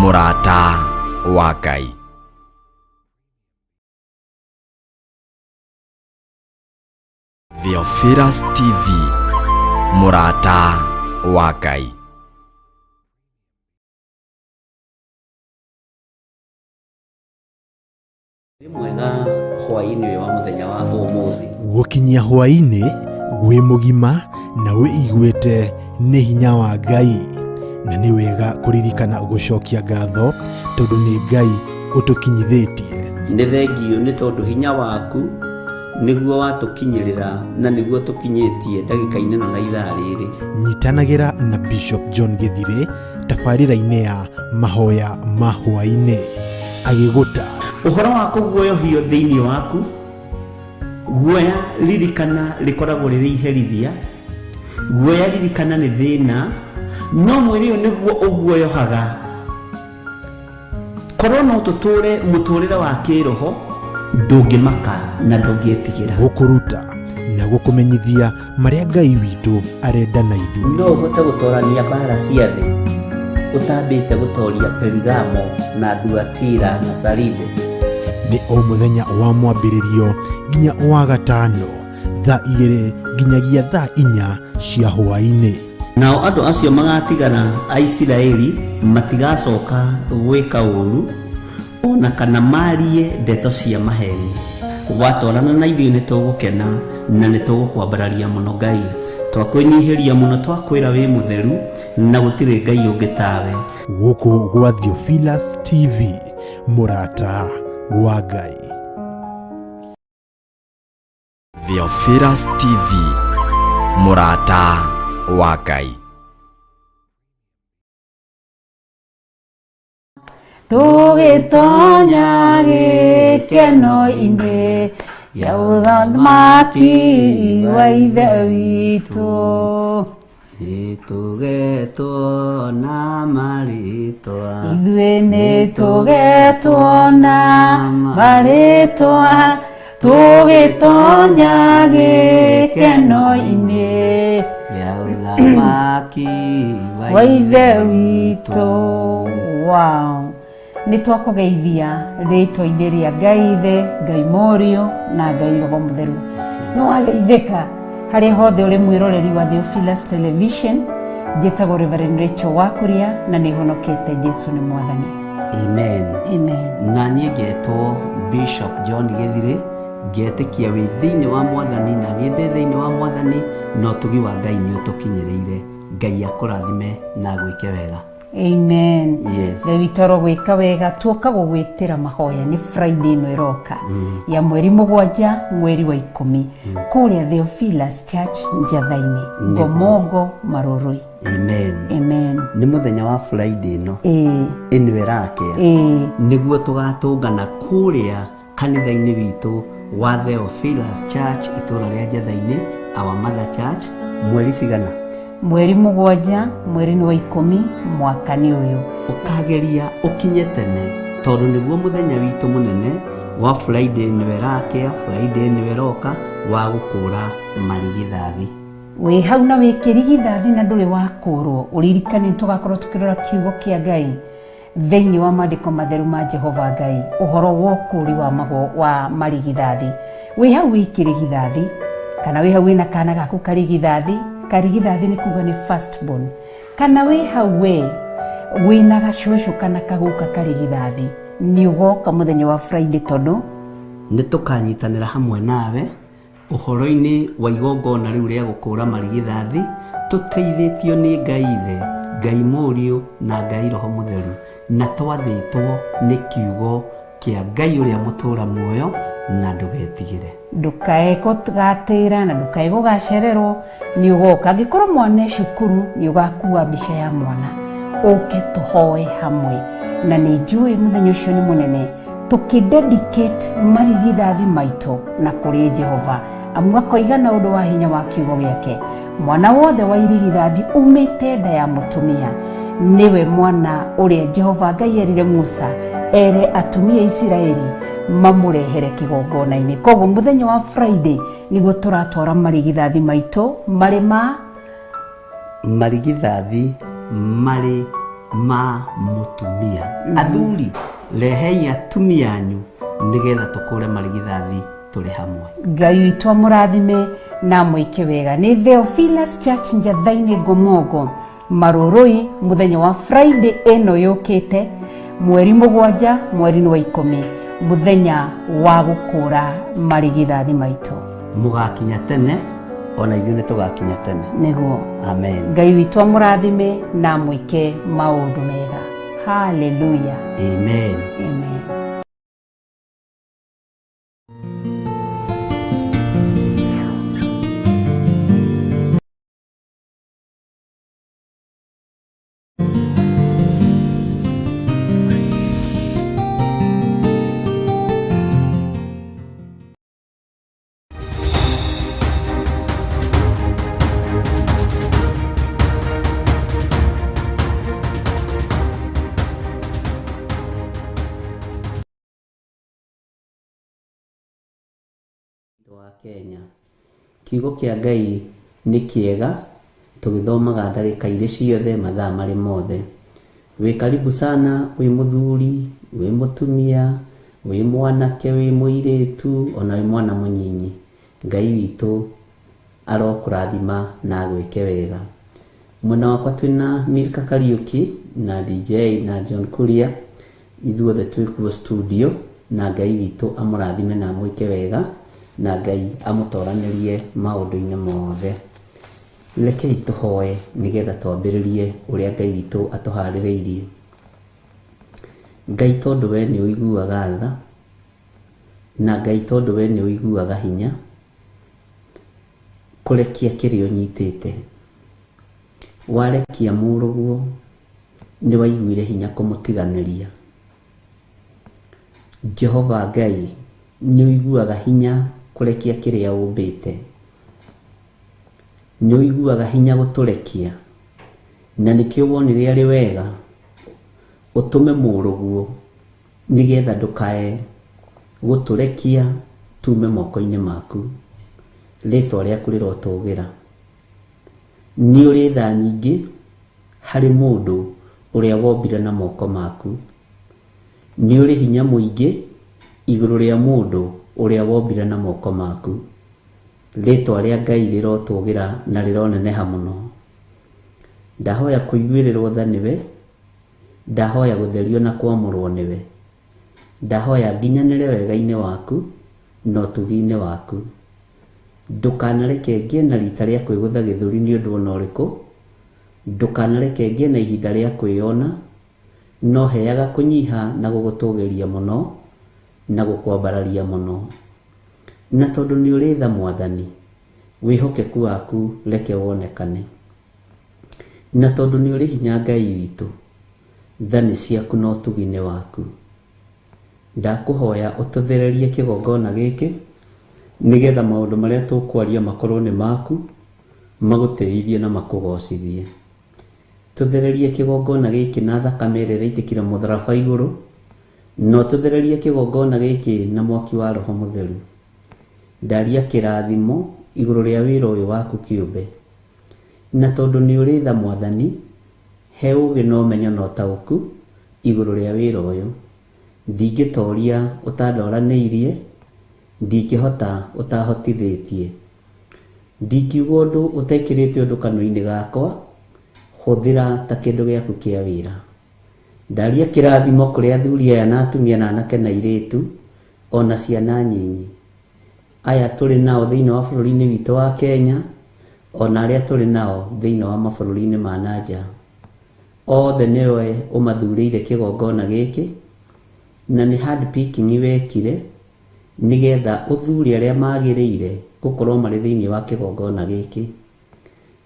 Mũrata wa Ngai. Theophilus TV, Mũrata wa Ngai. Wĩ mwega hwaĩ-inĩ ũyũ wa mũthenya wa ũmũthĩ. Gũkinyia hwaĩ-inĩ wĩ mũgima na wĩiguĩte nĩ hinya wa Ngai, na nĩ wega kũririkana gũcokia ngatho tondũ nĩ Ngai ũtũkinyithĩtie. Nĩ thengiũ nĩ tondũ hinya waku nĩguo watũkinyĩrĩra na nĩguo tũkinyĩtie ndagĩka-inĩ ĩno na ithaa rĩrĩ. Nyitanagĩra na Bishop John Gĩthirĩ tabarĩra-inĩ ya mahoya ma hwaĩ-inĩ agĩgũta. Ũhoro wa kũguoyohio thĩinĩ waku, guoya ririkana rĩkoragwo rĩrĩ iherithia, guoya ririkana nĩ thĩna, no mwĩrĩ ũyũ nĩguo ũguoyohaga. Korwo no tũtũre mũtũrĩre wa kĩroho, ndũngĩmaka na ndũngĩtigĩra. Gũkũruta na gũkũmenyithia marĩa Ngai witũ arenda na ithuĩ. No ũhote gũtorania mbara cia thĩ ũtambĩte gũtoria Perigamo na Thuatira na Saride? Nĩ o mũthenya wa mwambĩrĩrio nginya wa gatano thaa 2 nginyagia thaa 4 cia hwaĩ-inĩ. Nao andũ acio magatigara a Isiraeli matigacoka gwĩka ũũru o na kana maarie ndeto cia maheeni. Watwarana na ithuĩ nĩ tũgũkena na nĩ tũgũkwambararia mũno Ngai. Twakwĩnyihĩria mũno twakwĩra wĩ mũtheru na gũtirĩ Ngai ũngĩ tawe. Gũkũ gwa Theophilus TV, mũrata wa Ngai. Theophilus TV, mũrata wa Ngai. Tũgĩtonya gĩkeno-inĩ kĩa ũthamaki wa Ithe witũ. Nĩtũgetwo na marĩtwa. Ithuĩ nĩtũgetwo na marĩtwa, tũgĩtonya gĩkeno-inĩ kĩa ũthamaki wa Ithe witũ. Wow. Nĩ twakũgeithia rĩtwa-inĩ rĩa Ngai Ithe, Ngai Mũriũ na Ngai Roho Mũtheru. Nĩ wageithĩka harĩa hothe ũrĩ mwĩroreri wa Theophilus Television. Njĩtagwo Reverend Rachel Wakuria na nĩ honokete. Jesu nĩ Mwathani. Amen. Amen. Na niĩ ngetwo Bishop John Gĩthirĩ, ngetĩkia wĩ thĩinĩ wa Mwathani na niĩ ndĩ thĩinĩ wa Mwathani, na ũtugi wa Ngai nĩ ũtũkinyĩrĩire. Ngai akũrathime na agwĩke wega. Amen. Yes. Ngai witũ arogwĩka wega. Tuoka gũgwĩtĩra mahoya nĩ Friday ĩno ĩroka ya mweri 7 mweri wa 10 kũrĩa Theophilus Church Njatha-inĩ, Ngomongo, Marũrũi. Amen. Amen. Nĩ mũthenya wa Friday ĩno ĩno ĩrakĩa nĩguo tũgatũngana kũrĩa kanitha-inĩ witũ wa Theophilus Church itũũra rĩa Njatha-inĩ, our mother church, mweri cigana? Mweri 7 mweri nĩ wa 10 mwaka nĩ ũyũ. Ũkageria ũkinye tene tondũ nĩguo mũthenya witũ mũnene wa Friday nĩwe ĩrakĩa, Friday nĩwe ĩroka wa gũkũra marigithathi. Wĩ hau na wĩ kĩrigithathi na ndũrĩ wakũrwo, ũririkane tũgakorwo tũkĩrora kiugo kĩa Ngai thĩinĩ wa maandĩko matheru ma Jehova Ngai, ũhoro wa ũkũũri wa mago wa marigithathi. Wĩ hau wĩ kĩrigithathi kana wĩ hau wĩna kana gaku karigithathi, karigithathi nĩ kuga nĩ first born, kana wĩ hau we wĩna gacũcũ kana kaguka karigithathi, nĩ ũgoka mũthenya wa Friday tondũ nĩ tũkanyitanĩra hamwe nawe ũhoro-inĩ wa igongona rĩu rĩa gũkũra marigithathi, tũteithĩtio nĩ Ngai Ithe, Ngai Mũriũ na Ngai Roho Mũtheru, na twathĩtwo nĩ kiugo kĩa Ngai ũrĩa mũtũra muoyo, na ndũgetigĩre. Ndũkae gũgatĩra na ndũkae gũgacererwo, nĩ ũgoka. Angĩkorwo mwana e cukuru, nĩ ũgakua mbica ya mwana ũke tũhoe hamwe, na nĩ njũĩ mũthenya ũcio nĩ mũnene tũkĩdedicate marigithathi maitũ na kũrĩ Jehova, amu akoiga na ũndũ wa hinya wa kiugo gĩake, mwana wothe wa irigithathi umĩte nda ya mũtumia nĩwe mwana ũrĩa Jehova Ngai erire Musa ere atumia a Isiraeli mamũrehere kĩgongona-inĩ. Koguo mũthenya wa Friday nĩguo tũratwara marigithathi maitũ marĩ ma marigithathi marĩ Ma mũtumia. Athuri, rehei atumia anyu nĩgetha tũkũre marigithathi tũrĩ hamwe. Ngai witũ amũrathime na mwĩke wega. Nĩ Theophilus Church Njathainĩ Ngomongo Marũrũi, mũthenya wa Friday ĩno yũkĩte, mweri 7 mweri wa 10, mũthenya wa gũkũra marigithathi maitũ. Mũgakinya tene, ona ithuĩ nĩ tũgakinya tene. Nĩguo. Amen. Ngai witũ amũrathime na mwĩke maũndũ mega. Haleluya. Amen. Amen. Wa Kenya. Kiugo kĩa Ngai nĩ kĩega, tũgĩthomaga ndagĩka irĩ ciothe, mathaa marĩ mothe. Wĩ karibu sana, wĩ mũthuri, wĩ mũtumia, wĩ mwanake, wĩ mũirĩtu, ona wĩ mwana mũnyinyi. Ngai witũ arokũrathima na agwĩke wega. Mwena wakwa twĩna Milka Kariuki na DJ na John Kuria, ithuothe twĩ kuo studio, na Ngai witũ amũrathime na amwĩke wega, na Ngai amũtoranĩrie maũndũ-inĩ mothe. Rekei tũhoe nĩgetha twambĩrĩrie ũrĩa Ngai witũ atũharĩrĩirie. Ngai, tondũ we nĩ ũiguaga tha, na Ngai tondũ we nĩ ũiguaga hinya kũrekia kĩrĩa ũnyitĩte, warekia mũrũguo nĩ waiguire hinya kũmũtiganĩria. Jehova Ngai, nĩ ũiguaga hinya kũrekia kĩrĩa ũmbĩte, nĩ ũiguaga hinya gũtũrekia, na nĩkĩo wonire arĩ wega ũtũme mũrũguo nĩgetha ndũkae gũtũrekia tume moko-inĩ maku. Rĩtwa rĩaku rĩrotũgĩra. Nĩ ũrĩ tha nyingĩ harĩ mũndũ ũrĩa wombire na moko maku, nĩ ũrĩ hinya mũingĩ igũrũ rĩa mũndũ ũrĩa wombire na moko maku. Rĩtwa rĩa Ngai rĩrotũgĩra na rĩroneneha mũno. Ndahoya kũiguĩrĩrwo tha nĩwe, ndahoya gũtherio na kwamũrwo nĩwe, ndahoya nginyanĩre wega-inĩ waku na ũtugi-inĩ waku. Ndũkanareke ngĩe na rita rĩa kwĩgũtha gĩthũri nĩ ũndũ ona ũrĩkũ, ndũkanareke ngĩe na ihinda rĩa kwĩyona, no heaga kũnyiha na gũgũtũgĩria mũno na gũkwambararia mũno. Na tondũ nĩ ũrĩ tha Mwathani, wĩhokeku waku reke wonekane. Na tondũ nĩ ũrĩ hinya Ngai witũ, tha nĩ ciaku na ũtugi nĩ waku. Ndakũhoya ũtũthererie kĩgongona gĩkĩ nĩgetha maũndũ marĩa tũkwaria makorwo nĩ maku, magũtĩithie na makũgocithie. Tũthererie kĩgongona gĩkĩ na thakame ĩrĩa ĩraitĩkire mũtharaba igũrũ, na ũtũthererie kĩgongona gĩkĩ na mwaki wa Roho Mũtheru. Ndaria kĩrathimo igũrũ rĩa wĩra ũyũ waku kĩũmbe. Na tondũ nĩ ũrĩ tha Mwathani, he ũũgĩ na ũmenyo na ũtaũku igũrũ rĩa wĩra ũyũ. Ndingĩtoria ũtandoranĩirie, ndingĩhota ũtahotithĩtie. Ndingiuga ũndũ ũtekĩrĩte ũndũ kanua-inĩ gakwa, hũthĩra ta kĩndũ gĩaku kĩa wĩra. Ndaria kĩrathimo kũrĩ athuri aya na atumia na anake na airĩtu, ona ciana nyinyi. Aya tũrĩ nao thĩinĩ wa bũrũri-inĩ witũ wa Kenya, ona arĩa tũrĩ nao thĩinĩ wa mabũrũri-inĩ ma na nja. Othe nĩwe ũmathurĩire kĩgongona gĩkĩ, na nĩ hand picking wekire nĩgetha ũthure arĩa magĩrĩire gũkorwo marĩ thĩinĩ wa kĩgongona gĩkĩ.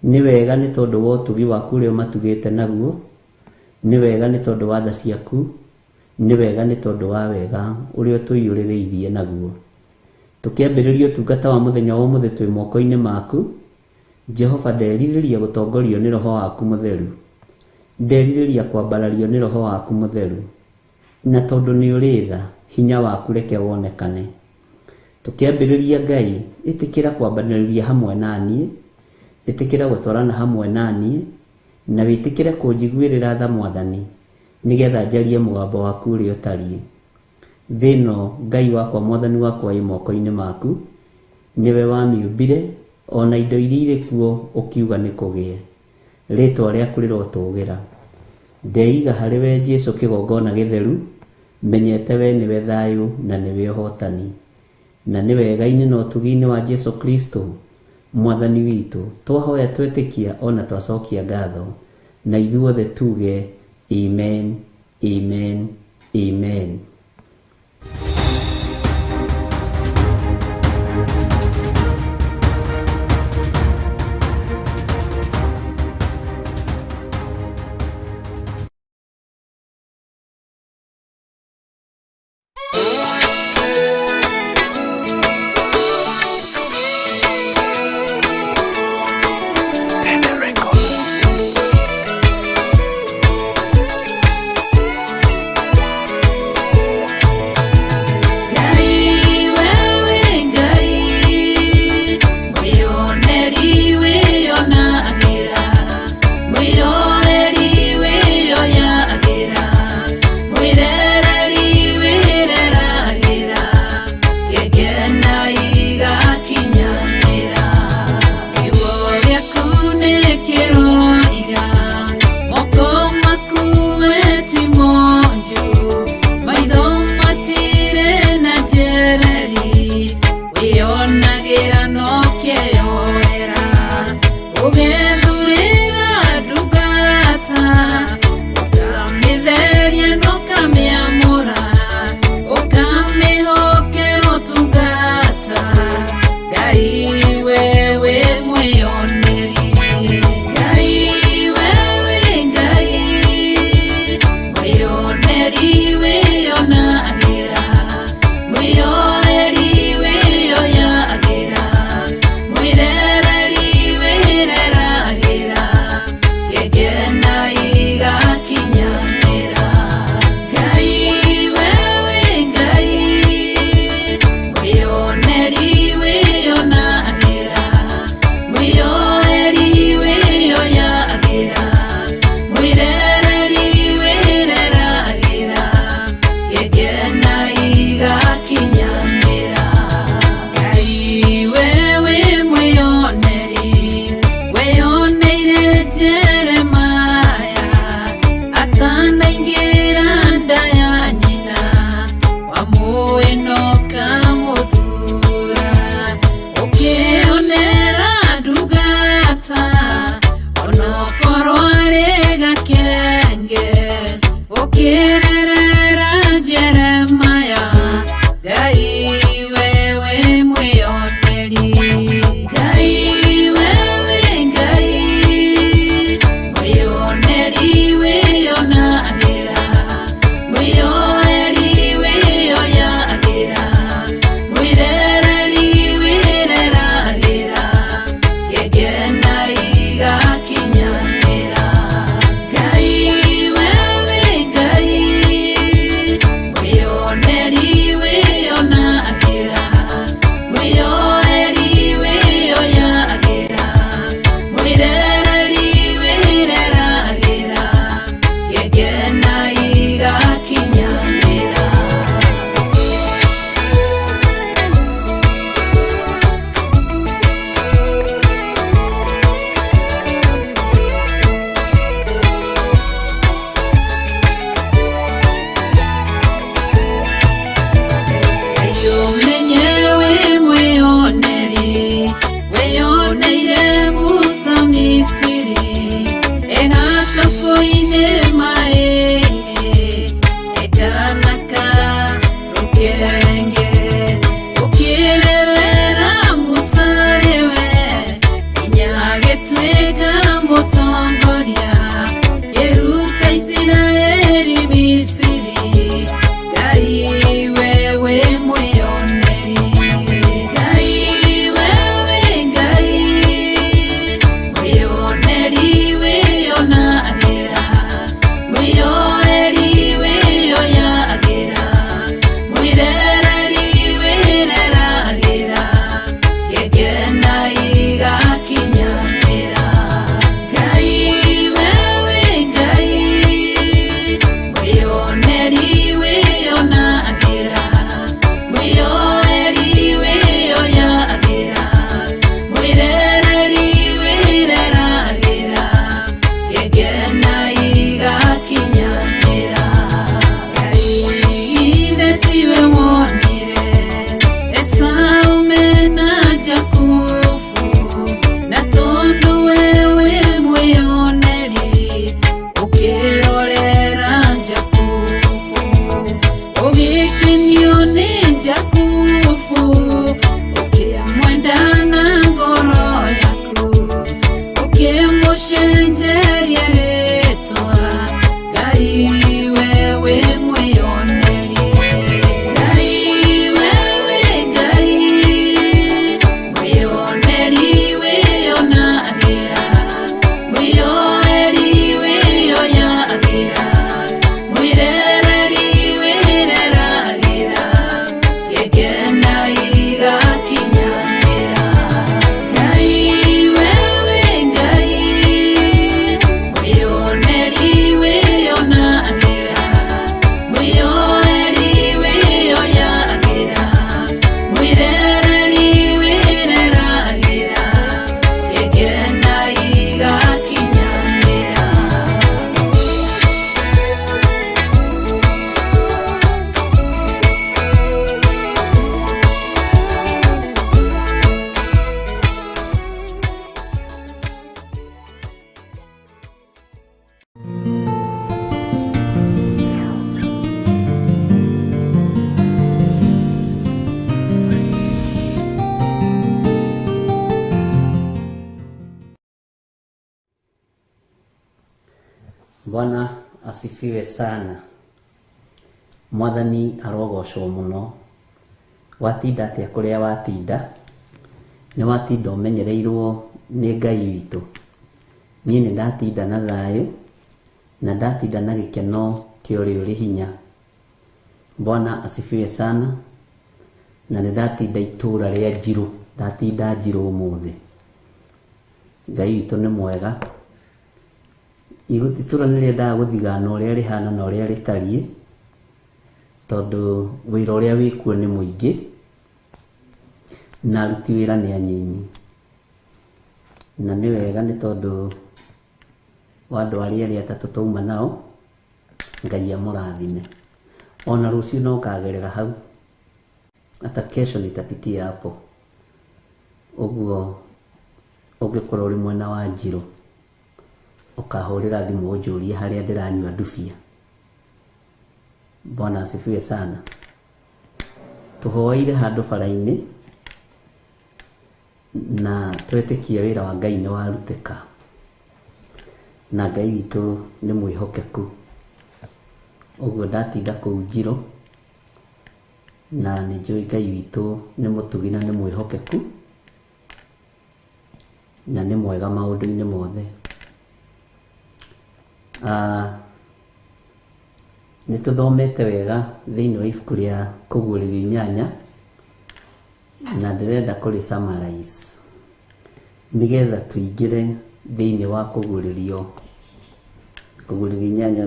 Nĩ wega nĩ tondũ wa ũtugi waku ũrĩa ũmatugĩte naguo, nĩ wega nĩ tondũ wa tha ciaku, nĩ wega nĩ tondũ wa wega ũrĩa ũtũiyũrĩrĩirie naguo. Tũkĩambĩrĩria ũtungata wa mũthenya wa ũmũthĩ twĩ moko-inĩ maku. Jehova, nderirĩria gũtongorio nĩ Roho waku Mũtheru, nderirĩria kwambarario nĩ Roho waku Mũtheru, na tondũ nĩ ũrĩ tha, hinya waku reke wonekane. Tũkĩambĩrĩria Ngai, ĩtĩkĩra kwambanĩrĩria hamwe na niĩ, ĩtĩkĩra gũtwarana hamwe na niĩ, Na wĩtĩkĩre kũnjiguĩrĩra tha Mwathani, nĩgetha njarie mũgambo waku ũrĩa ũtariĩ. Thĩ ĩno Ngai wakwa Mwathani wakwa ĩ moko-inĩ maku, nĩwe wamĩũmbire, o na indo iria irĩ kuo ũkiuga nĩ kũgĩe. Rĩĩtwa rĩaku rĩrotũgĩra. Ndeiga harĩ we Jesu kĩgongona gĩtheru, menyete we nĩwe thayũ na nĩwe ũhotani. Na nĩ wega-inĩ na ũtugi-inĩ wa Jesu Kristo Mwathani witũ, twahoya twetĩkia o na twacokia ngatho, na ithuothe tuge amen, amen, amen. Ngai wewe Ngai mwĩoneri wĩonagĩra mwĩoreri wĩoyagĩra mwĩrereri wĩreragĩra ngengena igakinyanĩra kiugo gĩaku nĩ kĩroiga moko maku we ti monju maitho matirĩ na njereri wĩonagĩra no kĩyoera ũgethurĩra ndungata ũkamĩtheria na ũkamĩamũra ũkamĩhokera ũtungata Ngai wewe mwĩoneri Ngai wewe Ngai mwĩoneri wĩonagĩra mwĩoeri wĩoyagĩra mwĩrereri wĩreragĩra ngengena igakinyanĩra Ngai wewe Ngai mwĩoneri wĩonagĩra mwĩoeri wĩoyagĩra mwĩrereri wĩreragĩra ngengena igakinyanĩra Ngai wewe mwĩoneri weyoneire Jeremaya atanaingĩra nda ya nyina wamũĩ na ũkamũthura ũkĩonera ndungata onokorwo arĩ gakenge ũkĩrerera Jeremaya Ngai wewe mwĩoneri Ngai wewe Ngai mwĩoneri wĩonagĩra mwĩoeri wĩoyagĩra mwĩrereri wĩreragĩra ngengena igakinyanĩra Ngai wewe Ngai Bwana asifiwe sana. Mwathani arogocwo mũno. Watinda atĩa kũrĩa watinda? Nĩ watinda ũmenyereirwo nĩ Ngai witũ. Niĩ nĩ ndatinda na thayũ na ndatinda na gĩkeno kĩa ũrĩa ũrĩ hinya. Bwana asifiwe sana. Na nĩ ndatinda itũra rĩa Njirũ, ndatinda Njirũ ũmũthĩ. Ngai witũ nĩ mwega. Itũra nĩ rĩendaga gũthigana ũrĩa rĩhana na ũrĩa rĩtariĩ, tondũ wĩra ũrĩa wĩkuo nĩ mũingĩ na aruti wĩra nĩ anyinyi. Na nĩ wega nĩ tondũ wa andũ arĩa erĩ atatũ twauma nao, Ngai amũrathime. Ona rũciũ no ngagerera hau, hata kesho nitapitia hapo. Ũguo ũngĩkorwo ũrĩ mwena wa Njirũ, ũkahũrĩra thimũ ũnjũrie harĩa ndĩranyua ndubia. Bwana asifiwe sana. Tũhoeire handũ bara-inĩ na twetĩkia wĩra wa Ngai nĩ warutĩka, na Ngai witũ nĩ mwĩhokeku. Ũguo ndatinda kũu Njirũ na nĩ njũĩ Ngai witũ nĩ mũtugi na nĩ mwĩhokeku na nĩ mwega maũndũ-inĩ mothe. Nĩ tũthomete wega thĩinĩ wa ibuku rĩa Kũguũrĩrio inyanya, na ndĩrenda kũrĩ summarize nĩgetha tũingĩre thĩinĩ wa Kũguũrĩrio, Kũguũrĩrio inyanya,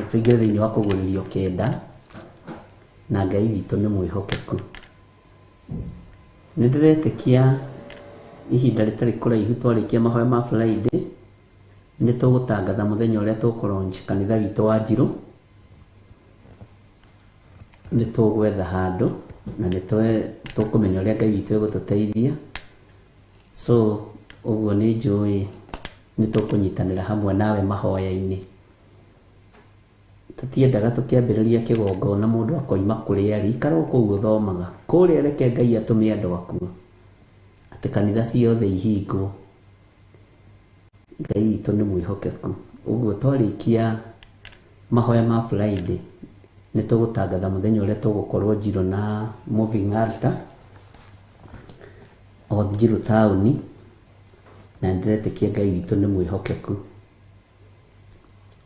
tũingĩre thĩinĩ wa Kũguũrĩrio kenda, na Ngai witũ nĩ mwĩhokeku. Nĩ ndĩretĩkia ihinda rĩtarĩ kũraihu twarĩkia mahoya ma Friday, nĩ tũgũtangatha mũthenya ũrĩa tũkũ launch kanitha witũ wa Njirũ. Nĩ tũgwetha handũ na nĩ tũkũmenya ũrĩa Ngai witũ egũtũteithia. So ũguo nĩ njũĩ nĩ tũkũnyitanĩra hamwe nawe mahoya-inĩ. Tũtiendaga tũkĩambĩrĩria kĩgongona mũndũ akoima kũrĩa arĩ, ikara o kũu ũthomaga. Kũrĩa reke Ngai atũme andũ akuo, atĩ kanitha ciothe ihingwo. Ngai witũ nĩ mwĩhokeku. Ũguo twarĩkia mahoya ma Friday, nĩ tũgũtangatha mũthenya ũrĩa tũgũkorwo Njirũ na moving altar o Njirũ taũni, na nĩndĩretĩkia Ngai witũ nĩ mwĩhokeku.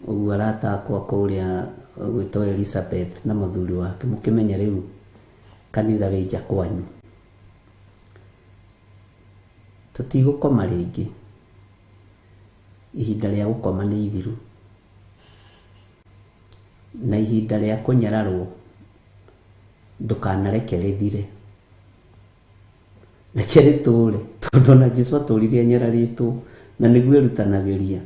Ũguo arata akwa kũrĩa gwĩtwo Elizabeth na mũthuri wake, mũkĩmenye rĩu kanitha wĩ nja kwanyu. Tũtigũkoma rĩngĩ, ihinda rĩa gũkoma nĩ ithiru, na ihinda rĩa kũnyararwo ndũkanareke rĩthire, reke rĩtũre, tondũ ona Jesũ atũrire anyararĩtwo na nĩguo erutanagĩria.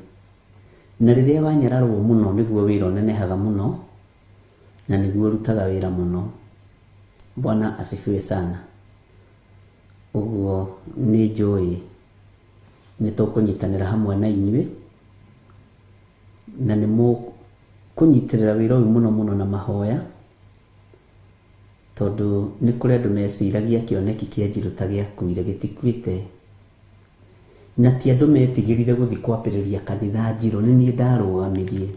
Na rĩrĩa wanyararwo mũno nĩguo wĩra ũnenehaga mũno na nĩguo ũrutaga wĩra mũno. Bwana asifiwe sana. Ũguo nĩ njũĩ nĩ tũkũnyitanĩra hamwe na inyuĩ, na nĩ mũkũnyitĩrĩra wĩra ũyũ mũno mũno na mahoya, tondũ nĩ kũrĩ andũ meciragia kĩoneki kĩa Njirũ ta gĩakuire, gĩtikuĩte. Na ti andũ metigĩrire gũthiĩ kwambĩrĩria kanitha Njirũ, nĩ niĩ ndarũgamirie.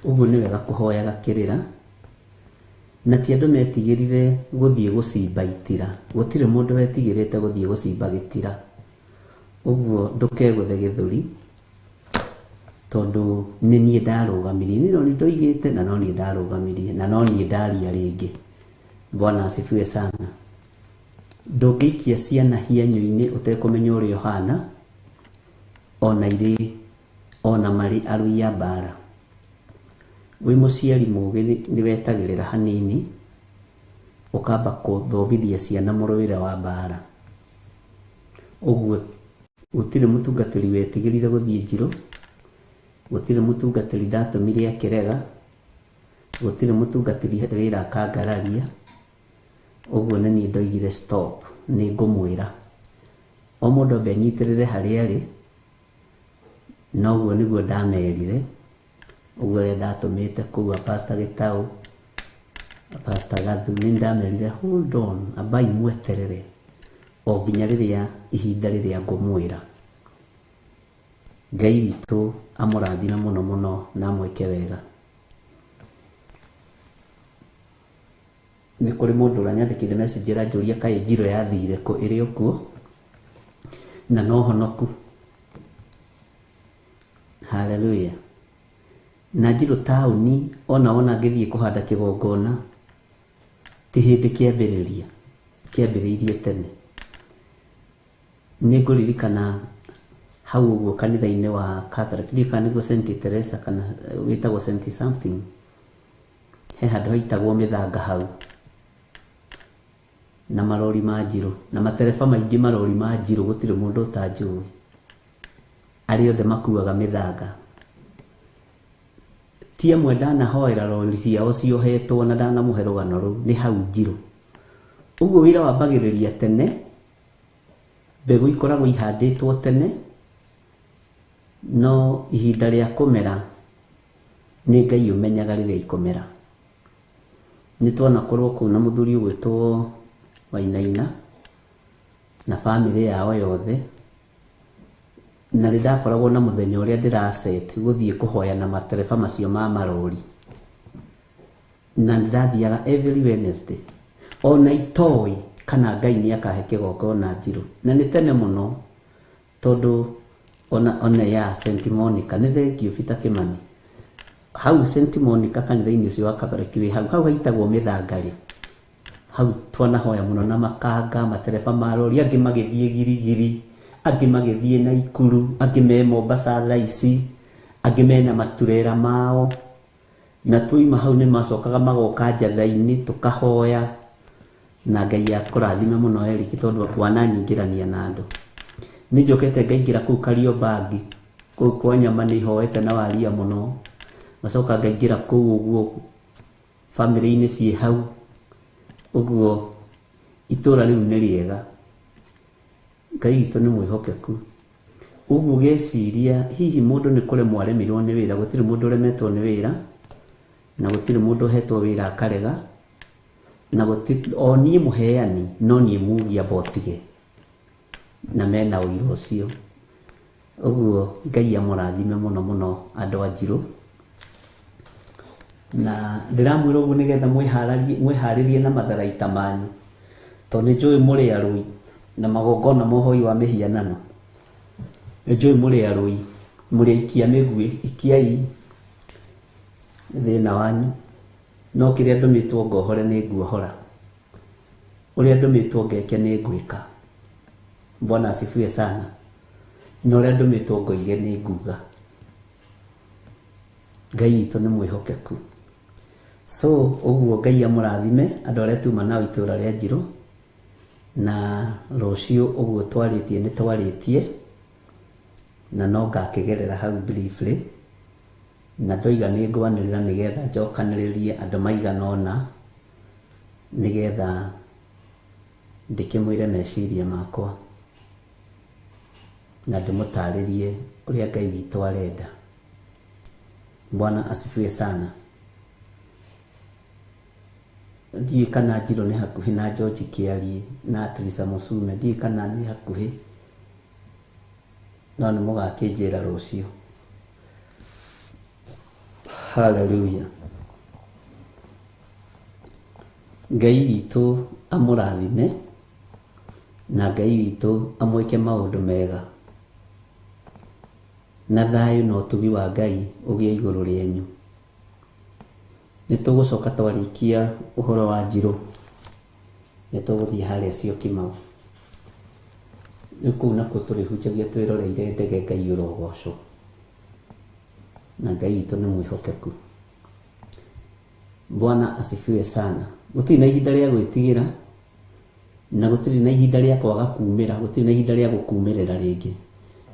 Ũguo nĩ wega kũhoyaga kĩrĩra. Na ti andũ metigĩrire gũthiĩ gũcimba itira, gũtirĩ mũndũ wetigĩrĩte gũthiĩ gũcimba gĩtira. Ũguo ndũkegũthe gĩthũri, tondũ nĩ niĩ ndarũgamirie. Niĩ no niĩ ndoigĩte na no niĩ ndarũgamirie na no niĩ ndaria rĩngĩ. Bwana asifiwe sana. Ndũngĩikia ciana hianyũ-inĩ ũtekũmenya ũrĩa ũhana, ona irĩ ona marĩ arũi a mbara. Wĩ mũciari mũgĩ nĩ wetagĩrĩra hanini, ũkamba gũthomithia ciana mũrũĩre wa mbara. Ũguo gũtirĩ mũtungatĩri wetigĩrire gũthiĩ Njirũ, gũtirĩ mũtungatĩri ndatũmire akĩrega, gũtirĩ mũtungatĩri wĩra akangararia. Ũguo nĩ niĩ ndoigire stop, nĩ ngũmwĩra o mũndũ ambe anyitĩrĩre harĩa arĩ, na ũguo nĩguo ndamerire. Ũguo ũrĩa ndatũmĩte kũu a Pastor Gĩtaũ, a Pastor Gathu, nĩ ndamerire hold on, ambai mweterere o nginya rĩrĩa ihinda rĩrĩa ngũmwĩra. Ngai witũ amũrathime mũno mũno na amwĩke wega. Nĩ kũrĩ mũndũ ũranyandĩkĩire message ĩranjũria kaĩ Njirũ yathire kũ, ĩrĩ o kuo na no honoku. Haleluya. Na Njirũ taũni ona wona ngĩthiĩ kũhanda kĩgongona ti hĩndĩ kĩambĩrĩria, kĩambĩrĩirie tene. Nĩ ngũririkana hau ũguo kanitha-inĩ wa Catholic, ndiũĩ kana nĩguo St Teresa kana wĩtagwo St something, he handũ haitagwo mĩthanga hau na marori ma Njirũ na matereba maingĩ, marori ma Njirũ gũtirĩ mũndũ ũtanjũĩ, arĩa othe makuaga mĩthanga. Ti amwe ndanahoera rori ciao ciohetwo na ndanamũhe rũgano rũu, nĩ hau Njirũ. Ũguo wĩra wambagĩrĩria tene, mbegũ ikoragwo ihandĩtwo tene, no ihinda rĩa kũmera nĩ Ngai ũmenyaga rĩrĩa ikũmera. Nĩ twanakorwo kũu na mũthuri ũgwĩtwo Wainaina na bamĩrĩ yao yothe, na nĩ ndakoragwo na mũthenya ũrĩa ndĩraset gũthiĩ kũhoya na matereba macio ma marori, na nĩ ndathiaga every Wednesday, ona itoĩ kana Ngai nĩ akahe kĩgongona Njirũ. Na nĩ tene mũno tondũ ona ya St Monica, nĩ thengiũ Peter Kimani, hau St Monica kanitha-inĩ ũcio wa Catholic wĩ hau, hau haitagwo mĩthanga rĩ, hau twanahoya mũno na makanga, matereba ma rori, angĩ magĩthiĩ Girigiri, angĩ magĩthiĩ Naikuru, angĩ me Mombasa thaa ici, angĩ mena maturera mao. Na twaima hau nĩ macokaga magoka njatha-inĩ tũkahoya, na Ngai akũrathime mũno Eric tondũ wananyingĩrania na andũ. Nĩ njokete ngaingĩra kũu Kariobangi, kũu kwa nyama nĩ ihoete na waria mũno, ngacoka ngaingĩra kũu ũguo bamĩrĩ-inĩ ciĩ hau ũguo. Itũra rĩu nĩ rĩega, Ngai witũ nĩ mwĩhokeku. Ũguo ũgeciria hihi mũndũ nĩ kũremwo aremirwo nĩ wĩra, gũtirĩ mũndũ ũremetwo nĩ wĩra, na gũtirĩ mũndũ ũhetwo wĩra akarega, na gũtirĩ o niĩ mũheani no niĩ mugi amba ũtige, na mena ũira ũcio. Ũguo Ngai amũrathime mũno mũno andũ a Njirũ. Na ndĩramwĩra ũguo nĩgetha mwĩharĩrie na matharaita manyu, tondũ nĩ njũĩ mũrĩ arũi na magongona ma ũhoi wa mĩhianano. Nĩ njũĩ mũrĩ arũi, mũrĩ aikia mĩguĩ, ikiai thĩna wanyu, no kĩrĩa ndũmĩtwo ngohore nĩ nguohora, ũrĩa ndũmĩtwo ngeke nĩ ngwĩka. Bwana asifiwe sana. Na ũrĩa ndũmĩtwo ngoige nĩ nguga. Ngai witũ nĩ mwĩhokeku. So ũguo Ngai amũrathime andũ arĩa tuma nao itũra rĩa Njirũ, na rũciũ ũguo twarĩtie nĩ twarĩtie, na no ngakĩgerera hau briefly, na ndoiga nĩ ngwanĩrĩra nĩgetha njokanĩrĩrie andũ maigana ũna, nĩgetha ndĩkĩmwĩre meciria makwa na ndĩmũtarĩrie ũrĩa Ngai witũ arenda. Bwana asifiwe sana. Ndiũĩ kana Njirũ nĩ hakuhĩ na George Kĩarie na Teresa Mũcume, ndiũĩ kana nĩ hakuhĩ, no nĩ mũgakĩnjĩra rũciũ. Haleluya. Ngai witũ amũrathime na Ngai witũ amwĩke maũndũ mega, na thayũ na ũtugi wa Ngai ũgĩe igũrũ rĩenyu. Nĩ tũgũcoka twarĩkia ũhoro wa Njirũ, nĩ tũgũthiĩ harĩa Syokimau. Rĩu kũu nakuo tũrĩhunjagia twĩroreire ndege. Ngai ũrogocwo, na Ngai witũ nĩ mwĩhokeku. Bwana asifiwe sana. Gũtirĩ na ihinda rĩa gwĩtigĩra, na gũtirĩ na ihinda rĩa kwaga kumĩra, gũtirĩ na ihinda rĩa gũkumĩrĩra rĩngĩ.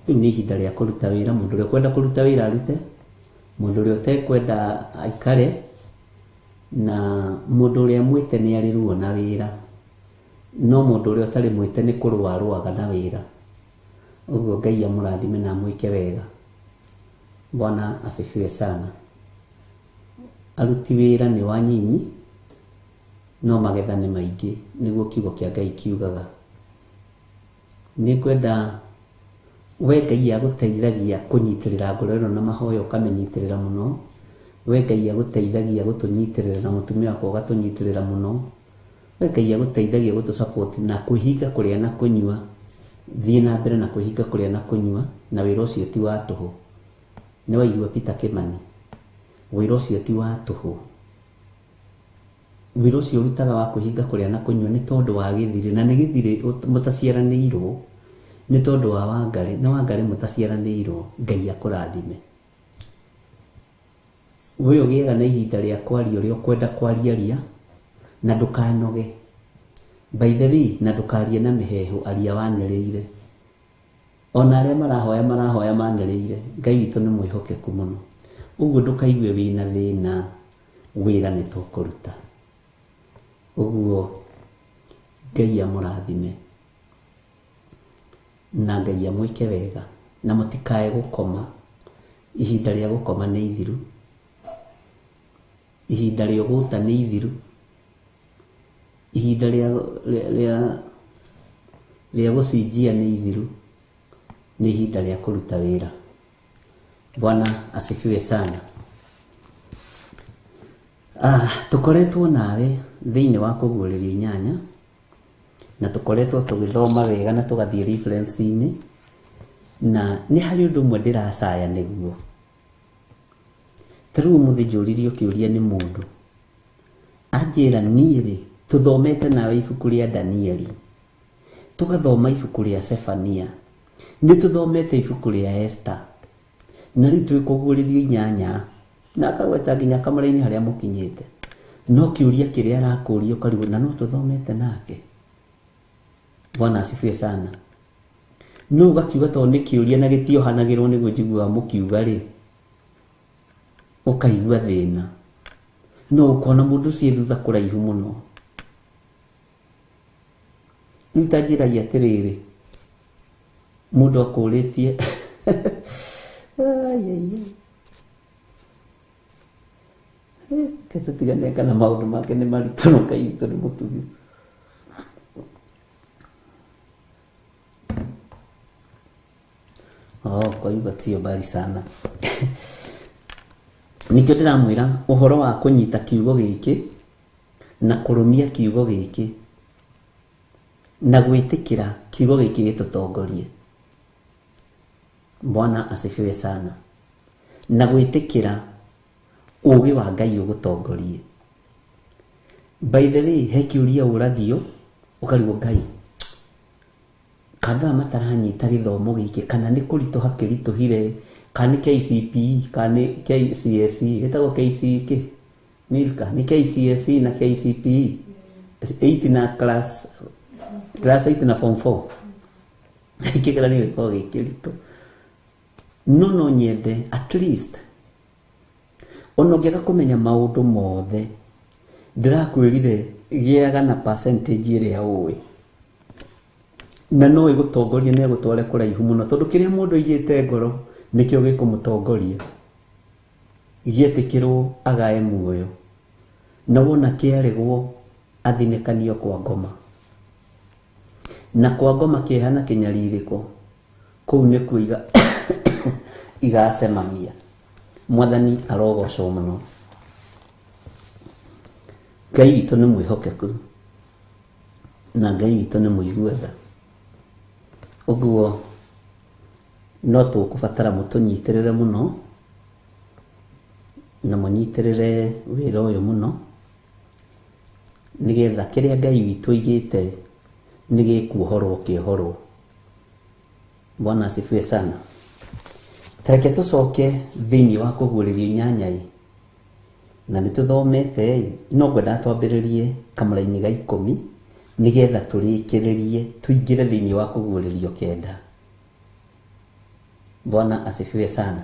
Rĩu nĩ ihinda rĩa kũruta wĩra. Mũndũ ũrĩa ũkwenda kũruta wĩra arute, mũndũ ũrĩa ũtekwenda aikare, na mũndũ ũrĩa mwĩte nĩ arĩ ruo na wĩra, no mũndũ ũrĩa ũtarĩ mwĩte nĩ kũrũa arũaga na wĩra. Ũguo Ngai amũrathime na amwĩke wega. Bwana asifiwe sana. Aruti wĩra nĩ wanyinyi, no magetha nĩ maingĩ, nĩguo kiugo kĩa Ngai kiugaga. Nĩ ngwenda We Ngai agũteithagia kũnyitĩrĩra ngoro ĩno na mahoya ũkamĩnyitĩrĩra mũno. We Ngai agũteithagia gũtũnyitĩrĩra na mũtumia wakwa ũgatũnyitĩrĩra mũno. We Ngai agũteithagia gũtũ support na kwĩhinga kũrĩa na kũnyua. Thiĩ na mbere na kwĩhinga kũrĩa na kũnyua, na wĩra ũcio ti wa tũhũ. Nĩ waigua Peter Kimani? Wĩra ũcio ti wa tũhũ. Wĩra ũcio ũrutaga wa kwĩhinga kũrĩa na kũnyua nĩ tondũ wa gĩthirĩ, na nĩ gĩthirĩ mũtaciaranĩirwo, nĩ tondũ wa Wangarĩ, na Wangarĩ mũtaciaranĩirwo. Ngai akũrathime. We ũgĩaga na ihinda rĩa kwaria ũrĩa ũkwenda kwaria ria, na ndũkanoge. By the way, na ndũkarie na mĩheehũ, aria wanĩrĩire. Ona arĩa marahoya marahoya manĩrĩire. Ngai witũ nĩ mwĩhokeku mũno. Ũguo ndũkaigue wĩna thĩna, wĩra nĩ tũkũruta. Ũguo Ngai amũrathime na Ngai amwĩke wega, na mũtikae gũkoma. Ihinda rĩa gũkoma nĩ ithiru, ihinda rĩa ũgũta nĩ ithiru, ihinda rĩa gũcinjia nĩ ithiru, nĩ ihinda rĩa kũruta wĩra. Bwana asifiwe sana. Tũkoretwo nawe thĩinĩ wa kũguũrĩrio inyanya, na tũkoretwo tũgĩthoma wega na tũgathiĩ reference-inĩ, na nĩ harĩ ũndũ ũmwe ndĩracaya nĩguo. Ta rĩu ũmũthĩ njũririo kĩũria nĩ mũndũ, anjĩra niĩ rĩ, tũthomete nawe ibuku rĩa Danieli, tũgathoma ibuku rĩa Sefania, nĩ tũthomete ibuku rĩa Esther, na rĩu twĩ kũguũrĩrio inyanya, na akagweta nginya kamũra-inĩ harĩa mũkinyĩte. No kĩũria kĩrĩa arakũria ũkarigwo, na no tũthomete nake. Bwana asifiwe sana. No ũgakiuga tondũ nĩ kĩũria na gĩtiohanagĩrwo nĩguo njiguaga mũkiuga rĩ, ũkaigua thĩna. No ũkona mũndũ ũcio thutha kũraihu mũno. Rĩu ta njĩragia atĩrĩrĩ, mũndũ akũrĩtie tũtigane kana maũndũ make nĩ maritũ no Ngai witũ nĩ mũtugi. Oh, kwa hivyo sio mbali sana. Nikĩo ndĩramwĩra ũhoro wa kũnyita kiugo gĩkĩ na kũrũmia kiugo gĩkĩ na gwĩtĩkĩra kiugo gĩkĩ gĩtũtongorie. Bwana asifiwe sana. Na gwĩtĩkĩra ũũgĩ wa Ngai ũgũtongorie. By the way, he kĩũria ũragio ũkarigwo Ngai, kana mataranyita gĩthomo gĩkĩ, kana nĩ kũritũha kĩritũhire, kana nĩ KCPE, kana nĩ KCSE, gĩtagwo KCK, Milka, nĩ KCSE na KCPE, 8 na class 8 na form 4. Kĩgeranio gĩkoragwo gĩ kĩritũ. No no nyende at least ona ũngĩaga kũmenya maũndũ mothe, ndĩrakwĩrire gĩaga na percentage ĩrĩa ũĩ, na no ĩgũtongorie na ĩgũtware kũraihu mũno, tondũ kĩrĩa mũndũ aigĩte ngoro nĩkĩo gĩkũmũtongoria. Gĩetĩkĩrwo agae muoyo, na wona kĩaregwo athinĩkanio kwa ngoma, na kwa ngoma kĩeha na kĩnyarirĩko, kũu nĩkuo igacemania. Mwathani arogocwo mũno. Ngai witũ nĩ mwĩhokeku na Ngai witũ nĩ mũigua tha. Ũguo no tũkũbatara mũtũnyitĩrĩre mũno na mũnyitĩrĩre wĩra ũyũ mũno, nĩgetha kĩrĩa Ngai witũ aigĩte nĩ gĩkuohorwo kĩohorwo. Bwana asifiwe sana. Tareke tũcoke thĩinĩ wa kũguũrĩrio inyanya ĩ, na nĩ tũthomete, no ngwenda twambĩrĩrie kamũra-inĩ ga 10 nĩgetha tũrĩkĩrĩrie tũingĩre thĩinĩ wa kũguũrĩrio 9. Bwana asifiwe sana.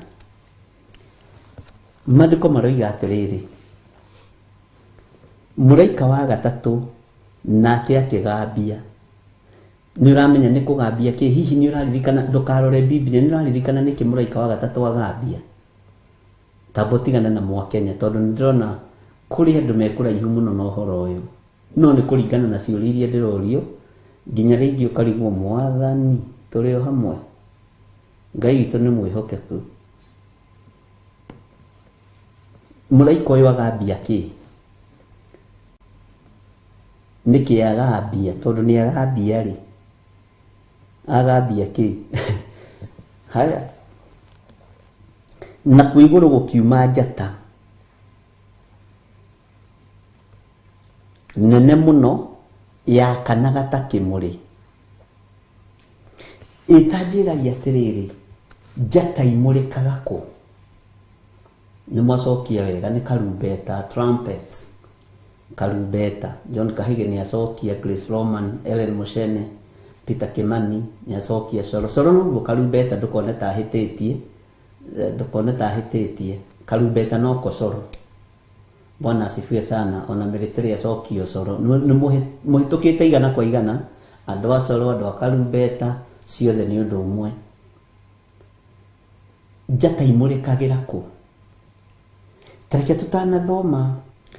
Maandĩko maroiga atĩrĩrĩ, mũraika wa gatatũ nake akĩgambia. Nĩ ũramenya nĩ kũgambia kĩ? Hihi nĩ ũraririkana? Ndũkarore Biblia, nĩ ũraririkana nĩkĩ mũraika wa gatatũ agambia? Tamba ũtigane na Mwakenya, tondũ nĩ ndĩrona kũrĩ andũ me kũraihu mũno na ũhoro ũyũ, no nĩ kũringana na ciũria iria ndĩrorio, nginya rĩngĩ ũkarigwo Mwathani tũrĩ o hamwe. Ngai witũ nĩ mwĩhokeku. Mũraika ũyũ agambia kĩ? Nĩkĩ agambia? Tondũ nĩ agambia rĩ, agambia kĩ? Haya, nakuo igũrũ gũkiuma njata nene mũno yakanaga ta kĩmũrĩ. Ĩtanjĩragia atĩrĩrĩ, njata imũrĩkaga kũ? Nĩ mwacokia wega, nĩ karumbeta, trumpet, karumbeta. John Kahige nĩ acokia, Grace Roman, Ellen Mushene, Peter Kimani nĩ acokia coro. Coro noguo karumbeta, ndũkone ta ahĩtĩtie, ndũkone ta ahĩtĩtie. Karumbeta no ko coro. Bwana asifiwe sana. Ona military acokio coro. Nĩ mũhĩtũkĩte igana kwa igana, andũ a coro, andũ a karumbeta, ciothe nĩ ũndũ ũmwe. Njata imũrĩkagĩra kũ? Tareke tũtanathoma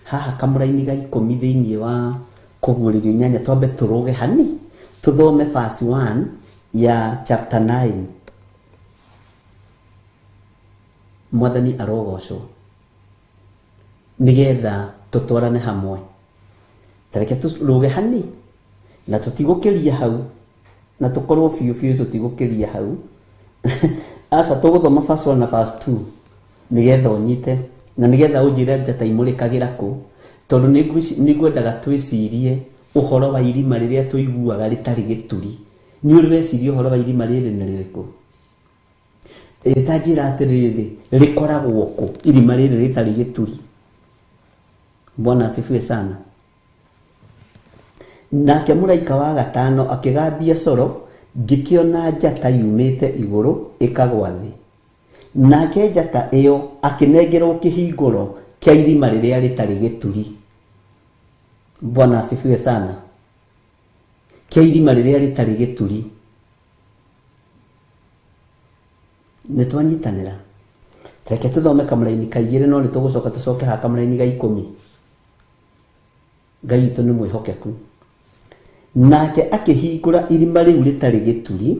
haha kamũraini ga 10 thĩinĩ wa kũguũrĩrio 8, twambe tũrũge hani tũthome verse 1 ya chapter 9. Mwathani arogocwo nĩgetha tũtwarane hamwe. Tareke tũrũge hani na tũtigũkĩria hau, na tũkorwo biũ biũ tũtigũkĩria hau. Aca, tũgũthoma verse 1 na verse 2 nĩgetha ũnyite na nĩgetha ũnjĩre njata imũrĩkagĩra kũ, tondũ nĩngwendaga twĩcirie ũhoro wa irima rĩrĩa tũiguaga rĩtarĩ gĩturi. Nĩ ũrĩ weciria ũhoro wa irima rĩrĩ nĩ rĩrĩkũ? Ta njĩra atĩrĩrĩ, rĩkoragwo kũ irima rĩrĩ rĩtarĩ gĩturi? Bwana asifiwe sana. Nake mũraika wa gatano akĩgambia coro, ngĩkĩona njata yumĩte igũrũ ĩkagwa thĩ. Nake njata ĩyo akĩnengerwo kĩhingũro kĩa irima rĩrĩa rĩtarĩ gĩturi. Bwana asifiwe sana. Kĩa irima rĩrĩa rĩtarĩ gĩturi. Nĩ twanyitanĩra. Reke tũthome kamũraini ka 2, no nĩ tũgũcoka tũcoke haha kamũraini ga 10. Ngai witũ nĩ mwĩhokeku. Nake akĩhingũra irima rĩu rĩtarĩ gĩturi,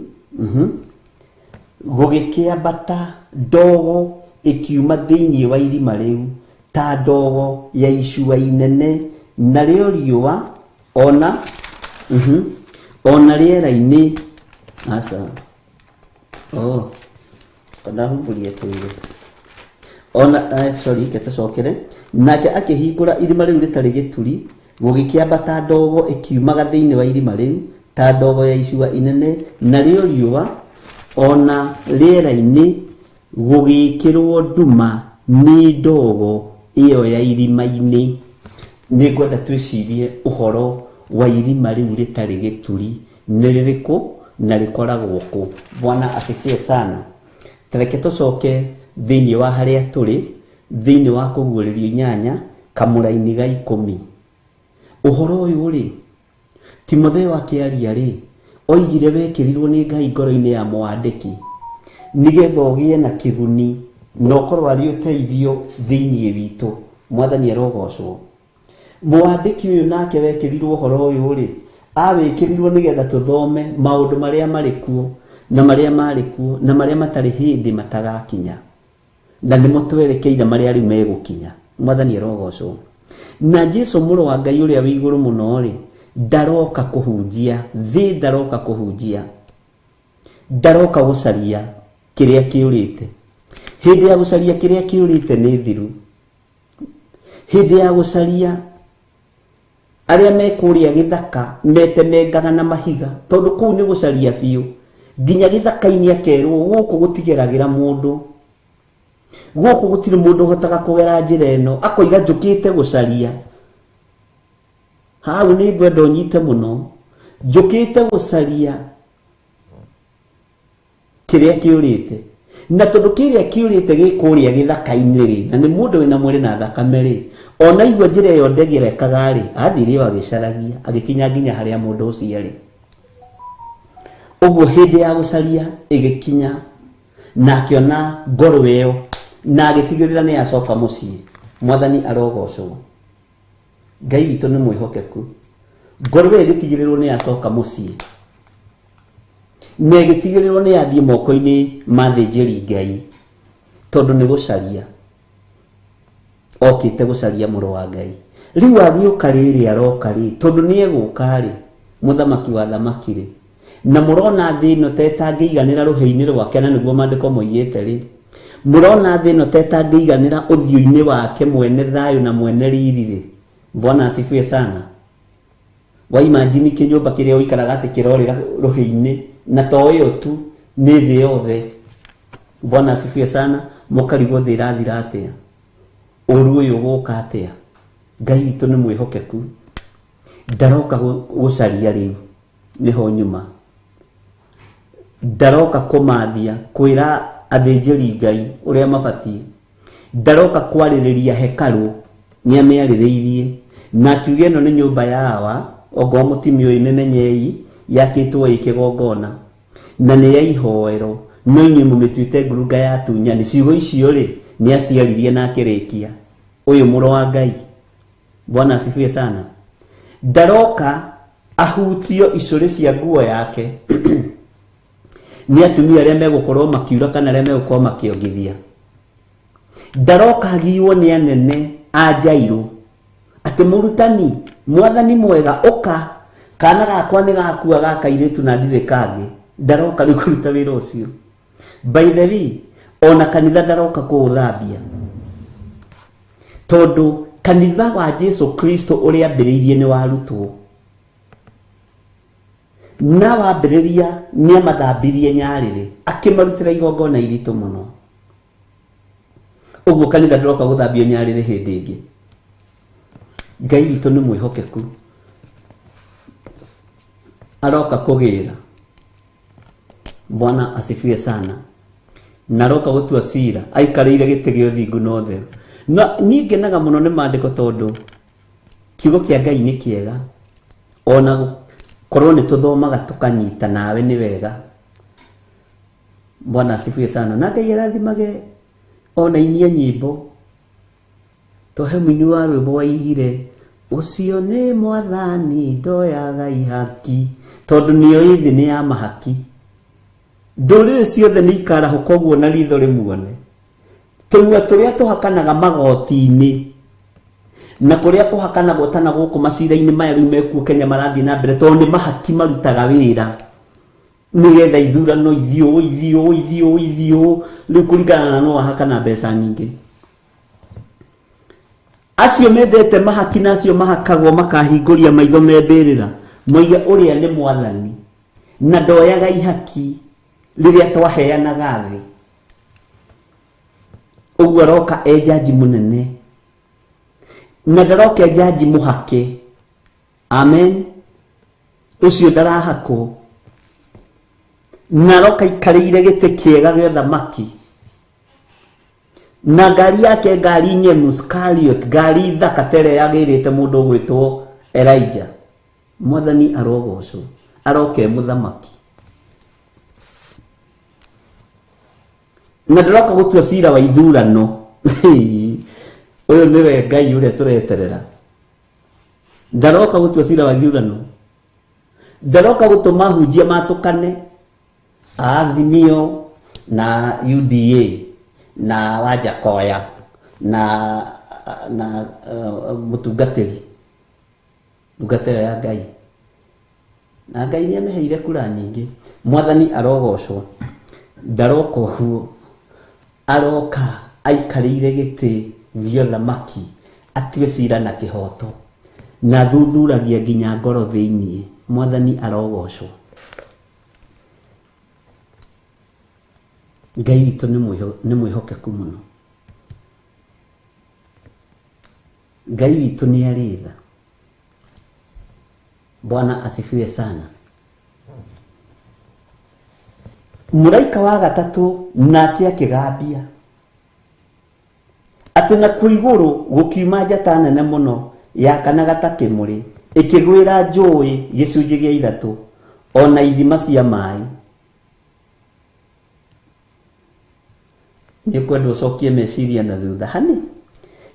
gũgĩkĩambata ndogo ĩkiuma thĩinĩ wa irima rĩu ta ndogo ya icua inene, narĩo riũa ona ona rĩera-inĩ. Aca, oh, ndahumbũria tũire ona sorry, ke tũcokere. Nake akĩhingũra irima rĩu rĩtarĩ gĩturi, gũgĩkĩambata ndogo ĩkiumaga thĩinĩ wa irima rĩu ta ndogo ya icua inene, narĩo riũa ona rĩera-inĩ gũgĩkĩrwo nduma nĩ ndogo ĩyo ya irima-inĩ. Nĩngwenda twĩcirie ũhoro wa irima rĩu rĩtarĩ gĩturi nĩ rĩrĩkũ na rĩkoragwo kũ. Bwana asifiwe sana. Tareke tũcoke thĩinĩ wa harĩa tũrĩ, thĩinĩ wa kũguũrĩrio 8 kamũraini ga 10. Ũhoro ũyũ rĩ, Timotheo akĩaria rĩ, oigire wekĩrirwo nĩ Ngai ngoro-inĩ ya mwandĩki nĩgetha ũgĩe na kĩguni na ũkorwo arĩ ũteithio thĩinĩ witũ. Mwathani arogocwo. Mwandĩki ũyũ nake wekĩrirwo ũhoro ũyũ rĩ, awĩkĩrirwo nĩgetha tũthome maũndũ marĩa marĩ kuo na marĩa marĩ kuo na marĩa matarĩ hĩndĩ matagakinya, na nĩmo twerekeire marĩa rĩu megũkinya. Mwathani arogocwo. Na Jesu mũrũ wa Ngai ũrĩa wĩ igũrũ mũno rĩ, ndaroka kũhunjia thĩ, ndaroka kũhunjia, ndaroka gũcaria kĩrĩa kĩũrĩte. Hĩndĩ ya gũcaria kĩrĩa kĩũrĩte nĩ thiru. Hĩndĩ ya gũcaria arĩa me kũrĩa gĩthaka metemengaga na mahiga, tondũ kũu nĩ gũcaria biũ. Nginya gĩthaka-inĩ akerwo gũkũ gũtigeragĩra mũndũ, gũkũ gũtirĩ mũndũ ũhotaga kũgera njĩra ĩno, akoiga njũkĩte gũcaria. Hau nĩ ngwenda ũnyite mũno, njũkĩte gũcaria kĩrĩa kĩũrĩte. Na tondũ kĩrĩa kĩũrĩte gĩ kũrĩa gĩthaka-inĩ rĩ, na nĩ mũndũ wĩna mwĩrĩ na thakame rĩ, ona igua njĩra ĩyo ndĩgerekaga rĩ, athire o agĩcaragia, agĩkinya nginya harĩa mũndũ ũcio arĩ. Ũguo hĩndĩ ya gũcaria ĩgĩkinya, na akĩona ngoro ĩyo, na agĩtigĩrĩra nĩ acoka mũciĩ. Mwathani arogocwo. Ngai witũ nĩ mwĩhokeku. Ngoro ĩyo ĩgĩtigĩrĩrwo nĩ acoka mũciĩ. Na ĩgĩtigĩrĩrwo nĩ yathiĩ moko-inĩ ma athĩnjĩri Ngai tondũ nĩ gũcaria okĩte gũcaria mũrũ wa Ngai. Rĩu agĩũka rĩrĩ aroka rĩ, tondũ nĩ egũka rĩ, mũthamaki wa thamaki rĩ, na mũrona thĩ ĩno ta ĩtangĩiganĩra rũhĩ-inĩ rwake, na nĩguo maandĩko moigĩte rĩ, mũrona thĩ ĩno ta ĩtangĩiganĩra ũthiũ-inĩ wake mwene thayũ na mwene riri rĩ. Bwana asifiwe sana. Wa imagine kĩnyũmba kĩrĩa ũikaraga atĩ kĩrorĩra rũhĩ-inĩ, na to ĩyo tu, nĩ thĩ yothe. Bwana asifiwe sana. Mũkarigwo thĩ ĩrathira atĩa, ũru ũyũ ũgũka atĩa. Ngai witũ nĩ mwĩhokeku, ndaroka gũcaria rĩu nĩho nyuma, ndaroka kũmathia kwĩra athĩnjĩri Ngai ũrĩa mabatiĩ, ndaroka kwarĩrĩria hekarũ, nĩamĩarĩrĩirie na akiuga ĩno nĩ nyũmba ya Awa, ongorwo mũtimĩũĩ mĩmenyei, yakĩtwo ĩ kĩgongona na nĩ ya ihoero, no inyuĩ mũmĩtuĩte ngurunga ya atunyani. Ciugo icio rĩ, nĩaciaririe na akĩrĩkia. Ũyũ mũrũ wa Ngai. Bwana asifiwe sana. Ndaroka ahutio icũrĩ cia nguo yake nĩ atumia arĩa megũkorwo makiura kana arĩa megũkorwo makĩongithia. Ndaroka agiywo nĩ anene a Jairũ atĩ mũrutani, mwathani mwega, ũka, kana gakwa nĩ gakua ga kairĩtu na ndirĩ kangĩ. Ndaroka rĩu kũruta wĩra ũcio. By the way, ona kanitha ndaroka kũũthambia, tondũ kanitha wa Jesu Kristo ũrĩa ambĩrĩirie nĩ warutwo, na wambĩrĩria nĩ amathambirie nyarĩrĩ, akĩmarutĩra igongona iritũ mũno. Ũguo kanitha ndũroka gũthambio nyarĩrĩ hĩndĩ ĩngĩ. Ngai witũ nĩ mwĩhokeku, aroka kũgĩra. Bwana asifiwe sana. Na aroka gũtua cira aikarĩire gĩtĩ gĩa ũthingu na ũtheru. Na niĩ ngenaga mũno nĩ maandĩko, tondũ kiugo kĩa Ngai nĩ kĩega, ona korwo nĩ tũthomaga tũkanyita nawe nĩ wega. Bwana asifiwe sana. Na Ngai arathimage ona inie nyĩmbo, twahe mũini wa rwĩmbo waigire ũcio nĩ mwathani ndoyaga ihaki, tondũ nĩoĩ thĩ nĩ ya mahaki. Ndũrĩrĩ ciothe nĩ ikarahũka ũguo na ritho rĩmuone. Tũnua tũrĩa tũhakanaga magoti-inĩ na kũrĩa kũhakanagwo ta na gũkũ macira-inĩ maya rĩu mekuo Kenya marathiĩ na mbere, tondũ nĩ mahaki marutaga wĩra nĩgetha ithurano ithiĩ ũũ ithiĩ ũũ ithiĩ ũũ ithiĩ ũũ, rĩu kũringana na no wahakana mbeca nyingĩ. Acio mendete mahaki na acio mahakagwo makahingũria maitho me mbĩrĩra, moige ũrĩa nĩ mwathani na ndoyaga ihaki rĩrĩa twaheanaga thĩ. Ũguo aroka e jaji mũnene, na ndaroka e jaji mũhake. Amen. Ũcio ndarahakwo, na aroka ikarĩire gĩtĩ kĩega gĩa thamaki, na ngari yake ngari nyenu Chariot, ngari thaka ta ĩrĩa yagĩrĩte mũndũ ũgwĩtwo Elijah. Mwathani arogocwo, aroka e mũthamaki, na ndaroka gũtua cira wa ithurano. Ũyũ nĩwe Ngai ũrĩa tũreterera. Ndaroka gũtua cira wa ithurano, ndaroka gũtũma hunjia matũkane Azimio na UDA na Wajakoya na mũtungatĩri ndungata ĩyo ya Ngai, na Ngai nĩ amĩheire kura nyingĩ. Mwathani arogocwo. Ndaroka ũguo, aroka aikarĩire gĩtĩ gĩa ũthamaki, atue cira na kĩhoto, na thuthuragia nginya ngoro thĩiniĩ. Mwathani arogocwo. Ngai witũ nĩ mwĩhokeku mũno. Ngai witũ nĩ arĩ tha. Bwana asifiwe sana. Mũraika wa gatatũ nake akĩgambia atĩ nakuo igũrũ gũkiuma njata nene mũno yakanaga ta kĩmũrĩ, ĩkĩgwĩra njũĩ gĩcunjĩ gĩa ithatũ ona ithima cia maĩ. Nĩ ũkwenda ũcokie meciria na thutha hani.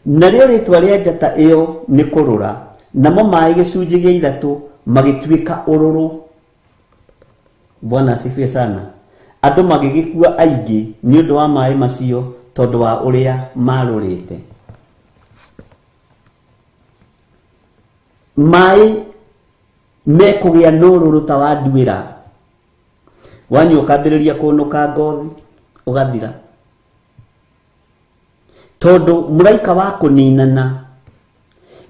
Narĩo rĩtwa rĩa njata ĩyo nĩ kũrũra, namo maĩ gĩcunjĩ gĩa ithatũ magĩtuĩka ũrũrũ. Bwana asifiwe sana. Andũ magĩgĩkua aingĩ nĩ ũndũ wa maĩ macio tondũ wa ũrĩa marũrĩte. Maĩ mekũgĩa na ũrũrũ ta wa nduĩra, wanyua ũkambĩrĩria kũnũka ngothi ũgathira, tondũ mũraika wa kũninana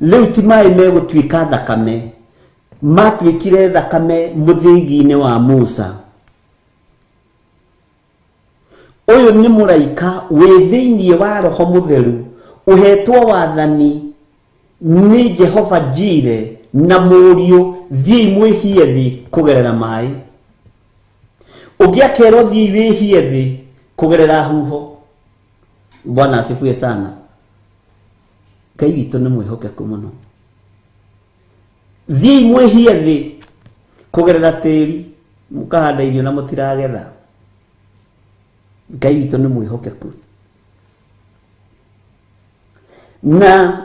rĩu ti maĩ megũtuĩka thakame, matuĩkire thakame mũthĩgi-inĩ wa Musa. Ũyũ nĩ mũraika wĩ thĩinĩ wa Roho Mũtheru ũhetwo wathani nĩ Jehova Jire na mũriũ, thiĩi mwĩhie thĩ kũgerera maĩ. Ũngĩ akerwo thiĩi wĩhie thĩ kũgerera huho. Bwana asifiwe sana. Ngai witũ nĩ mwĩhokeku mũno. Thiĩi mwĩhie thĩ kũgerera tĩri, mũkahanda irio na mũtiragetha. Ngai witũ nĩ mwĩhokeku. Na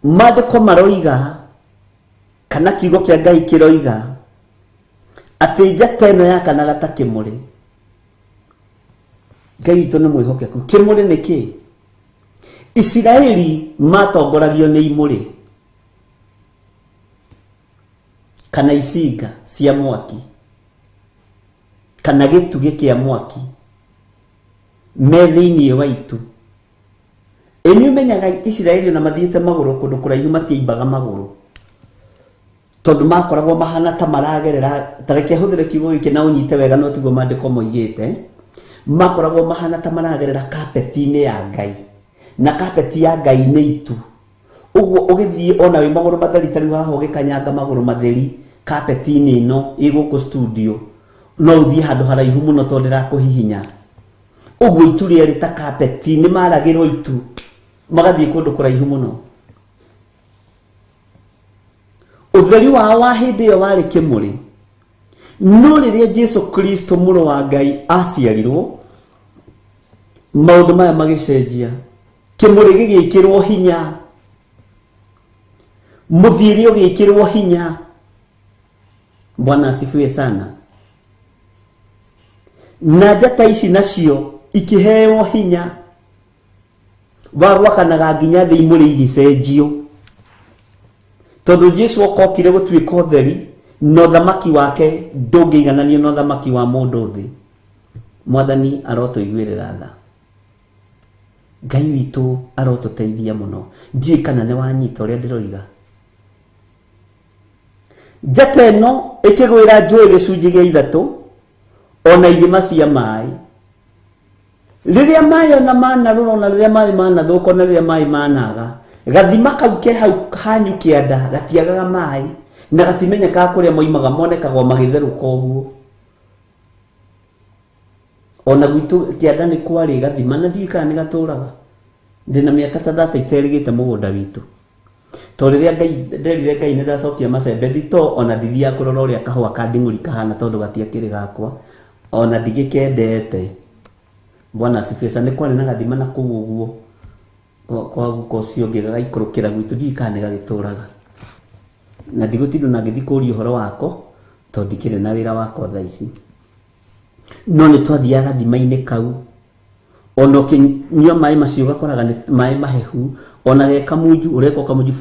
maandĩko maroiga kana kiugo kĩa Ngai kĩroiga atĩ njata ĩno yakanaga ta kĩmũrĩ. Ngai witũ nĩ mwĩhokeku. Kĩmũrĩ nĩ kĩ? Isiraeli matongoragio nĩ imũrĩ kana icinga cia mwaki kana gĩtugĩ kĩa mwaki me thĩinĩ wa itu. Ĩ nĩ ũmenyaga Isiraeli ona mathiĩte magũrũ kũndũ kũraihu matiaimbaga magũrũ, tondũ makoragwo mahana ta maragerera, ta reke hũthĩre kiugo gĩkĩ na ũnyite wega no tiguo maandĩko moigĩte, makoragwo mahana ta maragerera kapeti-inĩ ya Ngai, na kapeti ya Ngai nĩ itu. Ũguo ũgĩthiĩ ona wĩ magũrũ matheri ta rĩu haha ũgĩkanyanga magũrũ matheri kapeti-inĩ ĩno ĩ gũkũ studio, no ũthiĩ handũ haraihu mũno tondũ ndĩrakũhihinya. Ũguo itu rĩarĩ ta kapeti, nĩ maragĩrwo itu magathiĩ kũndũ kũraihu mũno. Ũtheri wao wa hĩndĩ ĩyo warĩ kĩmũrĩ. No rĩrĩa Jesu Kristo mũrũ wa Ngai aciarirwo, maũndũ maya magĩcenjia. Kĩmũrĩ gĩgĩkĩrwo hinya, mũthiĩre ũgĩkĩrwo hinya. Bwana asifiwe sana. Na njata ici nacio ikĩheo hinya wa gwakanaga nginya thĩ imũrĩ igĩcenjio, tondũ Jesu okokire gũtuĩka ũtheri na ũthamaki wake ndũngĩigananio na ũthamaki wa mũndũ thĩ. Mwathani arotũiguĩrĩra tha. Ngai witũ arotũteithia mũno. Ndiũĩ kana nĩ wanyita ũrĩa ndĩroiga. Njata ĩno ĩkĩgwĩra njũĩ gĩcunjĩ gĩa ithatũ ona ithima cia maĩ. Rĩrĩa maĩ ona manarũra, ona rĩrĩa maĩ manathũka, ona rĩrĩa maĩ managa, gathima kau ke hau hanyu kĩanda gatiagaga maĩ na gatimenyekaga kũrĩa moimaga, monekaga o magĩtherũka ũguo. Ona gwitũ kĩanda nĩ kwarĩ gathima na ndiũĩ kana nĩ gatũraga. Ndĩna mĩaka ta thate iterĩgĩte mũgũnda witũ. To rĩrĩa Ngai nderire Ngai nĩ ndacokia macembe thito, ona ndithiaga kũrora ũrĩa kahũa ka nding'ũri kahana tondũ gatiakĩrĩ gakwa, ona ndigĩkendete. Bwana asifiwe sana. Nĩ kwarĩ na gathima na kũu ũguo kwa guka ũcio ũngĩ gagaikũrũkĩra gwitũ, ndiũĩ kana nĩ gagĩtũraga. Na ndigũtinda na ngĩthiĩ kũria ũhoro wako tondũ ndikĩrĩ na wĩra wakwa thaa ici. No nĩ twathiaga gathima-inĩ kau, ona ũkĩnyua maĩ macio ũgakoraga nĩ maĩ mahehu, ona ge kamunju ũreka kamunju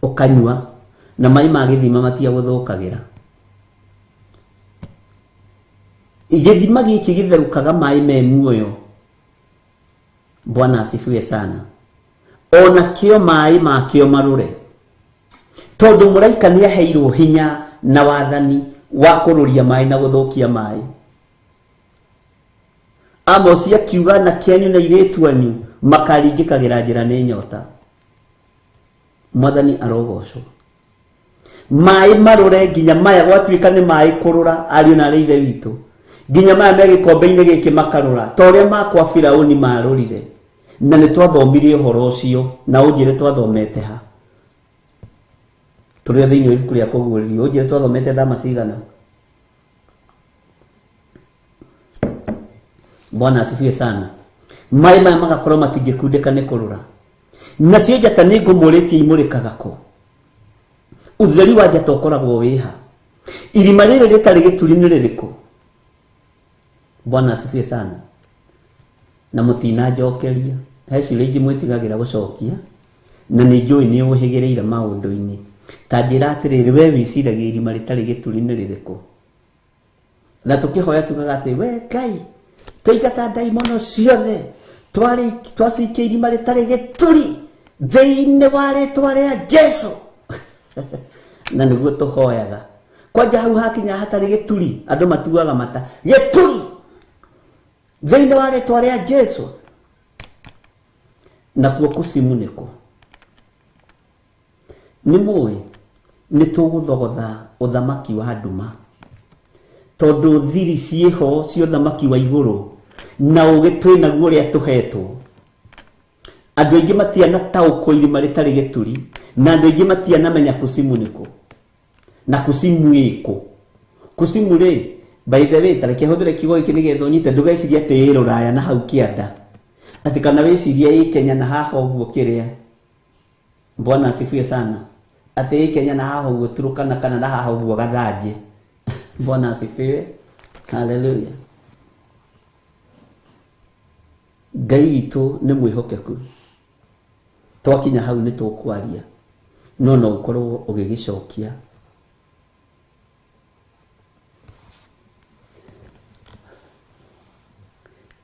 ũkanyua, na maĩ ma gĩthima matiagũthũkagĩra. Gĩthima gĩkĩ gĩtherũkaga maĩ me muoyo. Bwana asifiwe sana. Ona kĩo maĩ makĩo marũre, tondũ mũraika nĩ aheirwo hinya na wathani wa kũrũria maĩ na gũthũkia maĩ. Amosi akiuga na kĩanyu na airĩtu anyu makaringĩkagĩra njĩra nĩ nyota. Mwathani arogocwo. Maĩ marũre nginya maya gwatuĩka nĩ maĩ kũrũra, ariũ na arĩ ithe witũ, nginya maya me gĩkombe-inĩ gĩkĩ makarũra ta ũrĩa makwa Firaũni marũrire. Na nĩ twathomire ũhoro ũcio, na ũnjĩre twathomete ha? Tũrĩ thĩinĩ wa ibuku rĩa Kũguũrĩrio, ũnjĩre twathomete thama cigana? Bwana asifiwe sana. Maĩ maya magakorwo matingĩkundĩka nĩ kũrũra. Nacio njata nĩ ngũmũrĩtie imũrĩkaga kũ? Ũtheri wa njata ũkoragwo wĩ ha? Irima rĩrĩ rĩtarĩ gĩturi nĩ rĩrĩkũ? Bwana asifiwe sana. Na mũtinanjokeria. He ciũria ingĩ mwĩtigagĩra gũcokia na nĩ njũĩ nĩ ũhĩgĩrĩire maũndũ-inĩ. Ta njĩra atĩrĩrĩ, we wĩciragia irima rĩtarĩ gĩturi nĩ rĩrĩkũ? Na tũkĩhoya tugaga atĩ we Ngai, twaingata ndaimono ciothe, twacikia irima rĩtarĩ gĩturi thĩinĩ wa rĩtwa rĩa Jesu. Na nĩguo tũhoyaga. Kwanja hau hakinya hatarĩ gĩturi, andũ matuaga mata gĩturi thĩinĩ wa rĩtwa rĩa Jesu. Nakuo kucimu nĩkũ? Nĩ mũĩ nĩ tũgũthogotha ũthamaki wa nduma, tondũ thiri ciĩho cia ũthamaki wa igũrũ na ũgĩ twĩ naguo ũrĩa tũhetwo. Andũ aingĩ matianataũkwo irima rĩtarĩ gĩturi, na andũ aingĩ matianamenya kucimu nĩkũ na kucimu ĩkũ. Kucimu rĩ, by the way, ta reke hũthĩre kiugo gĩkĩ nĩgetha ũnyite, ndũgecirie atĩ ĩ Rũraya na hau kĩanda, atĩ kana wĩcirie ĩ Kenya na haha ũguo kĩrĩa. Bwana asifiwe sana. Atĩ ĩ Kenya na haha ũguo Turukana kana na haha ũguo Gathanjĩ. Bwana asifiwe. Haleluya. Ngai witũ nĩ mwĩhokeku. Twakinya hau nĩ tũkwaria, no no ũkorwo ũgĩgĩcokia.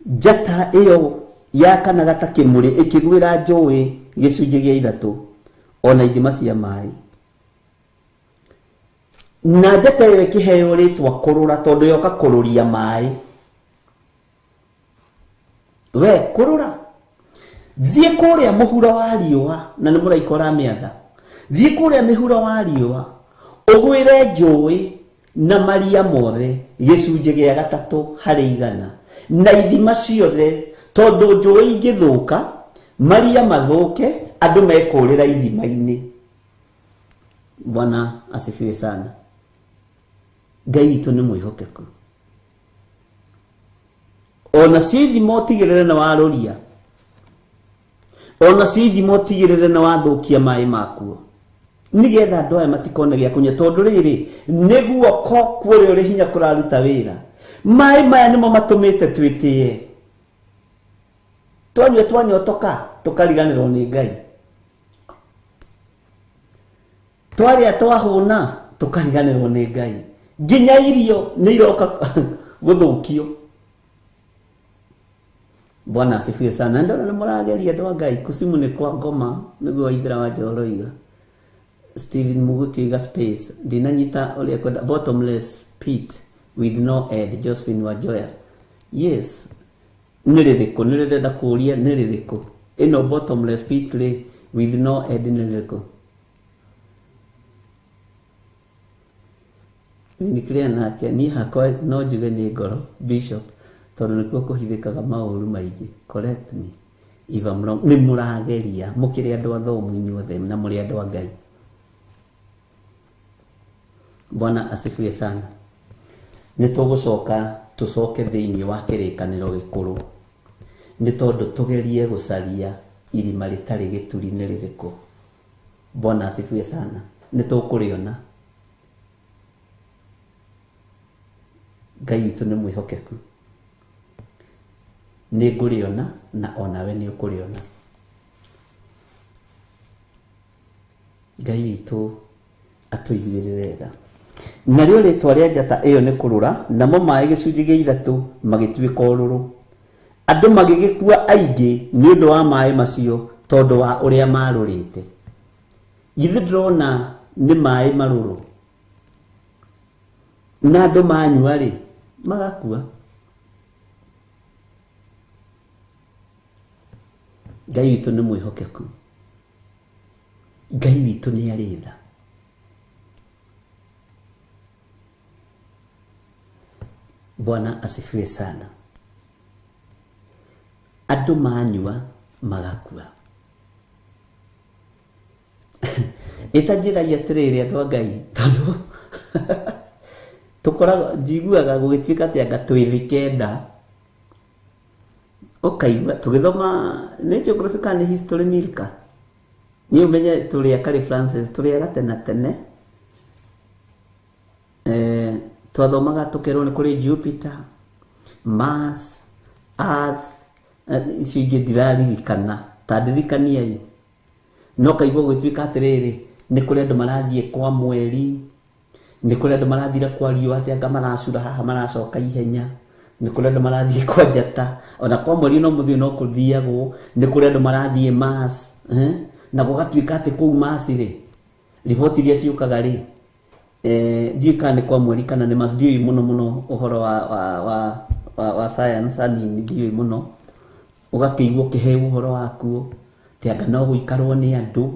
Njata ĩyo yakanaga ta kĩmũrĩ ĩkĩgwĩra njũĩ gĩcunjĩ gĩa ithatũ ona ithima cia maĩ. Na njata ĩyo ĩkĩheo rĩtwa kũrũra, tondũ yoka kũrũria maĩ. We kũrũra, thiĩ kũrĩa mũhuro wa riũa, na nĩ mũraika ũramĩatha. Thiĩ kũrĩa mĩhuro wa riũa ũgwĩre njũĩ na maria mothe gĩcunjĩ gĩa gatatũ harĩ igana na ithima ciothe, tondũ njũĩ ingĩthũka maria mathũke, andũ mekũrĩra ithima-inĩ. Bwana asifiwe sana. Ngai witũ nĩ mwĩhokeku. Ona cio ithima ũtigĩrĩre nĩ warũria, ona cio ithima ũtigĩrĩre nĩ wathũkia maĩ makuo, nĩgetha andũ aya matikone gĩa kũnyua, tondũ rĩrĩ nĩ guoko kũrĩa ũrĩ hinya kũraruta wĩra. Maĩ maya nĩmo matũmĩte twĩtĩe. Twanyua twanyotoka tũkariganĩrwo nĩ Ngai, twarĩa twahũna tũkariganĩrwo nĩ Ngai, nginya irio nĩ iroka gũthũkio. Bwana asifiwe sana. Ndona nĩ mũrageria andũ a Ngai. Kucimu nĩ kwa ngoma, nĩguo Waithera wa Njoroge oiga. Stephen Muguti oiga space ndinanyita ũrĩa kwenda bottomless pit with no end. Josephine Wanjoya, yes. Nĩ rĩrĩkũ? Nĩ rĩrenda kũũria nĩ rĩrĩkũ ĩno bottomless pit rĩ with no end nĩ rĩrĩkũ? Nĩ nake niĩ hakwa no njuge nĩ ngoro Bishop, tondũ nĩkuo kũhithĩkaga maũru maingĩ. Correct me if I'm wrong. Nĩ mũrageria mũkĩrĩ andũ athomu inyuothe na mũrĩ andũ a Ngai. Bwana asifiwe sana. Nĩ tũgũcoka tũcoke thĩinĩ wa kĩrĩkanĩro gĩkũrũ, nĩ tondũ tũgerie gũcaria irima rĩtarĩ gĩturi nĩ rĩrĩkũ. Bwana asifiwe sana. Nĩ tũkũrĩona. Ngai witũ nĩ mwĩhokeku. Nĩ ngũrĩona na onawe nĩ ũkũrĩona. Ngai witũ atũiguĩrĩre tha. Narĩo rĩtwa rĩa njata ĩyo nĩ kũrũra, namo maĩ gĩcunjĩ gĩa ithatũ magĩtuĩka ũrũrũ. Andũ magĩgĩkua aingĩ nĩ ũndũ wa maĩ macio, tondũ wa ũrĩa marũrĩte. Githĩ ndĩrona nĩ maĩ marũrũ, na andũ manyua rĩ magakua. Ngai witũ nĩ mwĩhokeku. Ngai witũ nĩ arĩ tha. Bwana asifiwe sana. Andũ manyua magakua. Ĩtanjĩragia atĩrĩrĩ andũ a Ngai, tondũ tũkoragwo njiguaga gũgĩtuĩka atĩ anga twĩ thĩ kenda, ũkaigua tũgĩthoma nĩ geography kana nĩ history Milka, niĩ ũmenye tũrĩ a Kari Francis tũrĩ a gatene tene. Twathomaga tũkerwo nĩ kũrĩ Jupiter, Mars, Earth, icio ingĩ ndiraririkana, ta ndirikaniai. No kaigua gũgĩtuĩka atĩrĩrĩ, nĩ kũrĩ andũ marathiĩ kwa mweri, nĩ kũrĩ andũ marathire kwa riũa, atĩ anga maracura haha maracoka ihenya, nĩ kũrĩ andũ marathiĩ kwa njata, ona kwa mweri no mũthiĩ no kũthiagwo, nĩ kũrĩ andũ marathiĩ Mars, na gũgatuĩka atĩ kũu Mars rĩ, riboti iria ciũkaga rĩ, ndiũĩ kana nĩ kwa mweri kana nĩ Mars, ndiũĩ mũno mũno ũhoro wa science anini, ndiũĩ mũno. Ũgakĩigua ũkĩheo ũhoro wakuo, atĩ anga no gũikarwo nĩ andũ,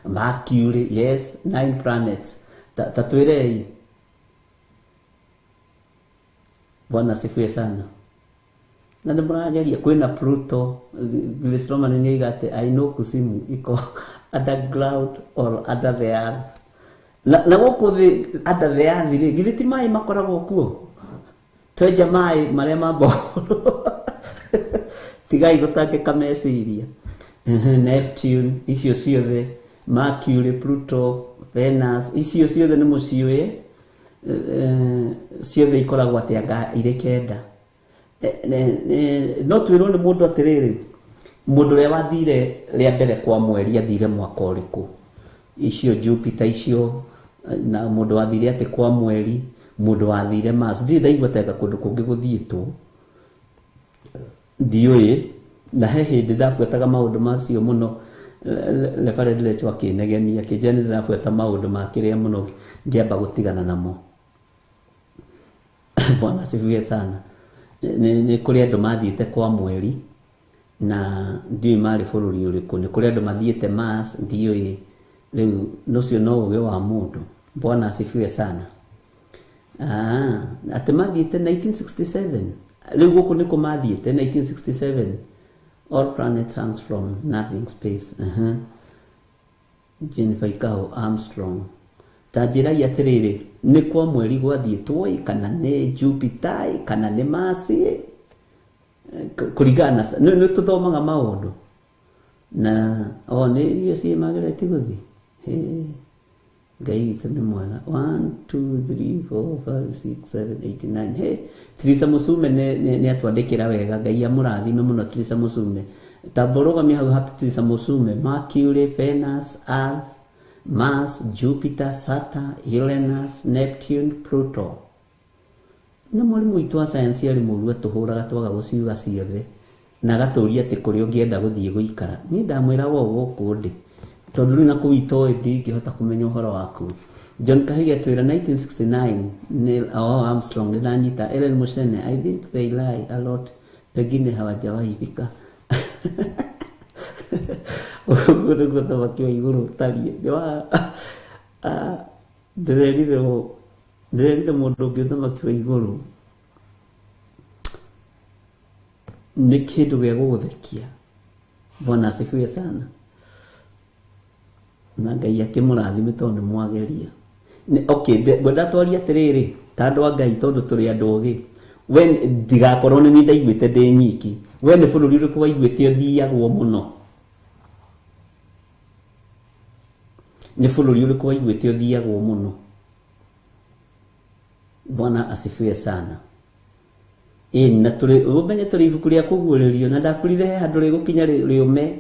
Mercury, yes, 9 planets. Ta twĩrei. Bwana asifiwe sana. Na nĩ mũrageria kwĩna Pluto, Grace Roman nĩ oiga atĩ I know kuzimu iko underground or under the earth. Na gũkũ thĩ under the earth rĩ, githĩ ti maĩ makoragwo kuo? Twenja maĩ marĩa ma mboro. Tigai gũtangĩka meciria. Neptune, icio ciothe, Mercury, Pluto, Venus, icio ciothe nĩ mũciũĩ, ciothe ikoragwo atĩ anga irĩ 9. No twĩrwo nĩ mũndũ atĩrĩrĩ, mũndũ ũrĩa wathire rĩa mbere kwa mweri athire mwaka ũrĩkũ? Icio Jupiter icio, na mũndũ wathire atĩ kwa mweri, mũndũ wathire Mars, ndirĩ ndaigua ta kũndũ kũngĩ gũthiĩtwo, ndiũĩ. Na he hĩndĩ ndabuataga maũndũ macio mũno, Reverend Lecho akĩnegenia, akĩnjĩra nĩ ndĩrabuata maũndũ ma kĩrĩa mũno, ngĩamba gũtigana namo. Bwana asifiwe sana. Nĩ kũrĩ andũ mathiĩte kwa mweri, na ndiũĩ marĩ bũrũri ũrĩkũ, nĩ kũrĩ andũ mathiĩte Mars, ndiũĩ. Rĩu ũcio no ũgĩ wa mũndũ. Bwana asifiwe sana. Atĩ mathiĩte 1967. Rĩu gũkũ nĩkũ mathiĩte 1967. All planets comes from nothing space. Jennifer Ikaho Armstrong. Ta njĩrai atĩrĩrĩ, nĩ kwa mweri gwathiĩtwo ĩ, kana nĩ Jupiter ĩ, kana nĩ Mars ĩ? Kũringana na nĩ tũthomaga maũndũ. Na o nĩ iria ciĩ magereti gũthiĩ. Ngai witũ nĩ mwega. 1 2 3 4 5 6 7 8 9. Hey, Teresa Musume nĩ atwandĩkĩra wega. Ngai amũrathime mũno Teresa Musume. Ta mbũrũgamia hau happy Teresa Musume. Mercury, Venus, Earth, Mars, Jupiter, Saturn, Uranus, Neptune, Pluto. Na mwarimũ witũ wa science arĩ mũru atũhũraga twaga gũciuga ciothe, na agatũria atĩ kũrĩa ũngĩenda gũthiĩ gũikara. Niĩ ndamwĩra wo gũkũ ndĩ, tondũ rĩu na kũu itoĩ ndingĩhota kũmenya ũhoro waku. John Kahiga atwĩra 1969, Neil Armstrong nĩndanyita. Ellen Mushene, I think they lie a lot, pengine hawajawahi fika. Ũguo nĩguo thamaki wa igũrũ ũtariĩ. Ndĩrerire mũndũ ũngĩ thamaki wa igũrũ nĩ kĩndũ gĩa gũgũthekia. Bwana asifiwe sana. Na Ngai akĩmũrathime tondũ nĩ mwageria. Okay, ngwenda twarie atĩrĩrĩ, ta andũ a Ngai tondũ tũrĩ andũ ogĩ. We ndigakorwo nĩ niĩ ndaiguĩte ndĩ nyiki. We nĩ bũrũri ũrĩkũ waiguĩte ũthiagwo mũno? Nĩ bũrũri ũrĩkũ waiguĩte ũthiagwo mũno? Bwana asifiwe sana. Na tũrĩ, ũmenye tũrĩ ibuku rĩa kũguũrĩrio, na ndakwĩrire he handũ rĩgũkinya rĩũme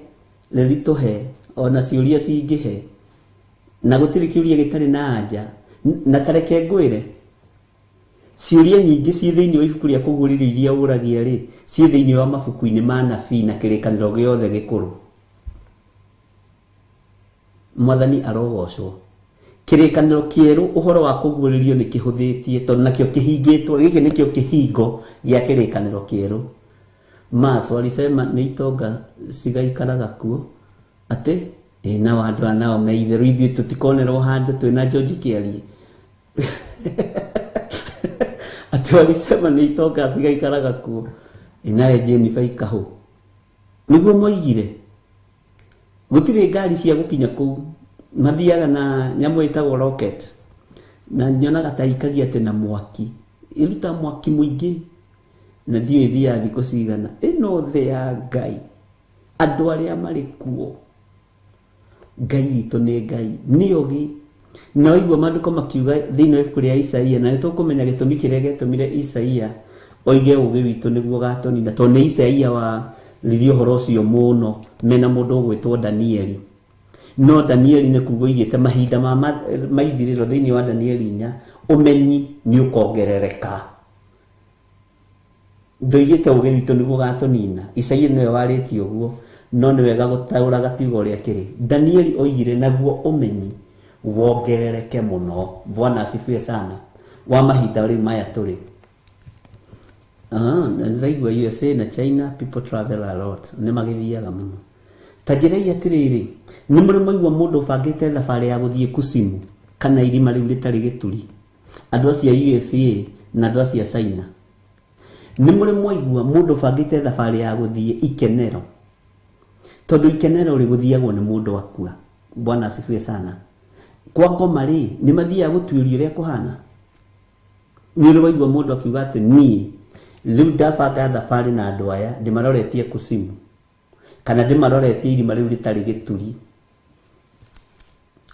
rĩritũhe, ona ciũria cingĩhe, na gũtirĩ kĩũria gĩtarĩ na anja. Na ta reke ngwĩre, ciũria nyingĩ ciĩ thĩinĩ wa ibuku rĩa kũguũrĩrio iria ũragia rĩ, ciĩ thĩinĩ wa mabuku-inĩ ma nabii na kĩrĩkanĩro gĩothe gĩkũrũ. Mwathani arogocwo. Kĩrĩkanĩro kĩerũ ũhoro wa kũguũrĩrio nĩ kĩhũthĩtie, tondũ nakĩo kĩhingĩtwo, gĩkĩ nĩkĩo kĩhingo gĩa kĩrĩkanĩro kĩerũ. Mars walisema nĩ itonga cigaikaraga kuo, atĩ nao andũ aya nao me itherũ, ithuĩ tũtikonerwo handũ twĩna George Kĩarie. Atĩ walisema nĩ itonga cigaikaraga kuo, nawe Jennifer Ikaho nĩguo moigire. Gũtirĩ ngari cia gũkinya kũu, mathiaga na nyamũ ĩtagwo rocket, na nyonaga ta ikagia atĩ na mwaki, ĩruta mwaki mũingĩ, na ndiũĩ ĩthiaga thikũ cigana. Ĩno thĩ ya Ngai, andũ arĩa marĩ kuo, Ngai witũ nĩ Ngai, nĩ ogĩ. Na waigua maandĩko makiuga thĩinĩ wa ibuku rĩa Isaia, na nĩ tũkũmenya gĩtũmi kĩrĩa gĩatũmire Isaia oige ũũgĩ witũ nĩguo ũgatũnina, tondũ nĩ Isaia waririe ũhoro ũcio mũno mena mũndũ ũgwĩtwo Danieli. No Danieli nĩ kuga oigĩte mahinda ma maithirĩro thĩinĩ wa Danieli 4, ũmenyi nĩ ũkongerereka. Ndoigĩte ũũgĩ witũ nĩguo ũgatũnina. Isaia nĩwe warĩtie ũguo, no nĩ wega gũtaũra gatiugo ũrĩa kĩrĩ. Danieli oigire naguo ũmenyi wongerereke mũno. Bwana asifiwe sana. Wa mahinda rĩu maya tũrĩ. Na ndĩraigua USA na China people travel a lot, nĩ magĩthiaga mũno. Ta njĩrai atĩrĩrĩ, nĩ mũrĩ mwaigua mũndũ ũbangĩte thabarĩ ya gũthiĩ Kusimu kana irima rĩu rĩtarĩ gĩturi? Andũ acio a USA na andũ acio a China. Nĩ mũrĩ mwaigua mũndũ ũbangĩte thabarĩ ya gũthiĩ Ikenero? Tondũ Ikenero rĩ gũthiagwo nĩ mũndũ akua. Bwana asifiwe sana. Kwa ngoma rĩ, nĩ mathiaga gũtuĩria ũrĩa kũhana? Nĩ ũrĩ waigua mũndũ akiuga atĩ niĩ rĩu ndabanga thabarĩ na andũ aya ndĩmaroretie Kusimu kana ndĩmaroretie irima rĩu rĩtarĩ gĩturi?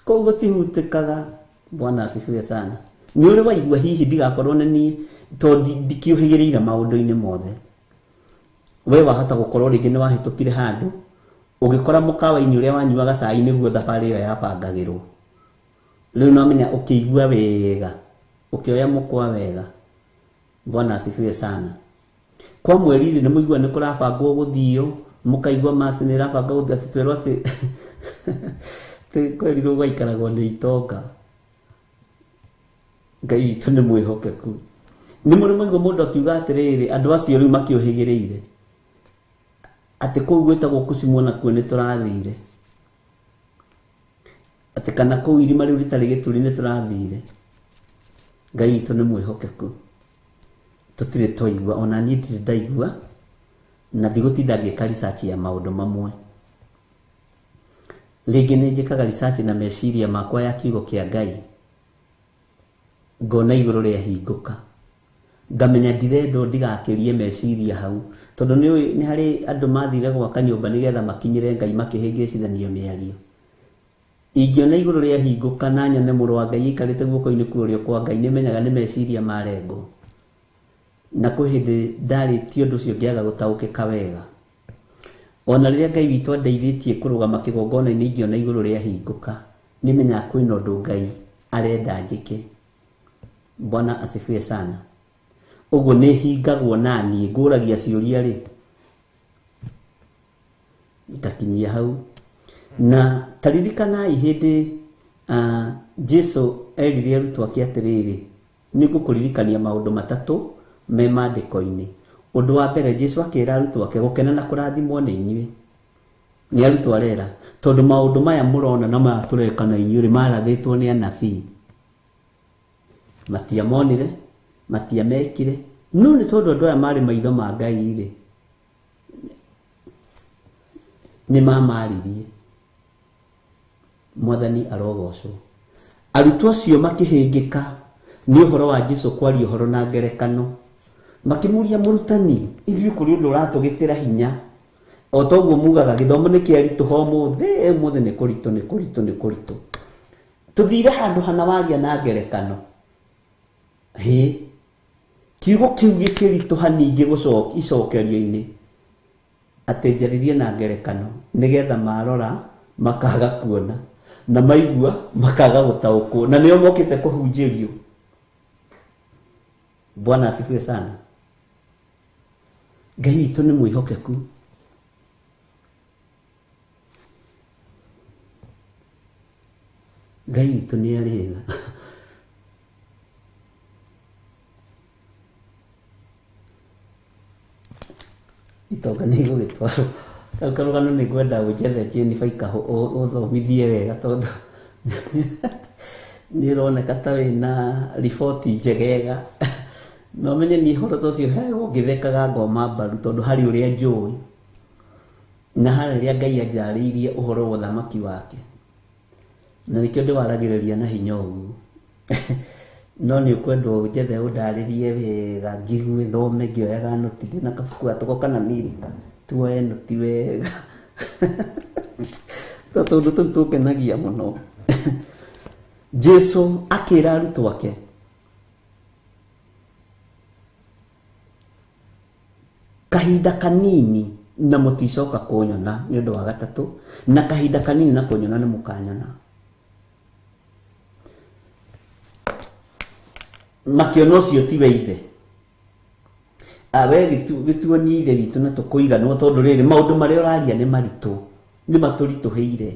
Kũu gũtihutĩkaga. Bwana asifiwe sana. Nĩ ũrĩ waigua hihi ndigakorwo nĩ niĩ, tondũ ndikĩũhĩgĩrĩire maũndũ-inĩ mothe. We wahota gũkorwo rĩngĩ nĩ wahĩtũkire handũ ũgĩkora mũkawa-inĩ ũrĩa wanyuaga cai nĩguo thabarĩ ĩyo yabangagĩrwo. Rĩu no menya ũkĩigua wega, ũkĩoya mũkwa wega. Bwana asifiwe sana. Kwa mweri rĩ, nĩ mũigua nĩ kũrabangwo gũthio, mũkaigua maci nĩ ĩrabanga gũthio, atĩ twerwo atĩ kwerirwo gũgaikaragwo nĩ itonga. Ngai witũ nĩ mwĩhokeku. Nĩ mũrĩ mwaigua mũndũ akiuga atĩrĩrĩ, andũ acio rĩu makĩũhĩgĩrĩire atĩ kũu gwĩtagwo Kusimu onakuo nĩ tũrathire, atĩ kana kũu irima rĩu rĩtarĩ gĩturi nĩ tũrathire. Ngai witũ nĩ mwĩhokeku. Tũtirĩ twaigua, ona niĩ ndirĩ ndaigua, na ndigũtinda ngĩka research ya maũndũ mamwe. Rĩngĩ nĩ njĩkaga research na meciria makwa ya kiugo kĩa Ngai, ngona igũrũ rĩahingũka, ngamenya ndirendwo ndigakĩrie meciria hau, tondũ nĩ harĩ andũ mathire gwaka nyũmba nĩgetha makinyĩre Ngai makĩhĩngĩcithanio mĩario. Ingĩona igũrũ rĩahingũka na nyone mũrũ wa Ngai aikarĩte guoko-inĩ kwa ũrĩo kwa Ngai, nĩmenyaga nĩ meciria marengwo. Na kwĩ hĩndĩ ndarĩtie ũndũ ũcio ngĩaga gũtaũkĩka wega. Ona rĩrĩa Ngai witũ andeithĩtie kũrũgama kĩgongona-inĩ ingĩona igũrũ rĩahingũka, nĩmenyaga kwĩna ũndũ Ngai arenda njĩke. Bwana asifiwe sana. Ũguo nĩ hingagwo na niĩ ngũragia ciũria rĩ, ngakinyia hau. Na taririkanai hĩndĩ Jesu erire arutwo ake atĩrĩrĩ, nĩ ngũkũririkania maũndũ matatũ me maandĩko-inĩ. Ũndũ wa mbere, Jesu akĩra arutwo ake gũkena na kũrathimwo nĩ inyuĩ. Nĩ arutwo arera, tondũ maũndũ maya mũrona na maya tũreka na inyuĩ rĩ, marathĩtwo nĩ anabii. Matiamonire, matiamekire, no nĩ tondũ andũ aya marĩ maitho ma Ngai rĩ, nĩ mamaririe. Mwathani arogocwo. Arutwo acio makĩhĩngĩka nĩ ũhoro wa Jesu kwaria ũhoro na ngerekano. Makĩmũria, mũrutani, ithuĩ kũrĩ ũndũ ũratũgĩtĩra hinya. O toguo mugaga gĩthomo nĩ kĩaritũha ũmũthĩ, ũmũthĩ nĩ kũritũ, nĩ kũritũ, nĩ kũritũ. Tũthire handũ hana waria na ngerekano. Hĩ, kiugo kĩu gĩkĩritũha ningĩ icokerio-inĩ, atĩ njarĩrie na ngerekano nĩgetha marora makaga kuona na maigua makaga gũtaũkwo, na nĩo mokĩte kũhunjĩrio. Bwana asifiwe sana. Ngai witũ nĩ mwĩhokeku. Ngai witũ nĩ arĩ tha. Itonga nĩ igũgĩtwarwo. Kau karũgano nĩ ngwenda ũnjethe Jennifer Ikahũ ũthomithie wega, tondũ nĩ ũroneka ta wĩna riboti njegega. No menye niĩ ũhoro ta ũcio heagwo ngĩthekaga ngoma mbaru, tondũ harĩ ũrĩa njũĩ na harĩ rĩrĩa Ngai anjarĩirie ũhoro wa ũthamaki wake, na nĩkĩo ndĩwaragĩrĩria na hinya ũguo. No nĩ ũkwendwo njethe ũndarĩrie wega, njigue, thome ngĩoyaga noti, ndĩna kabuku gatũko kana mirika, tuoe noti wega. Tondũ tũndũ tũu tũngenagia mũno. Jesu akĩra arutwo ake kahinda kanini na mũticoka kũnyona nĩ ũndũ wa gatatũ, na kahinda kanini na kũnyona nĩ mũkanyona. Makĩona ũcio tiwe ithe. Awe gĩtuonie ithe witũ na tũkũiganwo tondũ rĩrĩ maũndũ marĩa ũraria nĩ maritũ, nĩ matũritũhĩire.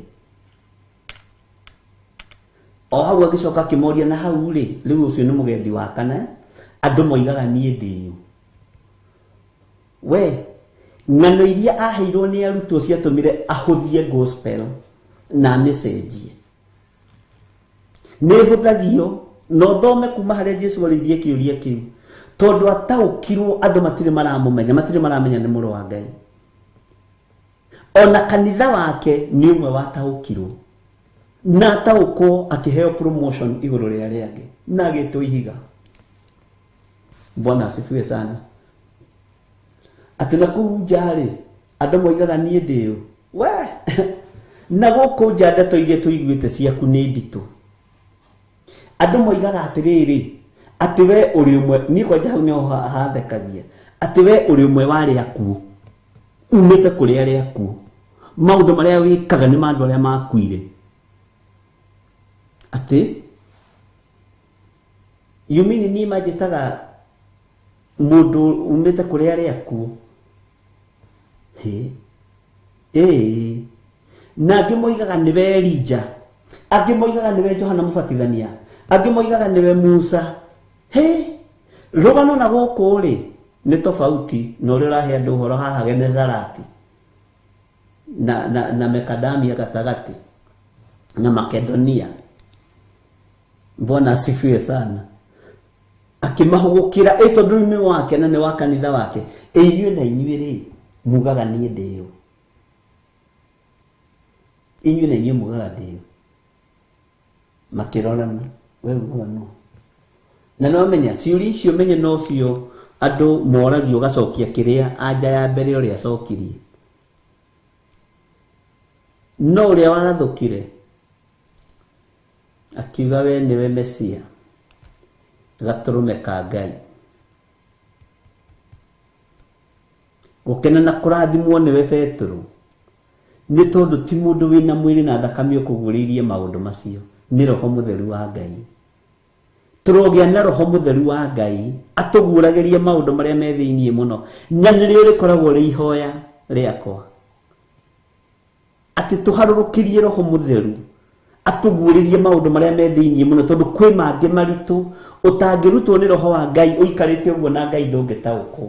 O hau agĩcoka akĩmoria na hau rĩ, rĩu ũcio nĩ mũgendi wa kana, andũ moigaga niĩ ndĩũ. We ng'ano iria aheirwo nĩ arutwo ciatũmire ahũthie gospel na mĩcenjie. Nĩ hũthagio na ũthome kuma harĩa Jesu arĩirie kĩũria kĩu, tondũ ataũkirwo andũ matirĩ maramũmenya, matirĩ maramenya nĩ mũrũ wa Ngai. Ona kanitha wake nĩ ũmwe wataũkirwo na ataũkwo akĩheo promotion igũrũ rĩa arĩa angĩ na agĩtwo ihiga. Bwana asifiwe sana. Atĩ na kũu nja rĩ, andũ moigaga niĩ ndĩũ. We na gũkũ nja ndeto iria tũiguĩte ciaku nĩ nditũ. Andũ moigaga atĩrĩrĩ, atĩ we ũrĩ ũmwe, niĩ kwanja hau nĩho hathekagia, atĩ we ũrĩ ũmwe wa arĩa akuũ, umĩte kũrĩ arĩa akuũ, maũndũ marĩa wĩkaga nĩ ma andũ arĩa makuire. Atĩ you mean niĩ manjĩtaga mũndũ umĩte kũrĩ arĩa akuũ? Hĩ, ĩĩ. Na angĩ moigaga nĩwe Elija, angĩ moigaga nĩwe Johana Mũbatithania, angĩ moigaga nĩwe Musa. Hĩ, rũgano na gũkũ rĩ nĩ tofauti na ũrĩa ũrahe andũ ũhoro haha Genezarati na Mekadamia gatagatĩ na Makedonia. Bwana asifiwe sana. Akĩmahũgũkĩra ĩ tondũ rĩu nĩ wake na nĩ wa kanitha wake, ĩ inyuĩ na inyuĩ rĩ mugaga niĩ ndĩũ, inyuĩ na inyuĩ mugaga ndĩũ. Makĩrorana, we ugaga nũ? Na no menya ciũria icio menye no cio andũ moragio ũgacokia kĩrĩa anja ya mbere ũrĩa acokirie. No ũrĩa warathũkire akiuga we nĩwe Mesia, gatũrũme ka Ngai. Gũkena na kũrathimwo nĩwe Petero, nĩ tondũ ti mũndũ wĩna mwĩrĩ na thakame ũkũguũrĩirie maũndũ macio, nĩ Roho Mũtheru wa Ngai. Tũrogĩa na Roho Mũtheru wa Ngai atũguũragĩrie maũndũ marĩa me thĩinĩ mũno, na nĩrĩo rĩkoragwo rĩ ihoya rĩakwa, atĩ tũharũrũkĩrie Roho Mũtheru atũguũrĩrie maũndũ marĩa me thĩinĩ mũno, tondũ kwĩ mangĩ maritũ ũtangĩrutwo nĩ Roho wa Ngai ũikarĩte ũguo na Ngai ndũngĩtaũkwo,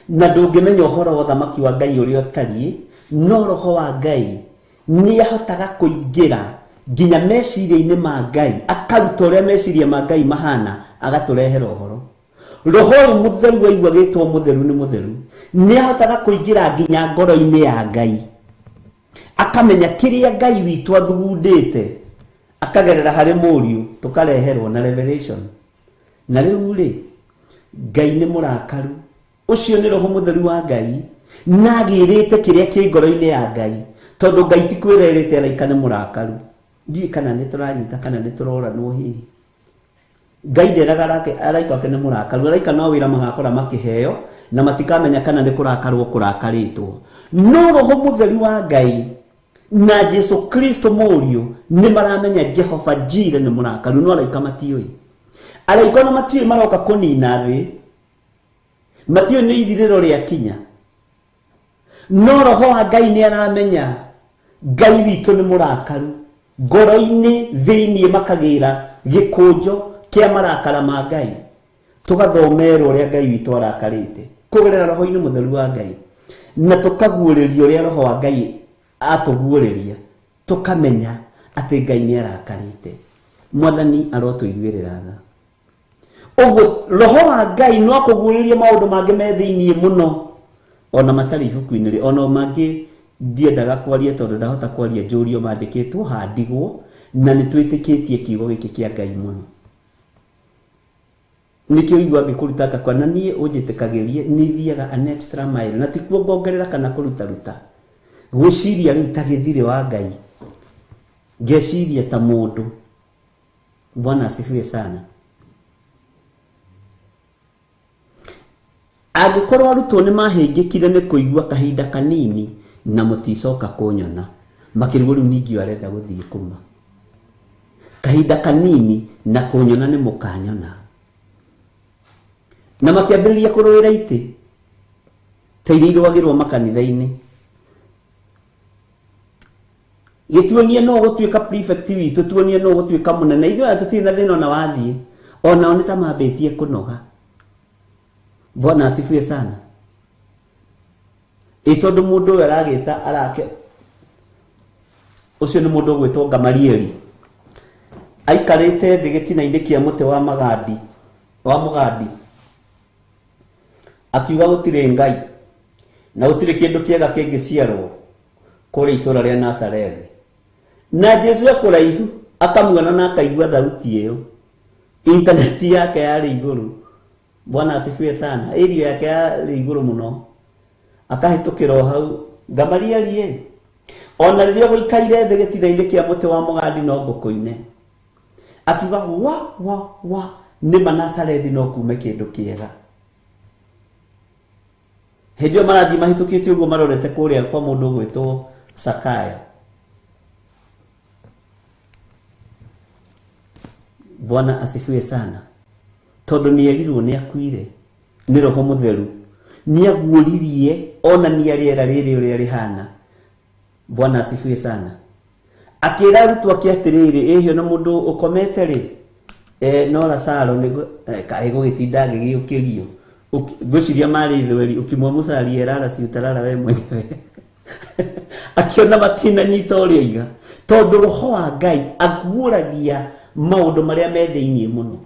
na ndũngĩmenya ũhoro wa ũthamaki wa Ngai ũrĩa ũtariĩ. No Roho wa Ngai nĩ ahotaga kũingĩra nginya meciria-inĩ ma Ngai, akaruta ũrĩa meciria ma Ngai mahana, agatũrehera ũhoro. Roho ũyũ Mũtheru waigua gĩtwo Mũtheru nĩ Mũtheru, nĩ ahotaga kũingĩra nginya ngoro-inĩ ya Ngai, akamenya kĩrĩa Ngai witũ athugundĩte, akagerera harĩ Mũriũ, tũkareherwo na revelation. Na rĩu rĩ, Ngai nĩ mũrakaru, ũcio nĩ Roho Mũtheru wa Ngai, na agĩrĩte kĩrĩa kĩ ngoro-inĩ ya Ngai, tondũ Ngai ti kwĩra erĩte araika nĩ mũrakaru. Ndiũĩ kana nĩ tũranyita kana nĩ tũroranwo hihi. Ngai nderaga araika ake nĩ mũrakaru, araika no wĩra magakora makĩheo na matikamenya kana nĩ kũrakarwo kũrakarĩtwo. No Roho Mũtheru wa Ngai na Jesu Kristo Mũriũ nĩ maramenya Jehova Jire nĩ mũrakaru, no araika matiũĩ. Araika ona matiũĩ maroka kũnina thĩ, matiũĩ nĩ ithirĩro rĩakinya. No Roho wa Ngai nĩ aramenya Ngai witũ nĩ mũrakaru, ngoro-inĩ thĩinĩ makagĩra gĩkũnjo kĩa marakara ma Ngai, tũgathomerwo ũrĩa Ngai witũ arakarĩte kũgerera Roho-inĩ Mũtheru wa Ngai, na tũkaguũrĩrio ũrĩa Roho wa Ngai atũguũrĩria, tũkamenya atĩ Ngai nĩ arakarĩte. Mwathani arotũiguĩrĩra tha. Ũguo Roho wa Ngai no akũguũrĩrie maũndũ mangĩ me thĩinĩ mũno ona matarĩ ibuku-inĩ rĩ, ona mangĩ ndiendaga kwaria tondũ ndahota kwaria njũrio mandĩkĩtwo handigwo, na nĩ twĩtĩkĩtie kiugo gĩkĩ kĩa Ngai mũno. Nĩkĩo ũigua ngĩkũruta ngakwa, na niĩ ũnjĩtĩkagĩrie nĩ thiaga an extra mile, na ti kuongongerera kana kũrutaruta. Gwĩciria rĩu ta gĩthirĩ wa Ngai, Ngeciria ta mũndũ. Bwana asifiwe sana. Angĩkorwo arutwo nĩ mahĩngĩkire nĩ kũigua kahinda kanini na mũticoka kũnyona, makĩrigwo rĩu ningĩ arenda gũthiĩ kũma. Kahinda kanini na kũnyona nĩ mũkanyona. Na makĩambĩrĩria kũrũĩra itĩ ta iria irũagĩrwo makanitha-inĩ. Gĩtuonie no gũtuĩka prefect witũ, tuonie no gũtuĩka mũnene, ithuĩ ona tũtirĩ na thĩna ona wathiĩ, onao nĩ ta mambĩtie kũnoga. Bwana asifiwe sana. Ĩ tondũ mũndũ ũyũ aragĩta arake ũcio nĩ mũndũ ũgwĩtwo Gamalieli, aikarĩte thĩ gĩtina-inĩ kĩa mũtĩ wa magandi wa mũgandi, akiuga gũtirĩ Ngai na gũtirĩ kĩndũ kĩega kĩngĩciarwo kũrĩa itũũra rĩa Nazarethi. Na Jesu e kũraihu akamuona na akaigua thauti ĩyo, intaneti yake yarĩ igũrũ. Bwana asifiwe sana. Ĩrio yake yarĩ igũrũ mũno, akahĩtũkĩra o hau. Gamalieli ĩ, ona rĩrĩa gũikaire thĩ gĩtina-inĩ kĩa mũtĩ wa mũgandi no ngũkũine, akiuga wa wa wa, nĩma Nazarethi no kume kĩndũ kĩega. Hĩndĩ ĩyo marathiĩ mahĩtũkĩte ũguo marorete kũrĩa kwa mũndũ ũgwĩtwo Sakayo. Bwana asifiwe sana. Tondũ nĩ erirwo nĩ akuire nĩ Roho Mũtheru, nĩ aguũririe onania rĩera rĩrĩ ũrĩa rĩhana. Bwana asifiwe sana. Akĩra arutwo ake atĩrĩrĩ, ĩhio na mũndũ ũkomete rĩ, no Lazaro nĩguo kaĩ gũgĩtinda agĩgĩũkĩrio. Ngwĩciria marĩ ithweri, ũkimwa mũcari erara ciutarara we mwenyewe. Akĩona matinanyita ũrĩa oiga, tondũ Roho wa Ngai aguũragia maũndũ marĩa me thĩinĩ mũno,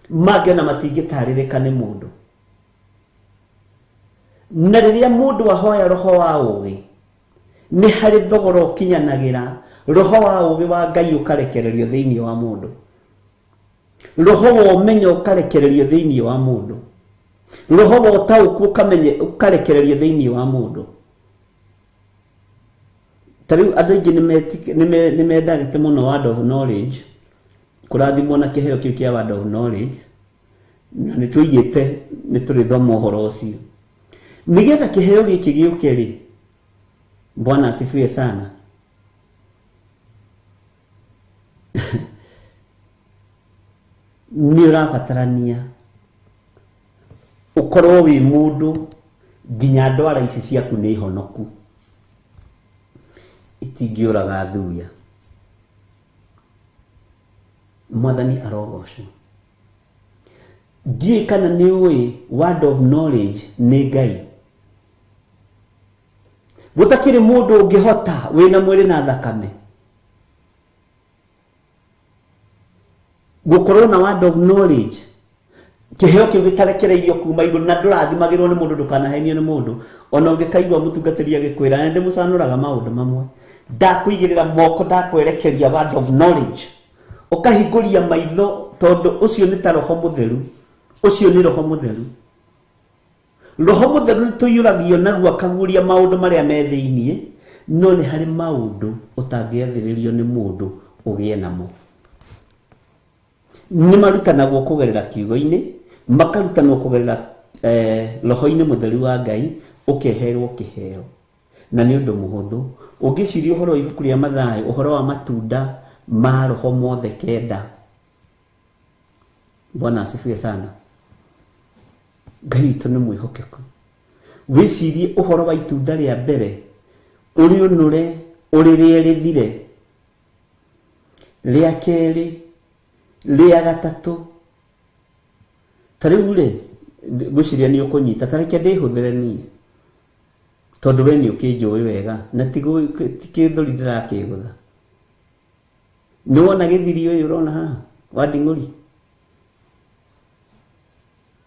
mangĩ ona matingĩtarĩrĩka nĩ mũndũ. Na rĩrĩa mũndũ ahoya roho wa ũũgĩ, nĩ harĩ thogora ũkinyanagĩra, roho wa ũũgĩ wa Ngai ũkarekererio thĩinĩ wa mũndũ, roho wa ũmenyo ũkarekererio thĩinĩ wa mũndũ, roho wa ũtaũku ũkarekererio thĩinĩ wa mũndũ. Ta rĩu andũ aingĩ nĩ mendagĩte mũno word of knowledge, kũrathimwo na kĩheo kĩu kĩa word of knowledge, na nĩ tũigĩte nĩ tũrĩthoma ũhoro ũcio. Nĩgetha kĩheo gĩkĩ gĩũke rĩ, Bwana asifiwe sana, nĩ ũrabatarania ũkorwo wĩ mũndũ nginya ndwara ici ciaku nĩ honoku, itingĩũraga thuya. Mwathani arogocwo. Ndiũĩ kana nĩ ũĩ word of knowledge nĩ Ngai. Gũtakĩrĩ mũndũ ũngĩhota wĩna mwĩrĩ na thakame gũkorwo na word of knowledge, kĩheo kĩu gĩtarekereirio kuma igũrũ, na ndũrathimagĩrwo nĩ mũndũ, ndũkanahenio nĩ mũndũ. Ona ũngĩkaigua mũtungatĩri agĩkwĩra, na ndĩmũcanũraga maũndũ mamwe, ndakũigĩrĩra moko, ndakwerekeria word of knowledge, ũkahingũria maitho, tondũ ũcio nĩ ta Roho Mũtheru, ũcio nĩ Roho Mũtheru. Roho Mũtheru nĩ tũiyũragio naguo akaguũria maũndũ marĩa me thĩinĩ, no nĩ harĩ maũndũ ũtangĩathĩrĩrio nĩ mũndũ ũgĩe namo. Nĩ marutanagwo kũgerera kiugo-inĩ, makarutanwo kũgerera roho-inĩ mũtheru wa Ngai, ũkeherwo kĩheo. Na nĩ ũndũ mũhũthũ. Ũngĩciria ũhoro wa ibuku rĩa Mathayo, ũhoro wa matunda ma roho mothe kenda. Bwana asifiwe sana. Ngai witũ nĩ mwĩhokeku. Wĩcirie ũhoro wa itunda rĩa mbere, ũrĩũnũre, ũrĩrĩe rĩthire, rĩa kerĩ, rĩa gatatũ. Ta rĩu rĩ, ngwĩciria nĩ ũkũnyita, ta reke ndĩhũthĩre niĩ, tondũ we nĩ ũkĩnjũĩ wega, na ti kĩthũri ndĩrakĩgũtha. Nĩ wona gĩthiri ũyũ ũrona haha wa nding'ũri,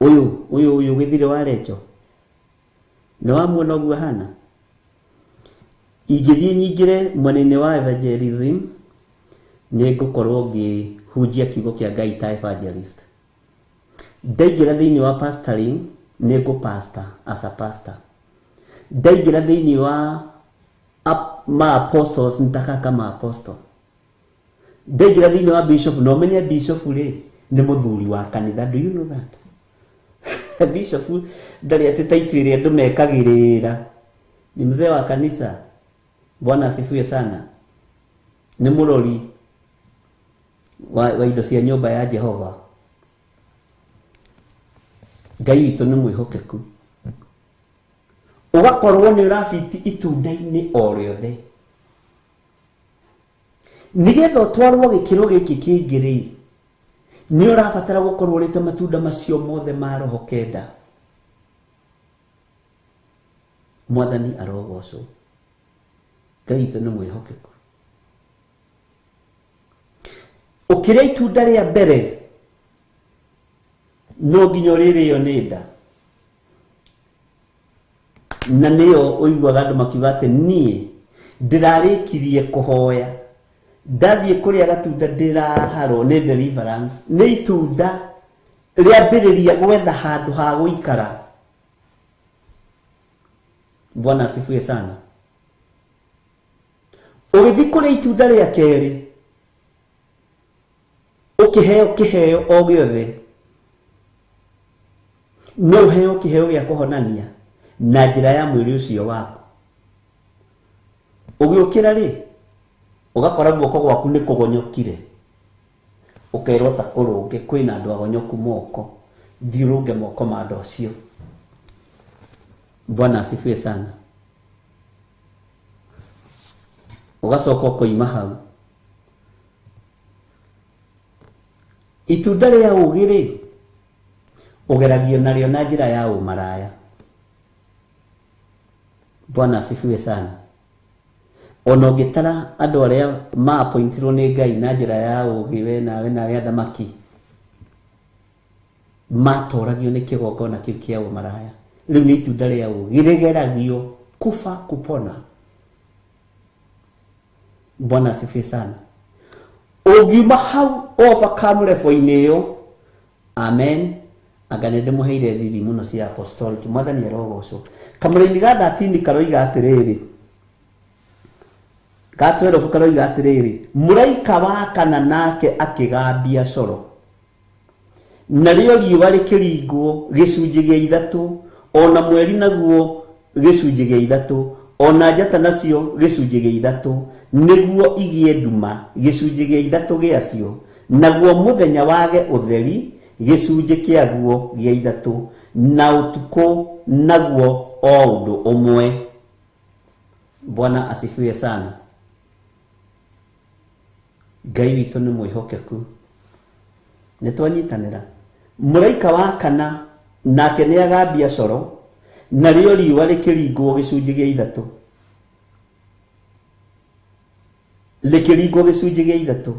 ũyũ ũyũ ũyũ gĩthiri wa Recho, nĩ wamuona ũguo ahana? Ingĩthiĩ nyingĩre mwena-inĩ wa evangelism, nĩ ngũkorwo ngĩhunjia kiugo kĩa Ngai ta evangelist. Ndaingĩra thĩinĩ wa pastoring, nĩ ngũ pastor as a pastor. Ndaingĩra thĩinĩ wa ma apostles, nitaka kama apostle. Ndaingĩra thĩinĩ wa bishop na ũmenye bishop rĩ nĩ mũthuri wa kanitha. Do you know that? Bishop ndarĩ atĩ taitũ ĩrĩa andũ mekagĩrĩra, ni mzee wa kanisa. Bwana asifiwe sana. Nĩ mũrori wa indo cia nyũmba ya Jehova. Ngai witũ nĩ mwĩhokeku. Ũgakorwo nĩ ũrabiti itunda-inĩ o rĩothe nĩgetha ũtwarwo gĩkĩro gĩkĩ kĩngĩ rĩ, nĩ ũrabatara gũkorwo ũrĩte matunda macio mothe ma roho kenda. Mwathani arogocwo. Ngai witũ nĩ mwĩhokeku. Ũkĩrĩa itunda rĩa mbere no nginya ũrĩrĩo nĩ nda, na nĩyo ũiguaga andũ makiuga atĩ niĩ ndĩrarĩkirie kũhoya, ndathiĩ kũrĩa gatunda ndĩraharwo nĩ deliverance. Nĩ itunda rĩambĩrĩria gwetha handũ ha gũikara. Bwana asifiwe sana. Ũgĩthiĩ kũrĩa itunda rĩa kerĩ, ũkĩheo kĩheo o gĩothe, no ũheo kĩheo gĩa kũhonania na njĩra ya mwĩrĩ ũcio waku. Ũgĩũkĩra rĩ, ũgakora guoko gwaku nĩ kũgonyokire, ũkerwo ta kũrũnge, kwĩna andũ agonyoku moko, thiĩ ũrũnge moko ma andũ acio. Bwana asifiwe sana. Ũgacoka ũkoima hau. Itunda rĩa ũũgĩ rĩ, ũgeragio narĩo na njĩra ya ũmaraya. Bwana asifiwe sana. Ona ũngĩtara andũ arĩa ma-appointirwo nĩ Ngai na njĩra ya ũũgĩ, we nawe nawe athamaki, matoragio nĩ kĩgongona kĩu kĩa ũmaraya. Rĩu nĩ itunda rĩa ũũgĩ rĩgeragio kufa kupona. Bwana asifiwe sana. Ũngiuma hau overcome level-inĩ ĩyo, amen. Anga nĩ ndĩmũheire thiri mũno cia apostolic. Mwathani arogocwo. Kamũraini ga 13 karoiga atĩrĩrĩ, ga 12 karoiga atĩrĩrĩ, mũraika wa kana nake akĩgambia coro, narĩo riũa rĩkĩringwo gĩcunjĩ gĩa ithatũ, ona mweri naguo gĩcunjĩ gĩa ithatũ, ona njata nacio gĩcunjĩ gĩa ithatũ, nĩguo igĩe nduma gĩcunjĩ gĩa ithatũ gĩacio, naguo mũthenya wage ũtheri gĩcunjĩ kĩaguo gĩa ithatũ, na ũtukũ naguo o ũndũ ũmwe. Bwana asifiwe sana. Ngai witũ nĩ mwĩhokeku. Nĩ twanyitanĩra. Mũraika wa kana nake nĩ agambia coro, narĩo riũa rĩkĩringwo gĩcunjĩ gĩa ithatũ, rĩkĩringwo gĩcunjĩ gĩa ithatũ,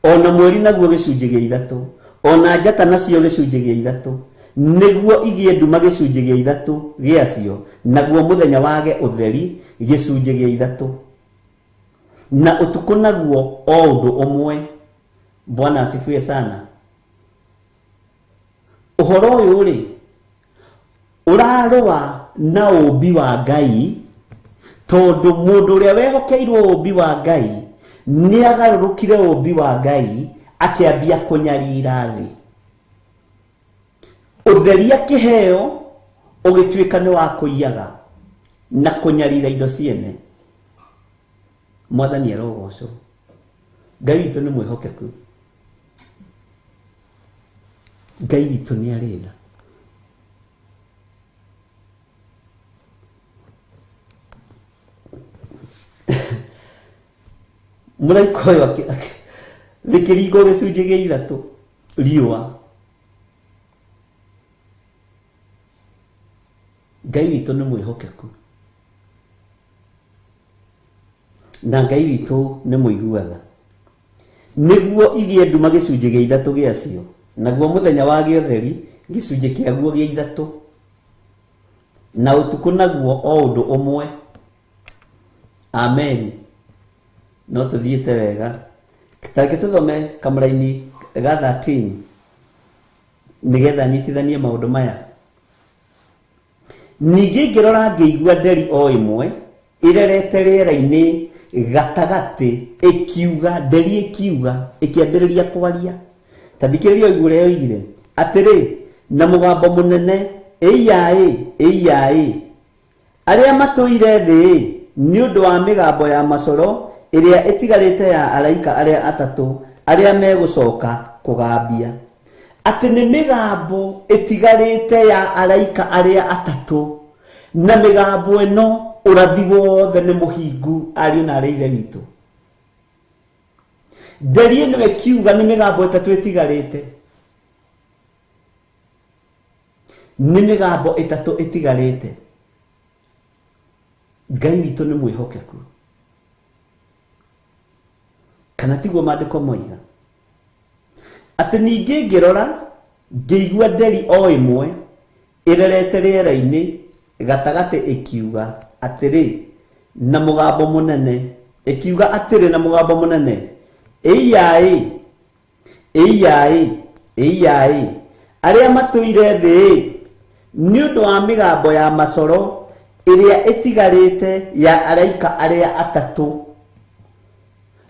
ona mweri naguo gĩcunjĩ gĩa ithatũ, ona njata nacio gĩcunjĩ gĩa ithatũ, nĩguo igĩe nduma gĩcunjĩ gĩa ithatũ gĩacio, naguo mũthenya wage ũtheri gĩcunjĩ gĩa ithatũ, na ũtukũ naguo o ũndũ ũmwe. Bwana asifiwe sana. Ũhoro ũyũ rĩ, ũrarũa na ũũmbi wa Ngai, tondũ mũndũ ũrĩa wehokeirwo ũũmbi wa Ngai nĩ agarũrũkire ũũmbi wa Ngai akĩambia kũnyarira thĩ. Ũtheria kĩheo ũgĩtuĩka nĩ wa kũiyaga na kũnyarira indo ciene. Mwathani arogocwo. Ngai witũ nĩ mwĩhokeku. Ngai witũ nĩ arĩ tha. Mũraika ũyũ rĩkĩringwo gĩcunjĩ gĩa ithatũ riũa. Ngai witũ nĩ mwĩhokeku, na Ngai witũ nĩ mũigua tha. Nĩguo igĩe nduma gĩcunjĩ gĩa ithatũ gĩacio, naguo mũthenya wage ũtheri gĩcunjĩ kĩaguo gĩa ithatũ, na ũtukũ naguo o ũndũ ũmwe. Amen. No tũthiĩte wega. Tareke tũthome kamũraini ga 13 nĩgetha nyitithanie maũndũ maya. Ningĩ ngĩrora ngĩigua nderi o ĩmwe ĩrerete rĩera-inĩ gatagatĩ ĩkiuga, nderi ĩkiuga, ĩkĩambĩrĩria kwaria. Ta thikĩrĩria ũigue ũrĩa yoigire atĩrĩ na mũgambo mũnene, ĩiyaĩ ĩiyaĩ, arĩa matũire thĩ nĩ ũndũ wa mĩgambo ya macoro ĩrĩa ĩtigarĩte ya araika arĩa atatũ arĩa megũcoka kũgambia. Atĩ nĩ mĩgambo ĩtigarĩte ya araika arĩa atatũ, na mĩgambo ĩno ũrathi wothe nĩ mũhingu, ariũ na arĩ ithe witũ. Nderi ĩno ĩkiuga nĩ mĩgambo ĩtatũ ĩtigarĩte, nĩ mĩgambo ĩtatũ ĩtigarĩte. Ngai witũ nĩ mwĩhokeku, kana tiguo maandĩko moiga? Atĩ ningĩ ngĩrora ngĩigua nderi o ĩmwe ĩrerete rĩera-inĩ gatagatĩ ĩkiuga atĩrĩ na mũgambo mũnene, ĩkiuga atĩrĩ na mũgambo mũnene, ĩiyaĩ ĩiyaĩ ĩiyaĩ, arĩa matũire thĩ nĩ ũndũ wa mĩgambo ya macoro ĩrĩa ĩtigarĩte ya araika arĩa atatũ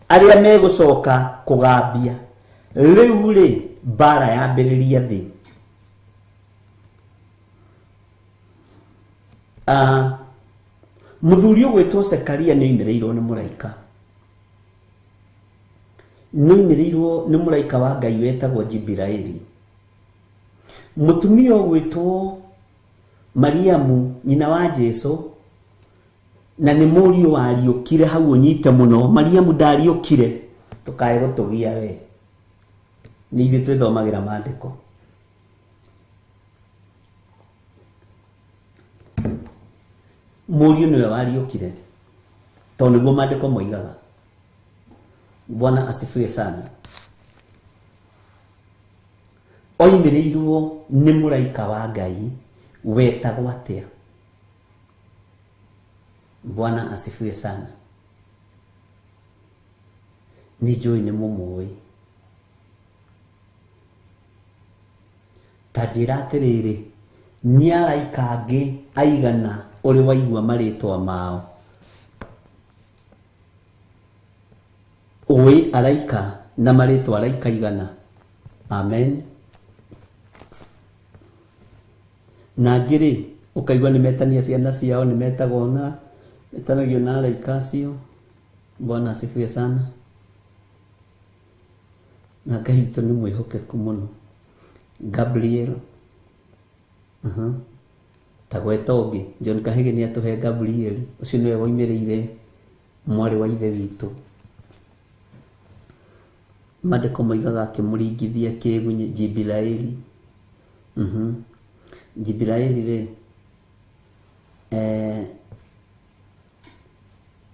arĩa megũcoka kũgambia. Rĩu rĩ, mbara yambĩrĩria thĩ. Mũthuri ũgwĩtwo Zekaria nĩ oimĩrĩirwo nĩ mũraika, nĩ oimĩrĩirwo nĩ mũraika wa Ngai wetagwo Jibiraeli. Mũtumia ũgwĩtwo Mariamu, nyina wa Jesu, na nĩ mũriũ wariũkire hau ũnyite mũno. Mariamu ndariũkire, ndũkae gũtũgia we, nĩ ithuĩ twĩthomagĩra maandĩko. Mũriũ nĩwe wariũkire, tondũ nĩguo maandĩko moigaga. Bwana asifiwe sana. Oimĩrĩirwo nĩ mũraika wa Ngai wetagwo atĩa? Bwana asifiwe sana. Nĩ njũĩ nĩ mũmũĩ. Ta njĩra atĩrĩrĩ, nĩ araika angĩ aigana ũrĩ waigua marĩtwa mao? Ũĩ araika na marĩtwa araika igana? Amen. Na angĩ rĩ, ũkaigua nĩ metania ciana ciao, nĩ metagwo na metanagio na araika acio. Bwana asifiwe sana. Na Ngai witũ nĩ mwĩhokeku mũno. Gabriel, ta gweta ũngĩ, John Kahĩgĩ nĩ atũhe Gabriel, ũcio nĩwe woimĩrĩire mwarĩ wa ithe witũ. Maandĩko moigaga akĩmũringithia kĩgunyĩ Jibiraeli. Jibiraeli rĩ,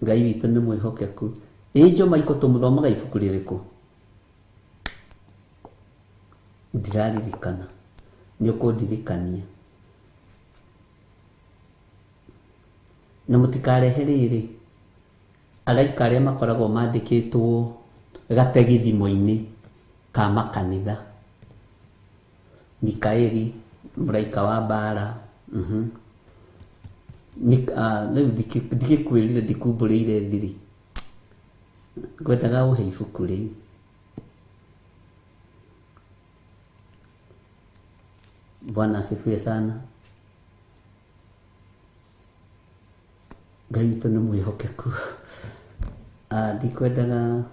Ngai witũ nĩ mwĩhokeku. Ĩ Njoma Maiko tũmũthomaga ibuku rĩrĩkũ? Ndiraririkana, nĩ ũkũndirikania. Na mũtikarehe rĩrĩ, araika arĩa makoragwo mandĩkĩtwo gategithimo-inĩ ka makanitha. Mikaeli, mũraika wa mbara. Rĩu ndikĩkwĩrire, ndikumbũrĩire thiri. Ngwendaga ũhe ibuku rĩu. Bwana asifiwe sana. Ngai witũ nĩ mwĩhokeku. Ndikwendaga,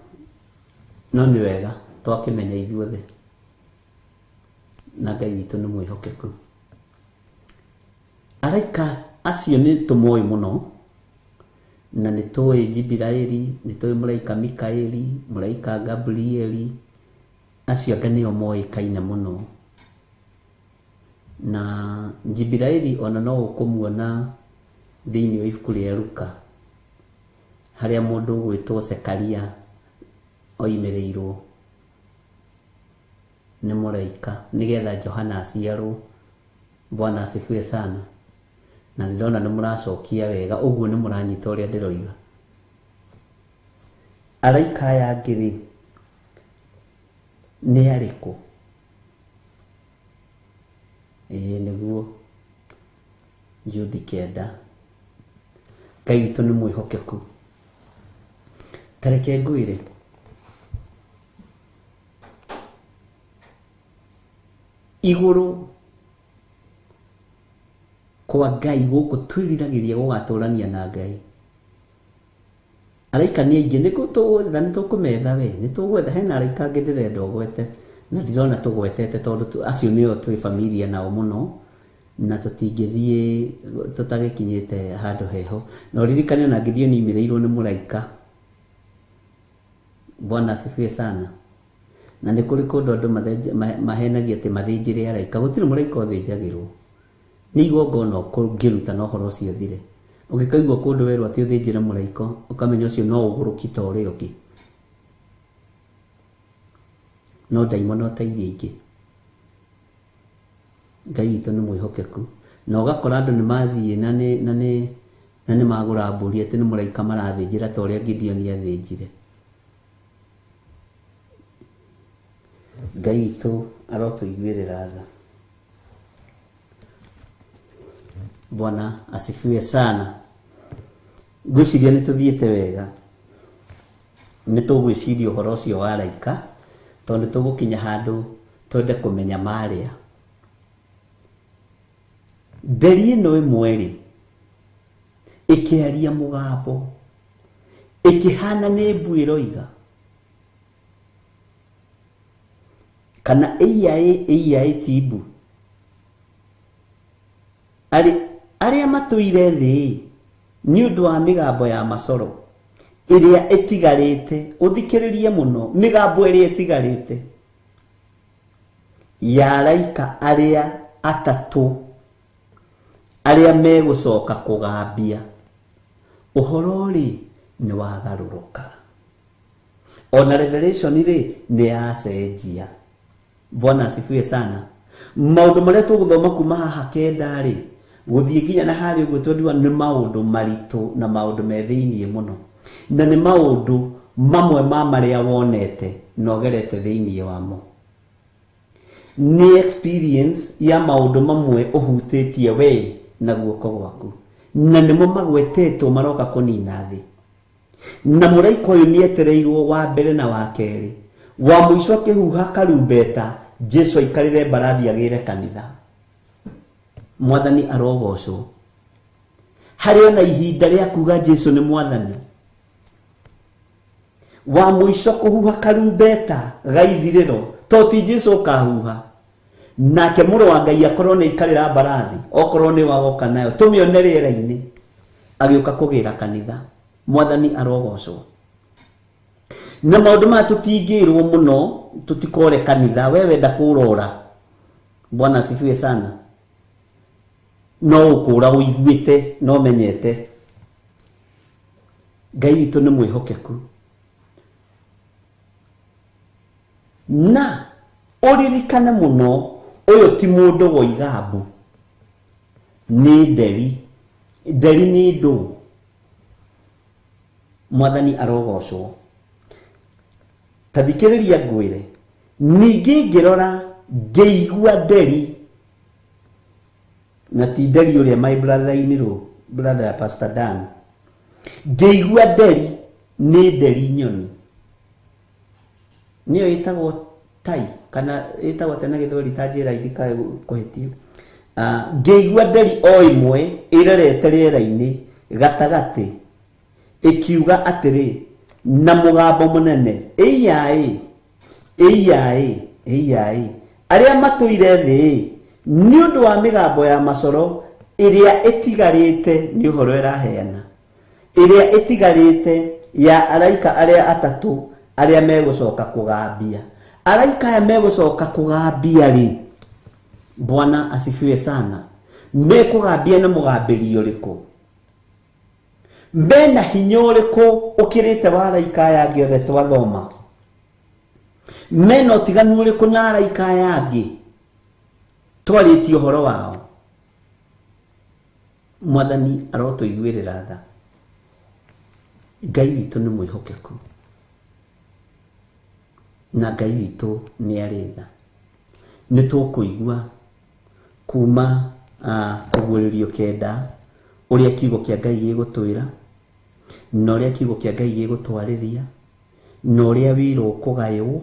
no nĩ wega twakĩmenya ithuothe, na Ngai witũ nĩ mwĩhokeku. Araika acio nĩ tũmoĩ mũno, na nĩ tũĩ Jibiraeli, nĩ tũĩ mũraika Mikaeli, mũraika Gabrieli, acio angĩ nĩo moĩkaine mũno. Na Jibiraeli ona no ũkũmuona thĩinĩ wa ibuku rĩa Luka, harĩa mũndũ ũgwĩtwo Zekaria oimĩrĩirwo nĩ mũraika nĩgetha Johana aciarwo. Bwana asifiwe sana. Na ndĩrona nĩ mũracokia wega, ũguo nĩ mũranyita ũrĩa ndĩroiga. Araika aya angĩ rĩ, nĩ arĩkũ? Ĩĩ nĩguo Jude 9. Ngai witũ nĩ mwĩhokeku. Tareke ngwĩre, igũrũ kwa Ngai gũkũ twĩriragĩria gũgatũrania na Ngai. Araika nĩ aingĩ, nĩ tũgwetha, nĩ tũkũmetha we, nĩ tũgwetha. Hena araika angĩ ndĩrenda ũgwete na ndirona tũgwetete, tondũ acio nĩo twĩ familia nao mũno na tũtingĩthiĩ tũtagĩkinyĩte handũ heho. Na ũririkane ona Gideon imĩrĩirwo nĩ mũraika. Bwana asifiwe sana. Na nĩ kũrĩ kũndũ andũ mahenagia atĩ mathĩnjĩre araika. Gũtirĩ mũraika ũthĩnjagĩrwo. Nĩ igongona ũngĩruta na ũhoro ũcio ũthire. Ũngĩkaigua kũndũ werwo atĩ ũthĩnjĩre mũraika, ũkamenya ũcio no ũgũrũki ta ũrĩa ũngĩ. No ndaimono ta iria ingĩ. Ngai witũ nĩ mwĩhokeku. Na ũgakora andũ nĩ mathiĩ na nĩ magũra mbũri atĩ nĩ mũraika marathĩnjĩra ta ũrĩa Gideon athĩnjire. Ngai witũ arotũiguĩrĩra tha. Bwana asifiwe sana. Ngwĩciria nĩ tũthiĩte wega. Nĩ tũgwĩciria ũhoro ũcio wa araika, tondũ nĩ tũgũkinya handũ twende kũmenya marĩa. Nderi ĩno ĩmwe rĩ, ĩkĩaria mũgambo, ĩkĩhana nĩ mbu ĩroiga, kana ĩiaĩ ĩiaĩ ti mbu. Arĩa matũire thĩ nĩ ũndũ wa mĩgambo ya macoro ĩrĩa ĩtigarĩte, ũthikĩrĩrie mũno, mĩgambo ĩrĩa ĩtigarĩte ya araika arĩa atatũ arĩa megũcoka kũgambia. Ũhoro rĩ nĩ wagarũrũka. Ona Revelation rĩ nĩ yacenjia. Bwana asifiwe sana. Maũndũ marĩa tũgũthoma kuma haha kenda rĩ, gũthiĩ nginya na harĩa ũguo twendiwa nĩ maũndũ maritũ na maũndũ me thĩiniĩ mũno, na nĩ maũndũ mamwe ma marĩa wonete na ũgerete thĩiniĩ wamo. Nĩ experience ya maũndũ mamwe ũhutĩtie we na guoko gwaku, na nĩmo magwetetwo maroka kũnina thĩ. Na mũraika ũyũ nĩ etereirwo wa mbere na wa kerĩ, wa mũico akĩhuha karumbeta, Jesu aikarĩre mbarathi agĩre kanitha. Mwathani arogocwo. Harĩ ona ihinda rĩa kuga Jesu nĩ mwathani. Wa mũico kũhuha karumbeta ga ithirĩro, to ti Jesu ũkahuha, nake mũrũ wa Ngai akorwo nĩ aikarĩra mbarathi, okorwo nĩ wagoka nayo, tũmĩone rĩera-inĩ agĩũka kũgĩra kanitha. Mwathani arogocwo. Na maũndũ maya tũtingĩrwo mũno, tũtikore kanitha, we wenda kũrora. Bwana asifiwe sana. No ũkũra ũiguĩte, no menyete. Ngai witũ nĩ mwĩhokeku. Na ũririkane mũno, ũyũ ti mũndũ woiga mbu, nĩ nderi. Nderi nĩ ndũ. Mwathani arogocwo. Ta thikĩrĩria ngwĩre, ningĩ ngĩrora ngĩigua nderi, na ti nderi ũrĩa my brother in law, brother ya Pastor Dan. Ngĩigua nderi nĩ nderi nyoni, nĩyo ĩtagwo tai, kana ĩtagwo tena gĩthweri, ta njĩra indikae kũhĩtio. Ngĩigua nderi o ĩmwe ĩrerete rĩera-inĩ gatagatĩ, ĩkiuga atĩrĩ na mũgambo mũnene, ĩiaĩ ĩiaĩ ĩiaĩ, arĩa matũire thĩ nĩ ũndũ wa mĩgambo ya macoro ĩrĩa ĩtigarĩte, nĩ ũhoro ĩraheana, ĩrĩa ĩtigarĩte ya araika arĩa atatũ arĩa megũcoka kũgambia. Araika aya megũcoka kũgambia rĩ, Bwana asifiwe sana, mekũgambia na mũgambĩrio ũrĩkũ? Mena hinya ũrĩkũ ũkĩrĩte wa araika aya angĩ othe twathoma? Mena ũtiganu ũrĩkũ na araika aya angĩ twarĩtie ũhoro wao? Mwathani arotũiguĩrĩra tha. Ngai witũ nĩ mwĩhokeku, na Ngai witũ nĩ arĩ tha. Nĩ tũkũigua kuma kũguũrĩrio kenda ũrĩa kiugo kĩa Ngai gĩgũtwĩra, Na ũrĩa kiugo kĩa Ngai gĩgũtwarĩria, na ũrĩa wĩra ũkũgaywo,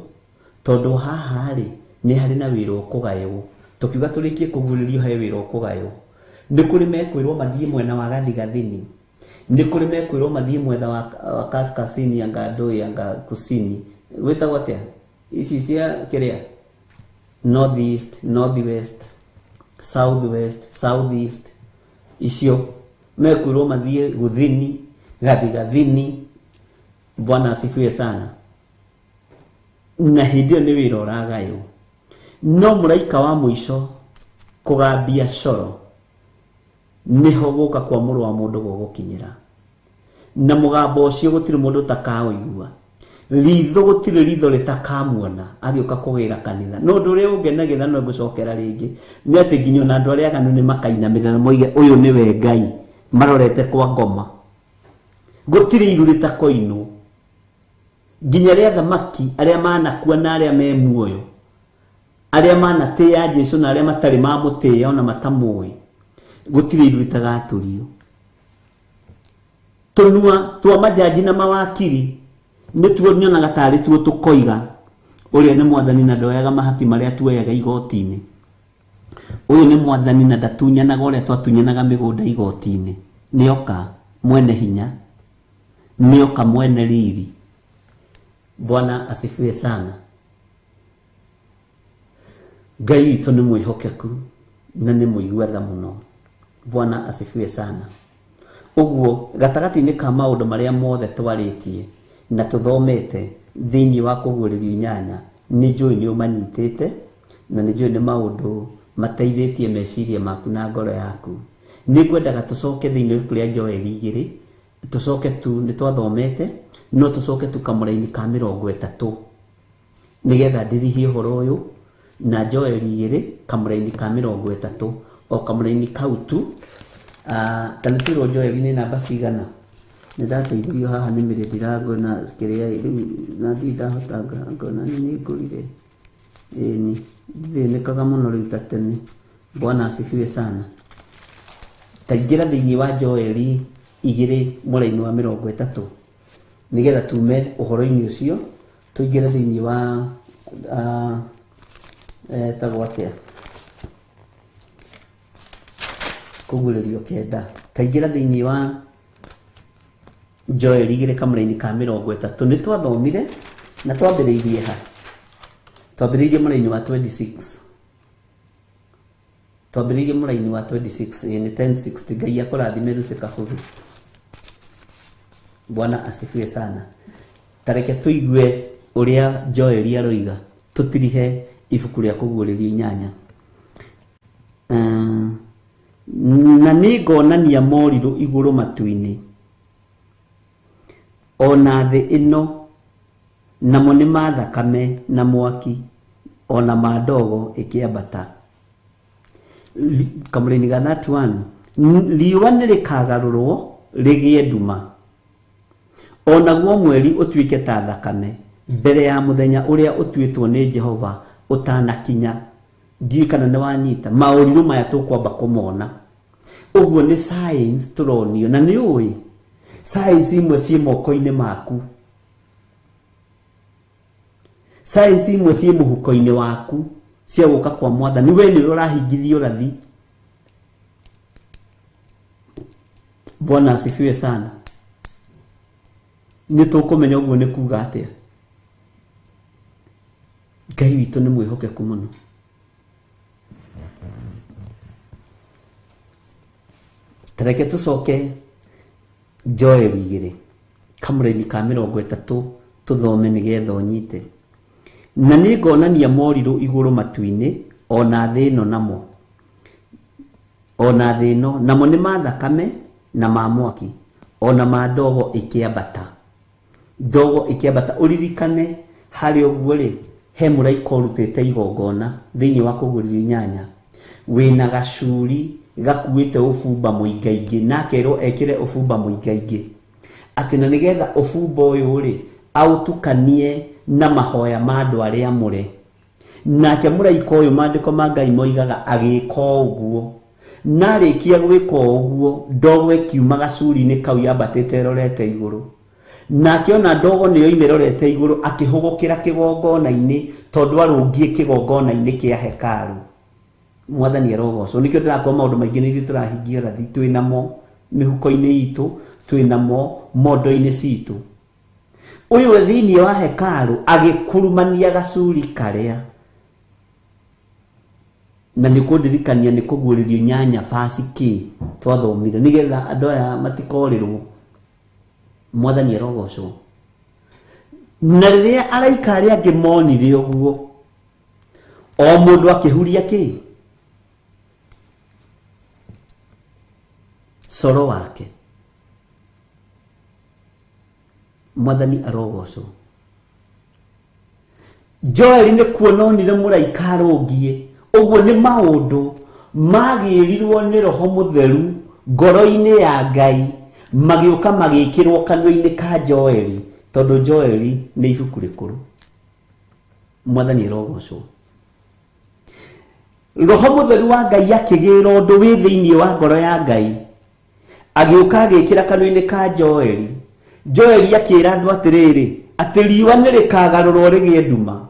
tondũ haha rĩ nĩ harĩ na wĩra ũkũgaywo. Tũkiuga tũrĩkie kũguũrĩrio he wĩra ũkũgaywo. Nĩ kũrĩ mekwĩrwo mathiĩ mwena wa gathigathini, nĩ kũrĩ mekwĩrwo mathiĩ mwena wa kaskazini, anga ndũĩ, anga kusini, wĩtagwo atĩa ici cia kĩrĩa, north east, north west, south west, south east, icio mekwĩrwo mathiĩ guthini, gathigathini. Bwana asifiwe sana. Na hĩndĩ ĩyo nĩ wĩra ũragaywo. No mũraika wa mũico kũgambia coro nĩho gũka kwa mũrũ wa mũndũ gũgũkinyĩra. Na mũgambo ũcio gũtirĩ mũndũ ũtakaũigua, ritho gũtirĩ ritho rĩtakamuona agĩũka kũgĩra kanitha. No ũndũ ũrĩa ũngenagĩra no ngũcokera rĩngĩ nĩ atĩ nginya ona andũ arĩa aganu nĩ makainamĩrĩra na moige ũyũ nĩwe Ngai, marorete kwa ngoma. Gũtirĩ iru rĩtakoinwo, nginya arĩa athamaki arĩa manakua na arĩa me muoyo, arĩa manatĩĩa Jesũ na arĩa matarĩ mamũtĩĩa ona matamũĩ, gũtirĩ iru rĩtagatũrio. Tũnua twa majaji na mawakiri nĩtuo nyonaga tarĩ tuo tũkoiga ũrĩa nĩ mwathani na ndoyaga mahaki marĩa tuoyaga igoti-inĩ. Ũyũ nĩ mwathani na ndatunyanaga ũrĩa twatunyanaga mĩgũnda igoti-inĩ. Nĩoka mwene hinya, nĩoka mwene riri. Bwana asifiwe sana. Ngai witũ nĩ mwĩhokeku na nĩ mũigua tha mũno. Bwana asifiwe sana. Ũguo gatagatĩ-inĩ ka maũndũ marĩa mothe twarĩtie na tũthomete thĩinĩ wa kũguũrĩrio inyanya, nĩ njũĩ nĩ ũmanyitĩte na nĩ njũĩ nĩ maũndũ mateithĩtie meciria maku na ngoro yaku. Nĩ ngwendaga tũcoke thĩinĩ wa ibuku rĩa Joeli 2, tũcoke tu nĩ twathomete, no tũcoke tu kamũraini ka 30 nĩgetha ndirihie ũhoro ũyũ. Na Joeli 2 kamũraini ka 30, o kamũraini kau tu. Ta nĩ twĩrwo Joeli nĩ namba cigana? Nĩ ndateithirio haha nĩ mĩrĩ ndirangona kĩrĩa rĩu na ndirĩ ndahota ngona nĩ ngũrire. Ĩni ndithĩnĩkaga mũno rĩu ta tene. Bwana asifiwe sana. Taingĩra thĩinĩ wa Joeli 2 mũraini wa 30 nĩgetha tume ũhoro-inĩ ũcio tũingĩre thĩinĩ wa tagwo atĩa, kũguũrĩrio 9. Taingĩra thĩinĩ wa Joeli 2 kamũraini ka 30. Nĩ twathomire na twambĩrĩirie ha? Twambĩrĩirie mũraini wa 26. Twambĩrĩirie mũraini wa 26, ĩ nĩ 1060. Ngai akũrathime Lucy Kabũri. Bwana asifiwe sana. Tareke tũigue ũrĩa Joeli aroiga, tũtirihe ibuku rĩa kũguũrĩrio 8. Na nĩngonania morirũ igũrũ matu-inĩ ona thĩ ĩno, namo nĩ ma thakame na mwaki ona ma ndogo ĩkĩambata. Kamũraini ga 31, riũa nĩ rĩkagarũrwo rĩgĩe nduma, onaguo mweri ũtuĩke ta thakame mbere ya mũthenya ũrĩa ũtuĩtwo nĩ Jehova ũtanakinya. Ndiũĩ kana nĩ wanyita maũrirũ maya tũkwamba kũmona. Ũguo nĩ science tũronio, na nĩ ũĩ science imwe ciĩ moko-inĩ maku, science imwe ciĩ mũhuko-inĩ waku cia gũka kwa mwathani. We nĩwe ũrahingithia ũrathi. Bwana asifiwe sana. Nĩ tũkũmenya ũguo nĩ kuga atĩa. Ngai witũ nĩ mwĩhokeku mũno. Tareke tũcoke Joeli 2 kamũraini ka 30 tũthome nĩgetha ũnyite. Na nĩ ngonania morirũ igũrũ matu-inĩ ona thĩ ĩno namo, ona thĩ ĩno namo nĩ ma thakame na ma mwaki ona ma ndogo ĩkĩambata. Ndogo ĩkĩambata. Ũririkane harĩ ũguo rĩ, he mũraika ũrutĩte igongona thĩinĩ wa kũguũrĩrio 8 wĩna gacuri gakuĩte ũbumba mũingaingĩ, na akerwo ekĩre ũbumba mũingaingĩ, atĩ na nĩgetha ũbumba ũyũ rĩ aũtukanie na mahoya ma andũ arĩa amũre. Nake mũraika ũyũ maandĩko ma Ngai moigaga agĩka ũguo. Na arĩkia gwĩka ũguo ndogo ĩkiuma gacuri-inĩ kau yambatĩte ĩrorete igũrũ. Nake ona ndogo nĩyo ĩrorete igũrũ akĩhũgũkĩra kĩgongona-inĩ tondũ arũngiĩ kĩgongona-inĩ kĩa hekarũ. Mwathani arogocwo. Nĩkĩo ndĩrakora maũndũ maingĩ nĩ ithuĩ tũrahingia ũrathi, twĩ namo mĩhuko-inĩ itũ, twĩ namo mondo-inĩ citũ. Ũyũ thĩinĩ wa hekarũ agĩkurumania gacuri karĩa, na nĩ kũndirikania nĩ kũguũrĩrio 8 basi kĩ twathomire nĩgetha andũ aya matikorĩrwo. Mwathani arogocwo. Na rĩrĩa araika arĩa angĩ monire ũguo, o mũndũ akĩhuria kĩ coro wake. Mwathani arogocwo. Joeli nĩ kuona onire mũraika arũngiĩ. Ũguo nĩ maũndũ magĩrirwo nĩ Roho Mũtheru ngoro-inĩ ya Ngai, magĩũka magĩkĩrwo kanua-inĩ ka Joeli, tondũ Joeli nĩ ibuku rĩkũrũ. Mwathani arogocwo. Roho Mũtheru wa Ngai akĩgĩra ũndũ wĩ thĩinĩ wa ngoro ya Ngai, agĩũka agĩkĩra kanua-inĩ ka Joeli. Joeli akĩra andũ atĩrĩrĩ, atĩ riũa nĩ rĩkagarũrwo rĩgĩe nduma.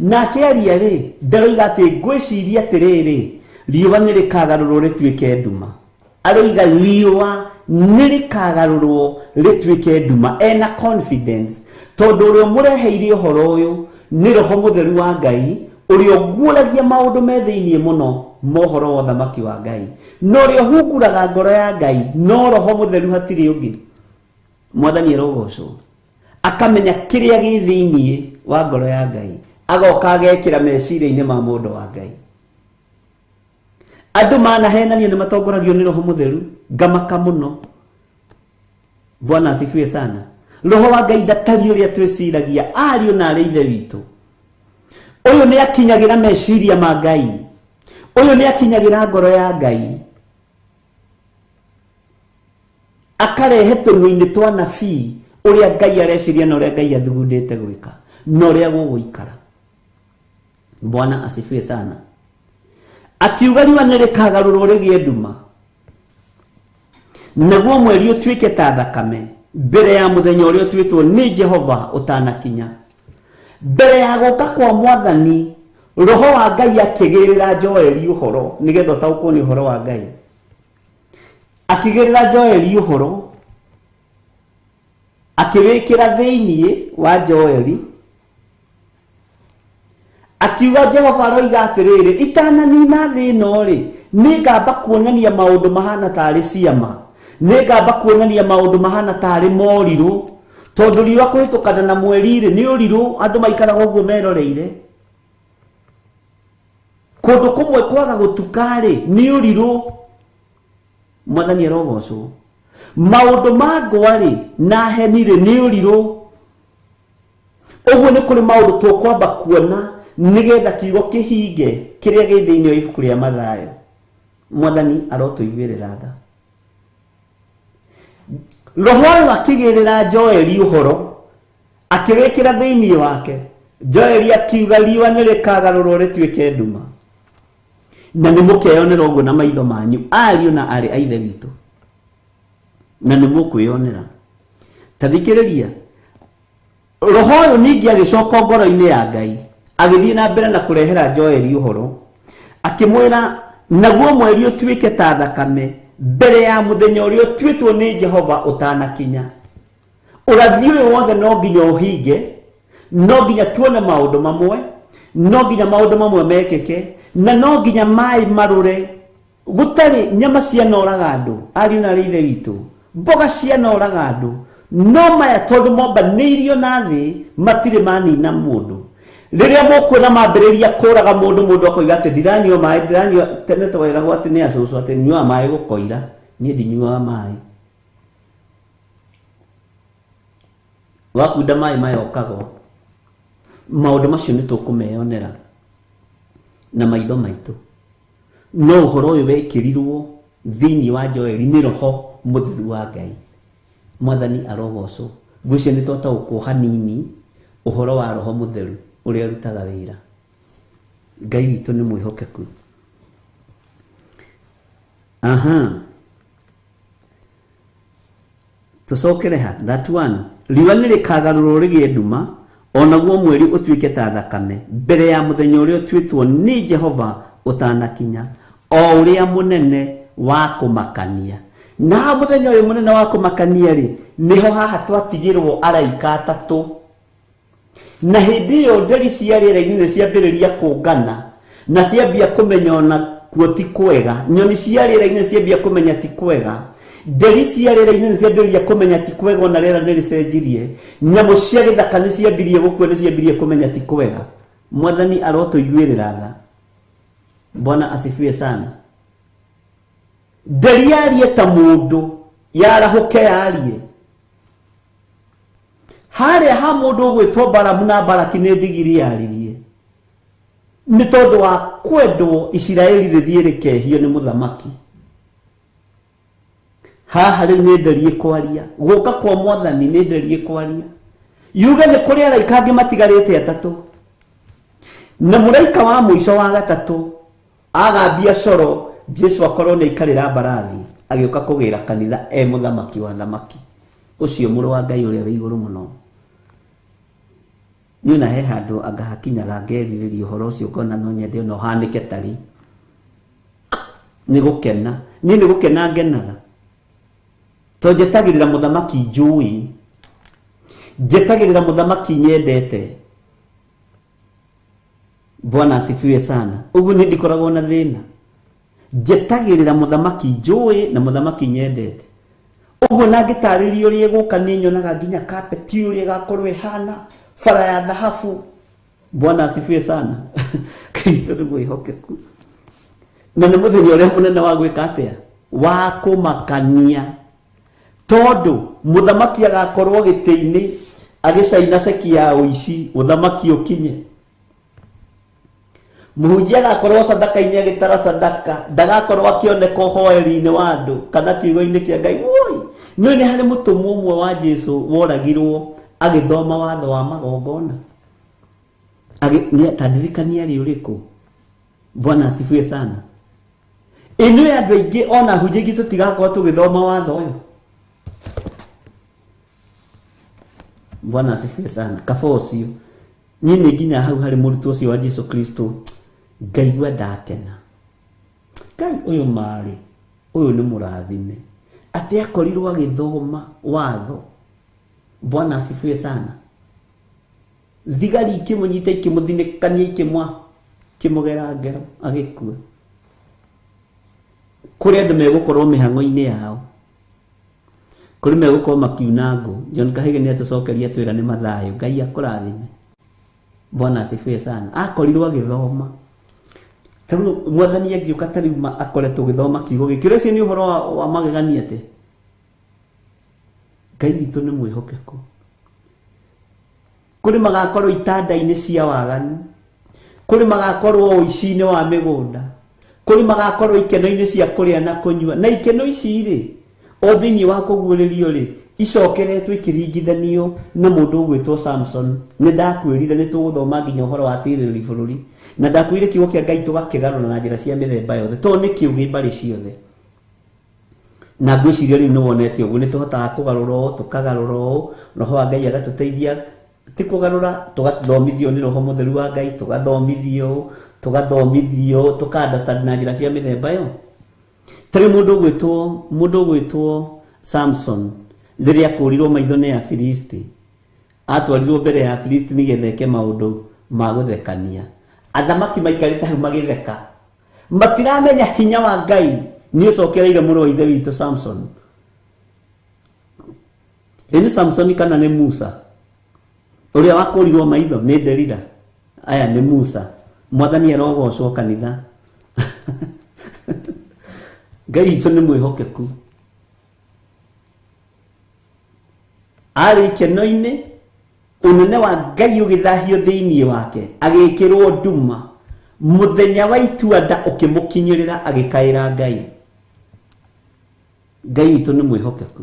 Nake aria rĩ, ndaroiga atĩ ngwĩciria atĩrĩrĩ, riũa nĩ rĩkagarũrwo rĩtuĩke nduma. Aroiga riũa nĩ rĩkagarũrwo rĩtuĩke nduma. Ena confidence tondũ ũrĩa ũmũreheire ũhoro ũyũ nĩ Roho Mũtheru wa Ngai, ũrĩa ũguũragia maũndũ me thĩinĩ mũno ma ũhoro wa ũthamaki wa Ngai, na ũrĩa ũhunguraga ngoro ya Ngai no Roho Mũtheru, hatirĩ ũngĩ. Mwathani arogocwo. Akamenya kĩrĩa gĩ thĩinĩ wa ngoro ya Ngai, agoka agekĩra meciria-inĩ ma mũndũ wa Ngai. Andũ manahenania nĩ matongoragio nĩ Roho Mũtheru, ngamaka mũno. Bwana asifiwe sana. Roho wa Ngai ndatariĩ ũrĩa twĩciragia, ariũ na arĩ ithe witũ. Ũyũ nĩ akinyagĩra meciria ma Ngai, ũyũ nĩ akinyagĩra ngoro ya Ngai, akarehe tũnua-inĩ twa nabii ũrĩa Ngai areciria na ũrĩa Ngai athugundĩte gwĩka na ũrĩa gũgũikara. Bwana asifiwe sana. Akiuga riũa nĩ rĩkagarũrwo rĩgĩe nduma, naguo mweri ũtuĩke ta thakame mbere ya mũthenya ũrĩa ũtuĩtwo nĩ Jehova ũtanakinya. Mbere ya gũka kwa Mwathani, Roho wa Ngai akĩgĩrĩra Joeli ũhoro nĩgetha ũtaũkwo nĩ ũhoro wa Ngai. Akĩgĩrĩra Joeli ũhoro, akĩwĩkĩra thĩinĩ wa Joeli, akiuga Jehova aroiga atĩrĩrĩ, itananina thĩ ĩno rĩ, nĩngamba kuonania maũndũ mahana tarĩ ciama, nĩngamba kuonania maũndũ mahana tarĩ morirũ, tondũ riũa kũhĩtũkana na mweri rĩ nĩ ũrirũ, andũ maikaraga ũguo meroreire. Kũndũ kũmwe kwaga gũtuka rĩ nĩ ũrirũ. Mwathani arogocwo. Maũndũ ma ngwa rĩ na heni rĩ nĩ ũrirũ. Ũguo nĩ kũrĩ maũndũ tũkwamba kuona nĩgetha kiugo kĩhinge kĩrĩa gĩ thĩinĩ wa ibuku rĩa Mathayo. Mwathani arotũiguĩrĩra tha. Roho ũyũ akĩgĩrĩra Joeli ũhoro, akĩwĩkĩra thĩinĩ wake. Joeli akiuga riũa nĩ rĩkagarũrwo rĩtuĩke nduma, na nĩ mũkeyonera ũguo na maitho manyu, ariũ na aarĩ a ithe witũ, na nĩ mũkwĩyonera. Ta thikĩrĩria, Roho ũyũ ningĩ agĩcoka ngoro-inĩ ya Ngai, agĩthiĩ na mbere na kũrehera Joeli ũhoro, akĩmwĩra naguo mweri ũtuĩke ta thakame mbere ya mũthenya ũrĩa ũtuĩtwo nĩ Jehova ũtanakinya. Ũrathi ũyũ wothe no nginya ũhinge, no nginya tuone maũndũ mamwe, no nginya maũndũ mamwe mekĩke, na no nginya maĩ marũre. Gũtarĩ nyama cianoraga andũ, ariũ na arĩ ithe witũ, mboga cianoraga andũ, no maya tondũ mombanĩirio na thĩ matirĩ manina mũndũ. Rĩrĩa mũkuona mambĩrĩria kũraga mũndũ, mũndũ akoiga atĩ ndiranyua maĩ, ndiranyua. Tene tweragwo atĩ nĩ acũcũ atĩ nyuaga maĩ gũkoira, niĩ ndinyuaga maĩ. Wakunda maĩ maya ũkagwa. Maũndũ macio nĩ tũkũmeyonera na maitho maitũ. No ũhoro ũyũ wekĩrirwo thĩinĩ wa Joeli nĩ Roho Mũtheru wa Ngai. Mwathani arogocwo. Ngwĩciria nĩ twataũkwo hanini ũhoro wa Roho Mũtheru ũrĩa arutaga wĩra. Ngai witũ nĩ mwĩhokeku. Aha, tũcokere ha that one. Riũa nĩ rĩkagarũrwo rĩgĩe nduma, onaguo mweri ũtuĩke ta thakame, mbere ya mũthenya ũrĩa ũtuĩtwo nĩ Jehova ũtanakinya, o ũrĩa mũnene wa kũmakania. Na mũthenya ũyũ mũnene wa kũmakania rĩ, nĩho haha twatigĩrwo araika atatũ. Na hĩndĩ ĩyo nderi cia rĩera-inĩ nĩ ciambĩrĩria kũngana, na ciambia kũmenya ona kuo ti kwega. Nyoni cia rĩera-inĩ ciambia kũmenya ti kwega. Nderi cia rĩera-inĩ nĩ ciambĩrĩria kũmenya ti kwega, ona rĩera nĩ rĩcenjirie. Nyamũ cia gĩthaka nĩ ciambirie gũkua, nĩ ciambirie kũmenya ti kwega. Mwathani arotũiguĩrĩra tha. Bwana asifiwe sana. Nderi yarie ta mũndũ, yarahũke yarie. Harĩa ha mũndũ ũgwĩtwo Balamu na Balaki nĩ ndigiri yaririe, nĩ tondũ wa kwendwo Isiraeli rĩthiĩ rĩkehio nĩ mũthamaki. Haha rĩu nĩ nderi ĩkwaria, gũka kwa mwathani nĩ nderi ĩkwaria. Yuge nĩ kũrĩ araika angĩ matigarĩte atatũ, na mũraika wa mũico wa gatatũ agambia coro, Jesu akorwo nĩ aikarĩra mbarathi agĩũka kũgĩra kanitha e mũthamaki wa thamaki, ũcio mũrũ wa Ngai ũrĩa wĩ igũrũ mũno. Niĩ ona he handũ anga hakinyaga ngerirĩria ũhoro ũcio, ngona no nyende ona ũhanĩke tarĩ. Nĩ gũkena, niĩ nĩ gũkena ngenaga, tondũ njetagĩrĩra mũthamaki njũĩ, njetagĩrĩra mũthamaki nyendete. Bwana asifiwe sana. Ũguo nĩ ndikoragwo na thĩna, njetagĩrĩra mũthamaki njũĩ na mũthamaki nyendete. Ũguo na ngĩtarĩria ũrĩa ĩgũka nĩ nyonaga nginya kapeti ũrĩa ĩgakorwo ĩhana, bara ya thahabu. Bwana asifiwe sana. Kristo nĩ mwĩhokeku. Na nĩ mũthenya ũrĩa mũnene wa gwĩka atĩa? Wa kũmakania. Tondũ mũthamaki agakorwo gĩtĩ-inĩ agĩcaina ceki ya ũici, ũthamaki ũkinye. Mũhunjia agakorwo sadaka-inĩ agĩtara sadaka, ndagakorwo akĩoneka ũhoeri-inĩ wa andũ kana kiugo-inĩ kĩa Ngai. Woi, nĩũĩ nĩ harĩ mũtũmwo ũmwe wa Jesu woragirwo agĩthoma watho wa magongona. Ta ndirikania arĩ ũrĩkũ. Bwana asifiwe sana. Ĩnũĩ andũ aingĩ ona hunjia ingĩ tũtigakorwo tũgĩthoma watho ũyũ. Bwana asifiwe sana. Kaba ũcio niĩ nĩ nginya hau harĩ mũrutwo ũcio wa Jesu Kristo ngaigua ndakena. Ngai ũyũ marĩ, ũyũ nĩ mũrathime, atĩ akorirwo agĩthoma watho. Bwana asifiwe sana. Thigari ikĩmũnyita, ikĩmũthinĩkania, ikĩmũgera ngero, agĩkua. Kũrĩ andũ megũkorwo mĩhang'o-inĩ yao, kũrĩ megũkorwo makiuna ngũ. John Kahige nĩ atũcokeria twĩra nĩ mathayũ. Ngai akũrathime. Bwana asifiwe sana. Akorirwo agĩthoma. Tarĩu mwathani angĩũka tarĩu akore tũgĩthoma kiugo gĩkĩ, ũrĩa ũcio nĩ ũhoro wa magegania atĩ Ngai witũ nĩ mwĩhokeku. Kũrĩ magakorwo itanda-inĩ cia waganu, kũrĩ magakorwo ũici-inĩ wa mĩgũnda, kũrĩ magakorwo ikeno-inĩ cia kũrĩa na kũnyua. Na ikeno ici rĩ, o thĩinĩ wa kũguũrĩrio rĩ, icokeretwo ikĩringithanio na mũndũ ũgwĩtwo Samson. Nĩ ndakwĩrire nĩ tũgũthoma nginya ũhoro wa tirĩrĩri bũrũri, na ndakwĩrire kiugo kĩa Ngai tũgakĩgarũra na njĩra cia mĩthemba yothe, tondũ nĩ kĩũgĩ mbarĩ ciothe. Na ngwĩciria rĩu nĩ wonete ũguo, nĩ tũhotaga kũgarũra ũũ, tũkagarũra ũũ, Roho wa Ngai agatũteithia, ti kũgarũra, tũgathomithio nĩ Roho Mũtheru wa Ngai, tũgathomithio, tũgathomithio, tũka understand na njĩra cia mĩthemba ĩyo. Tarĩu mũndũ ũgwĩtwo Samson, rĩrĩa akũrirwo maitho nĩ Afilisti, atwarirwo mbere ya Afilisti nĩgetha eke maũndũ ma gũthekania. Athamaki maikarĩte hau magĩtheka, matiramenya hinya wa Ngai nĩ ũcokereire mũrũ wa ithe witũ Samson. Ĩ nĩ Samson kana nĩ Musa ũrĩa wakũrirwo maitho nĩ Delila? Aya nĩ Musa. Mwathani arogocwo kanitha. Ngai witũ nĩ mwĩhokeku. Arĩ ikeno-inĩ, ũnene wa Ngai ũgĩthahio thĩinĩ wake, agĩkĩrwo nduma. Mũthenya wa itua nda ũkĩmũkinyĩrĩra, agĩkaĩra Ngai. Ngai witũ nĩ mwĩhokeku.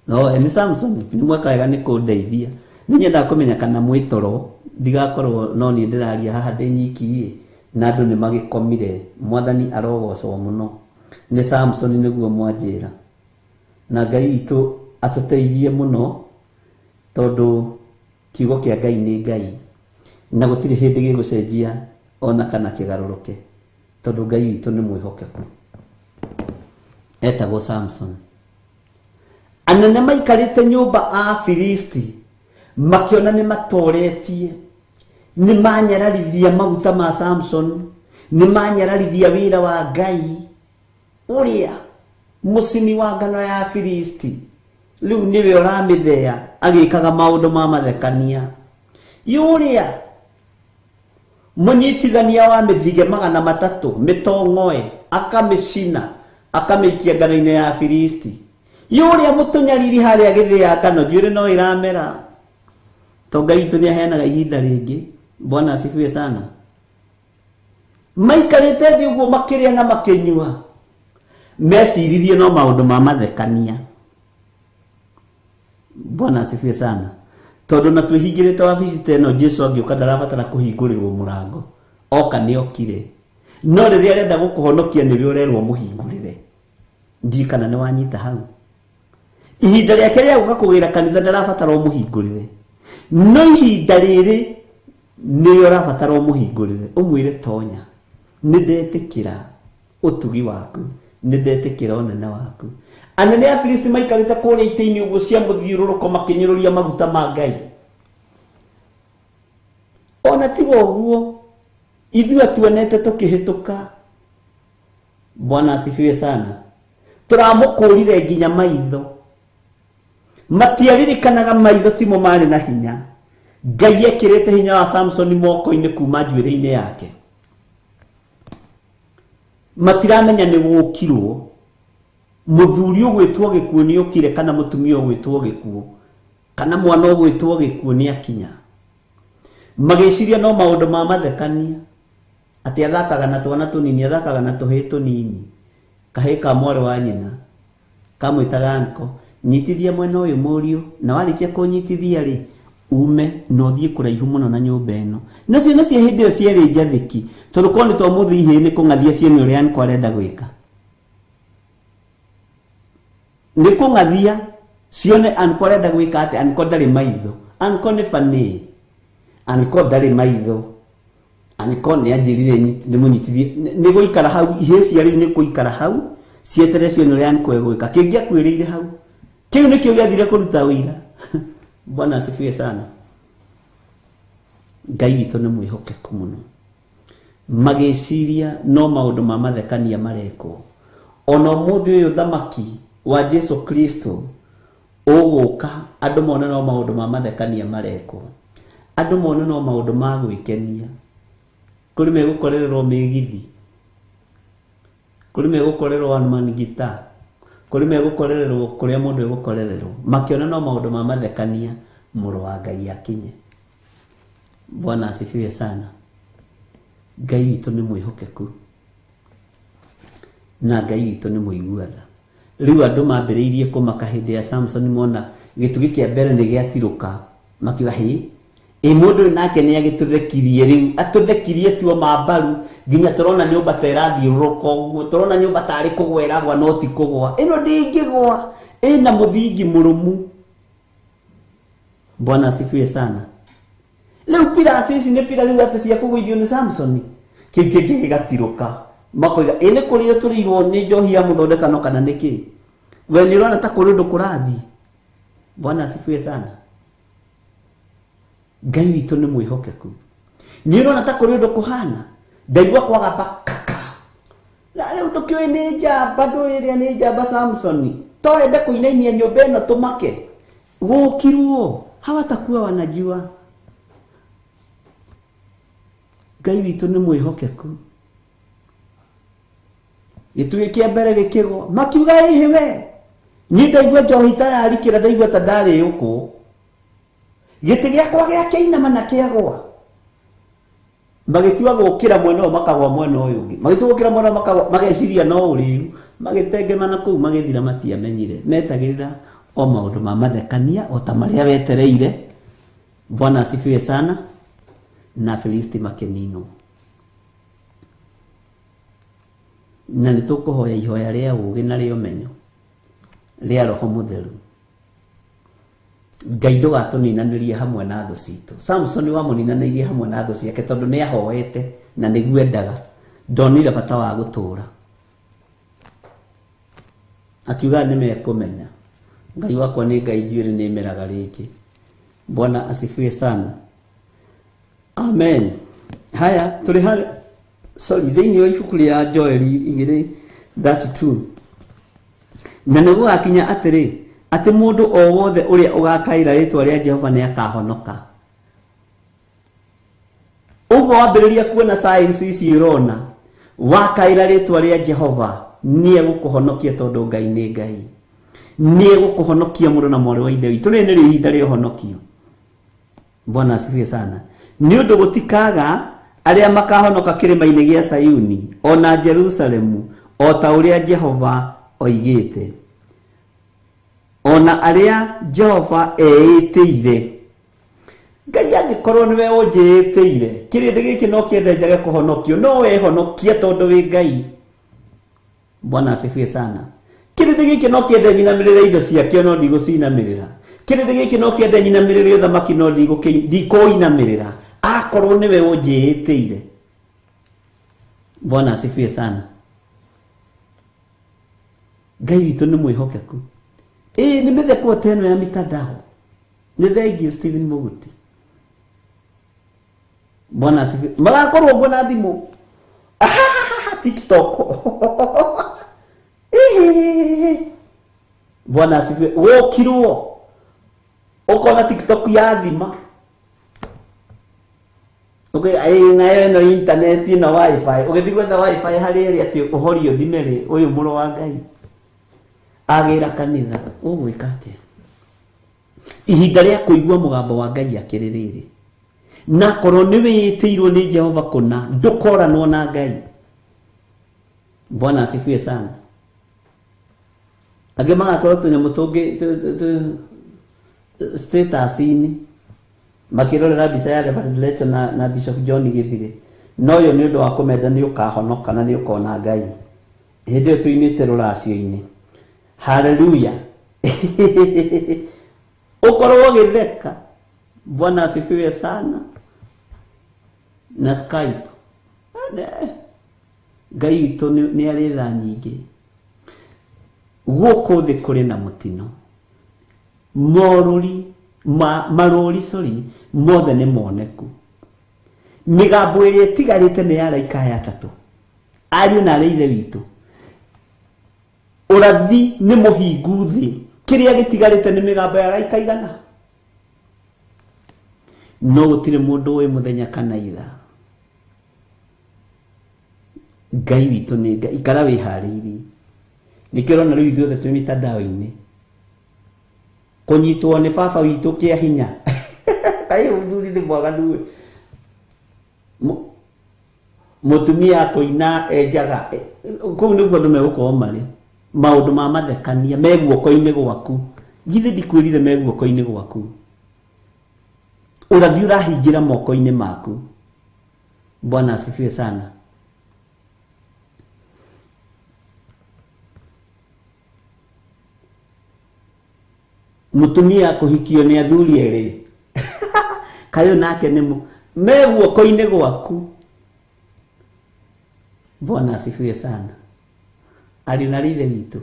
No nĩ Samson, nĩ mweka wega nĩ kũndeithia. Nĩ nyendaga kũmenya kana mwĩ toro, ndigakorwo no niĩ ndĩraria haha ndĩ nyiki ĩ. Na andũ nĩ magĩkomire. Mwathani arogocwo mũno. Nĩ Samson nĩguo mwanjĩra. Na Ngai witũ atũteithie mũno, tondũ kiugo kĩa Ngai nĩ Ngai. Na gũtirĩ hĩndĩ gĩgũcenjia ona kana kĩgarũrũke, tondũ Ngai witũ nĩ mwĩhokeku. Etagwo Samson. Anene maikarĩte nyũmba a Filisti makĩona nĩ matoretie, nĩ manyararithia maguta ma Samson, nĩ manyararithia wĩra wa Ngai ũrĩa mũcini wa ngano ya Filisti rĩu nĩwe ũramĩthea agĩkaga maũndũ ma mathekania. Yũrĩa mũnyitithania wa mĩthige 300 mĩtong'oe akamĩcina akamĩikia ngano-inĩ ya Filisti. Yũrĩa mũtũnyariri harĩa gĩthĩa ngano njuĩrĩ no ĩramera. To Ngai witũ nĩaheanaga ihinda rĩngĩ. Bwana asifiwe sana. Maikarĩte thĩ ũguo makĩrĩa na makĩnyua, meciririe no maũndũ ma mathekania. Bwana asifiwe sana. Tondũ na twĩhingĩrĩte wabici ta ĩno, Jesu angĩũka ndarabatara kũhingũrĩrwo mũrango, oka nĩ okire. No rĩrĩa arenda gũkũhonokia nĩwe ũrerwo mũhingũrĩre. Ndiũĩ kana nĩ wanyita hau. Ihinda rĩake rĩa gũka kũgĩra kanitha ndarabatara ũmũhingũrĩre, no ihinda rĩrĩ nĩrĩo ũrabatara ũmũhingũrĩre, ũmwĩre tonya, nĩ ndetĩkĩra ũtugi waku, nĩ ndetĩkĩra ũnene waku. Anene a Filisti maikarĩte kũrĩa itĩ-inĩ ũguo cia mũthiũrũrũko makĩnyũrũria maguta ma Ngai. Ona tiga ũguo, ithuĩ atuonete tũkĩhĩtũka. Bwana asifiwe sana. Tũramũkũrire nginya maitho. Matiaririkanaga maitho timo marĩ na hinya. Ngai ekĩrĩte hinya wa Samson moko-inĩ kuma njuĩrĩ-inĩ yake. Matiramenya nĩ gũkirwo. Mũthuri ũgwĩtwo gĩkuũ nĩ okire, kana mũtumia ũgwĩtwo gĩkuũ, kana mwana ũgwĩtwo gĩkuũ nĩ akinya. Magĩciria no maũndũ ma mathekania, atĩ athakaga na twana tũnini, athakaga na tũhĩĩ tũnini. Kahĩĩ ka mwarĩ wa nyina kamwĩtaga nko, nyitithia mwena ũyũ mũriũ, na warĩkia kũnyitithia rĩ, ume na ũthiĩ kũraihu mũno na nyũmba ĩno. Na ciana cia hĩndĩ ĩyo ciarĩ njathĩki, tondũ korwo nĩ to mũthii ihĩĩ nĩ kũng'athia cione ũrĩa nko arenda gwĩka. Nĩ kũng'athia cione anko arenda gwĩka atĩ anko ndarĩ maitho, anko nĩ banĩ, anko ndarĩ maitho, anko nĩ anjĩrire ndĩmũnyitithie, nĩ gũikara hau, ihĩĩ cia rĩu nĩ gũikara hau cieterere cione ũrĩa anko egwĩka. Kĩngĩakuĩrĩire hau, kĩu nĩkĩo gĩathire kũruta ũira. Bwana asifiwe sana. Ngai witũ nĩ mwĩhokeku mũno. Magĩciria no maũndũ ma mathekania marekwo. Ona ũmũthĩ ũyũ thamaki wa Jesu Kristo ũgũka, andũ mone no maũndũ ma mathekania marekwo, andũ mone no maũndũ ma gwĩkenia. Kũrĩ megũkorererwo mĩgithi, kũrĩ megũkorererwo one guitar, kũrĩ megũkorererwo kũrĩa mũndũ egũkorererwo, makĩona no maũndũ ma mathekania. Mũrũ wa Ngai akinye. Bwana asifiwe sana. Ngai witũ nĩ mwĩhokeku na Ngai witũ nĩ mũigua tha. Rĩu andũ mambĩrĩirie kũmaka hĩndĩ ya Samson, mona gĩtugĩ kĩa mbere nĩ gĩatirũka, makiuga hĩ, ĩ mũndũ ũyũ nake nĩ agĩtũthekirie rĩu, atũthekirie tuo mambaru nginya tũrona nyũmba ta ĩrathiũrũrũka ũguo, tũrona nyũmba tarĩ kũgwa ĩragwa no ti kũgwa, ĩno ndĩngĩgwa, ĩna mũthingi mũrũmu. Bwana asifiwe sana. Rĩu pillars ici nĩ pillar rĩu atĩ cia kũgũithio nĩ Samson, kĩu kĩngĩ gĩgatirũka, makoiga ĩ nĩ kũrĩo tũrĩirwo nĩ njohi ya mũthondekano kana nĩ kĩ? We nĩ ũrona ta kũrĩ ũndũ kũrathiĩ. Bwana asifiwe sana. Ngai witũ nĩ mwĩhokeku. Nĩ ũrona ta kũrĩ ũndũ kũhana, ndaigua kwagamba kaka. Na rĩu ndũkĩũĩ nĩ njamba, ndũĩ ĩrĩa nĩ njamba Samson, to ende kũinainia nyũmba ĩno tũmake. Gũkirwo, hawatakuwa wanajua. Ngai witũ nĩ mwĩhokeku. Gĩtugĩ kĩa mbere gĩkĩgwa, makiuga ĩhĩ we, niĩ ndaigua njohi ta yarikĩra, ndaigua ta ndarĩũkwo, gĩtĩ gĩakwa gĩakĩinama na kĩagwa. Magĩtua gũkĩra mwena ũyũ makagwa mwena ũyũ ũngĩ, magĩtua gũkĩra mwena ũyũ makagwa, mageciria no ũrĩu, magĩtengemana kũu magĩthira, matiamenyire. Metagĩrĩra o maũndũ ma mathekania o ta marĩa wetereire. Bwana asifiwe sana. Na Filisti makĩninwo. Na nĩ tũkũhoya ihoya rĩa ũũgĩ na rĩa ũmenyo rĩa Roho Mũtheru. Ngai ndũgatũninanĩrie hamwe na thũ citũ. Samson wamũninanĩirie hamwe na thũ ciake tondũ nĩ ahoete na nĩguo endaga, ndonire bata wa gũtũũra. Akiuga nĩ mekũmenya Ngai wakwa nĩ Ngai njuĩrĩ nĩ ĩmeraga rĩngĩ. Bwana asifiwe sana. Amen. Haya, tũrĩ harĩ sorry, thĩinĩ wa ibuku rĩa Joeli 2:32. Na nĩ gũgakinya atĩrĩ, atĩ mũndũ o wothe ũrĩa ũgakaĩra rĩĩtwa rĩa Jehova nĩ akahonoka. Ũguo wambĩrĩria kuona signs ici ũrona, wakaĩra rĩĩtwa rĩa Jehova nĩ egũkũhonokia tondũ Ngai nĩ Ngai. Nĩ egũkũhonokia mũrũ na mwarĩ wa Ithe witũ. Rĩrĩ nĩrĩo ihinda rĩa ũhonokio. Bwana asifiwe sana. Nĩ ũndũ gũtikaga arĩa makahonoka kĩrĩma-inĩ gĩa Sayuni ona Jerusalemu o ta ũrĩa Jehova oigĩte, ona arĩa Jehova eĩtĩire. Ngai angĩkorwo nĩwe ũnjĩĩtĩire, kĩrĩndĩ gĩkĩ no kĩende njage kũhonokio, no wehonokia tondũ wĩ Ngai. Bwana asifiwe sana. Kĩrĩndĩ gĩkĩ no kĩende nyinamĩrĩre indo ciakĩo, no ndigũcinamĩrĩra. Kĩrĩndĩ gĩkĩ no kĩende nyinamĩrĩre ũthamaki, no ndikũinamĩrĩra, akorwo nĩwe ũnjĩĩtĩire. Bwana asifiwe sana. Ngai witũ nĩ mwĩhokeku. Ĩĩ nĩ mĩtheko ta ĩno ya mitandao. Nĩ thengiũ Stephen Mũguti. Bwana asifiwe. Magakorwo ũguo na thimũ. TikTok. Bwana asifiwe. Wokirwo ukona TikTok ya thima. Okay, ai nayo ĩno internet ĩno wifi. Ũgĩthiĩ gwetha wifi harĩ ĩrĩa atĩ ũhorio thime rĩ, ũyũ mũrũ wa Ngai agĩra kanitha, ũgwĩka atĩa? Ihinda rĩa kũigua mũgambo wa Ngai akĩrĩ rĩrĩ. Na korwo nĩ wĩĩtĩirwo nĩ Jehova kũna, ndũkoranwo na Ngai. Bwana asifiwe sana. Angĩ magakorwo tũnyamũ tũngĩ status-inĩ makĩrorera mbica ya Reverend Lecho na Bishop John Githire. No ũyũ nĩ ũndũ wa kũmenda nĩ ũkahonoka na nĩ ũkona Ngai. Hĩndĩ ĩyo tuimĩte rũracio-inĩ. Hallelujah. Ũkorwo ũgĩtheka. Bwana asifiwe sana. Na Skype. Ngai witũ nĩ arĩ tha nyingĩ. Gũkũ thĩ kũrĩ na mũtino. Morũri, marũri sorry, mothe nĩ moneku. Mĩgambo ĩrĩa ĩtigarĩte nĩ ya araika aya atatũ. Ariũ na arĩ ithe witũ. Ũrathi nĩ mũhingu thĩ. Kĩrĩa gĩtigarĩte nĩ mĩgambo ya araika igana. No gũtirĩ mũndũ ũĩ mũthenya kana ithaa. Ngai witũ nĩ Ngai. Ikara wĩharĩirie. Nĩkĩo ũrona rĩu ithuothe twĩ mitandao-inĩ. Kũnyitwo nĩ baba witũ kĩa hinya. Kaĩ mũthuri nĩ mwaganu we. Mũtumia kũina enjaga. Kũu nĩguo andũ megũkorwo marĩ. Maũndũ ma mathekania me guoko-inĩ gwaku. Githĩ ndikwĩrire me guoko-inĩ gwaku. Ũrathi ũrahingĩra moko-inĩ maku. Bwana asifiwe sana. Mũtumia kũhikio nĩ athuri erĩ. Kayo nake nĩ me guoko-inĩ gwaku. Bwana asifiwe sana. Ariũ na ithe witũ,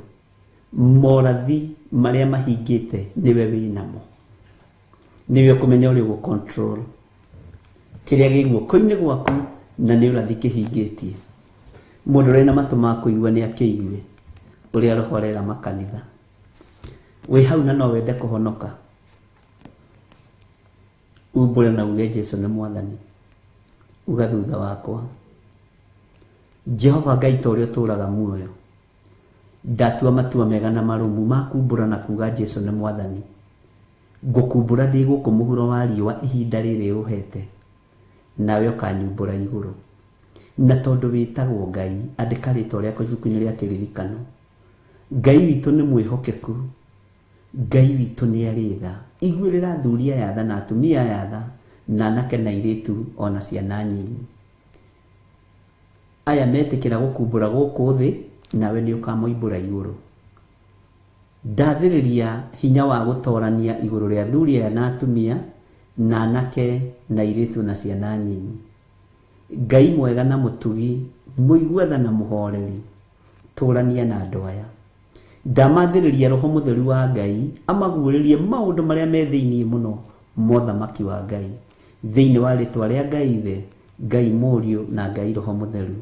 morathi marĩa mahingĩte nĩwe wĩnamo. Nĩwe ũkũmenya ũrĩa ũgũ control kĩrĩa gĩ guoko-inĩ gwaku na nĩ ũrathi kĩhingĩtie. Mũndũ ũrĩa na matũ ma kũigua nĩ akĩigue ũrĩa Roho arera makanitha. Wĩ hau na no wende kũhonoka, umbũre na uge Jesũ nĩ Mwathani. Uga thutha wakwa, Jehova Ngai ta ũrĩa ũtũũraga muoyo, ndatua matua mega na marũmu ma kumbũra na kuga Jesũ nĩ Mwathani. Ngũkumbũra ndĩ gũkũ mũhuro wa riũa ihinda rĩrĩ ũhete, nawe ũkanyumbũra igũrũ. Na tondũ wĩtagwo Ngai, andĩka rĩtwa rĩakwa ibuku-inĩ rĩa kĩririkano. Ngai witũ nĩ mwĩhokeku. Ngai witũ nĩ arĩ tha. Iguĩrĩra athuri aya tha na atumia aya tha, na anake na airĩtu ona ciana nyinyi. Aya metĩkĩra gũkumbũra gũkũ thĩ, nawe nĩ ũkamoimbũra igũrũ. Ndathĩrĩria hinya wa gũtorania igũrũ rĩa athuri aya na atumia, na anake na airĩtu na ciana nyinyi. Ngai mwega na mũtugi, mũigua tha na mũhoreri, tũrania na andũ aya. Ndamathĩrĩria roho mũtheru wa Ngai amaguũrĩrie maũndũ marĩa me thĩinĩ mũno ma ũthamaki wa Ngai, thĩinĩ wa rĩtwa rĩa Ngai Ithe, Ngai Mũriũ na Ngai Roho Mũtheru.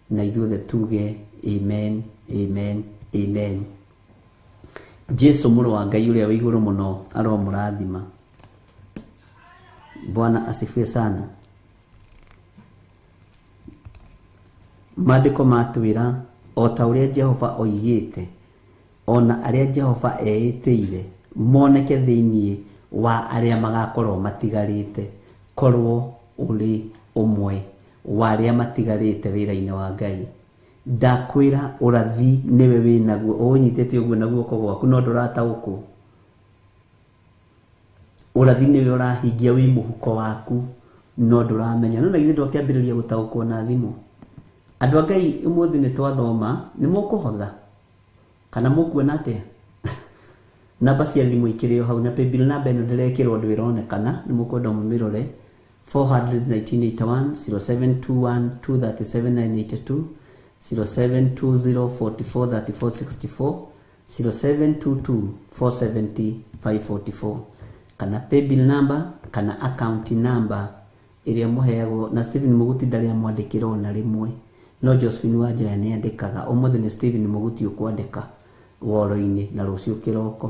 Na ithuothe tuge amen, amen, amen. Jesu mũrũ wa Ngai ũrĩa wĩ igũrũ mũno aromũrathima. Bwana asifiwe sana. Maandĩko matwĩra o ta ũrĩa Jehova oigĩte, ona arĩa Jehova eĩtĩire moneke thĩinĩ wa arĩa magakorwo matigarĩte, korwo ũrĩ ũmwe wa arĩa matigarĩte wĩra-inĩ wa Ngai. Ndakwĩra ũrathi nĩwe wĩnaguo, ũũnyitĩte ũguo na guoko gwaku no ndũrataũkwo. Ũrathi nĩwe ũrahingia wĩ mũhuko waku no ndũramenya. No na githĩ ndwakĩambĩrĩria gũtaũkwo na thimũ? Andũ a Ngai ũmũthĩ nĩ twathoma, nĩ mũkũhotha kana mũkuona atĩa? Namba cia thimũ ikĩrĩ o hau na paybill namba ĩno ndĩrekĩrwo ũndũ ĩronekana, nĩ mũkwenda mũmĩrore. 41981 0721 237 982 0720 44 34 64 0722 470 544, kana paybill number kana account number ĩrĩa mũheagwo na Stephen Muguti ndarĩ amwandĩkĩra ona rĩmwe, no Josephine Wanjoya nĩ andĩkaga. Ũmũthĩ nĩ Stephen Muguti ũkwandĩka woro-inĩ na rũciũ kĩroko.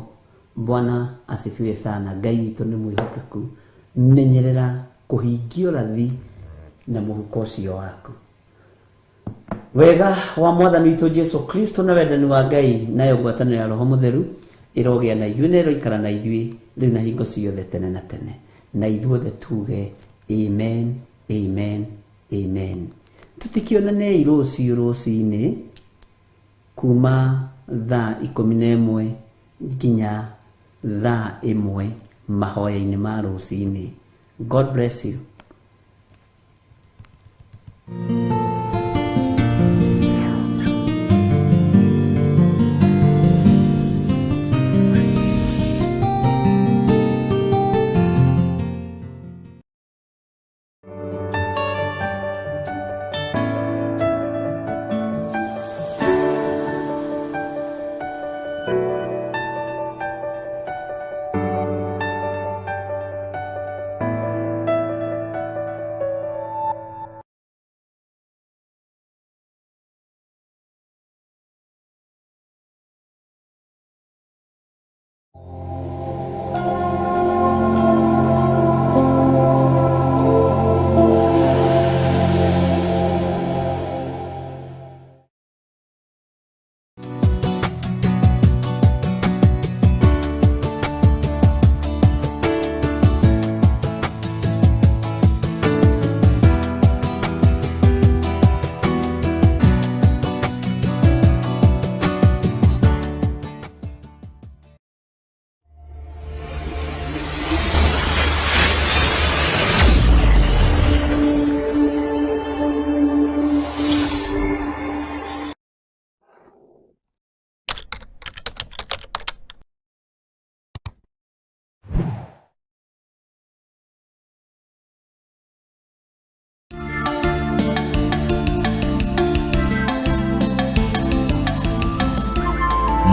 Bwana asifiwe sana. Ngai witũ nĩ mwĩhokeku. Menyerera kũhingia ũrathi na mũhuko ũcio waku. Wega wa Mwathani witũ Jesu Kristo na wendani wa Ngai nayo ngwatanĩro ya Roho Mũtheru ĩrogĩa na ithuĩ na ĩroikara na ithuĩ rĩu na hingo ciothe tene na tene. Na ithuothe tuge amen, amen, amen. Tũtikĩonanei rũciũ rũcinĩ kuma thaa 11 nginya thaa 1 mahoya-inĩ ma rũcinĩ. God bless you.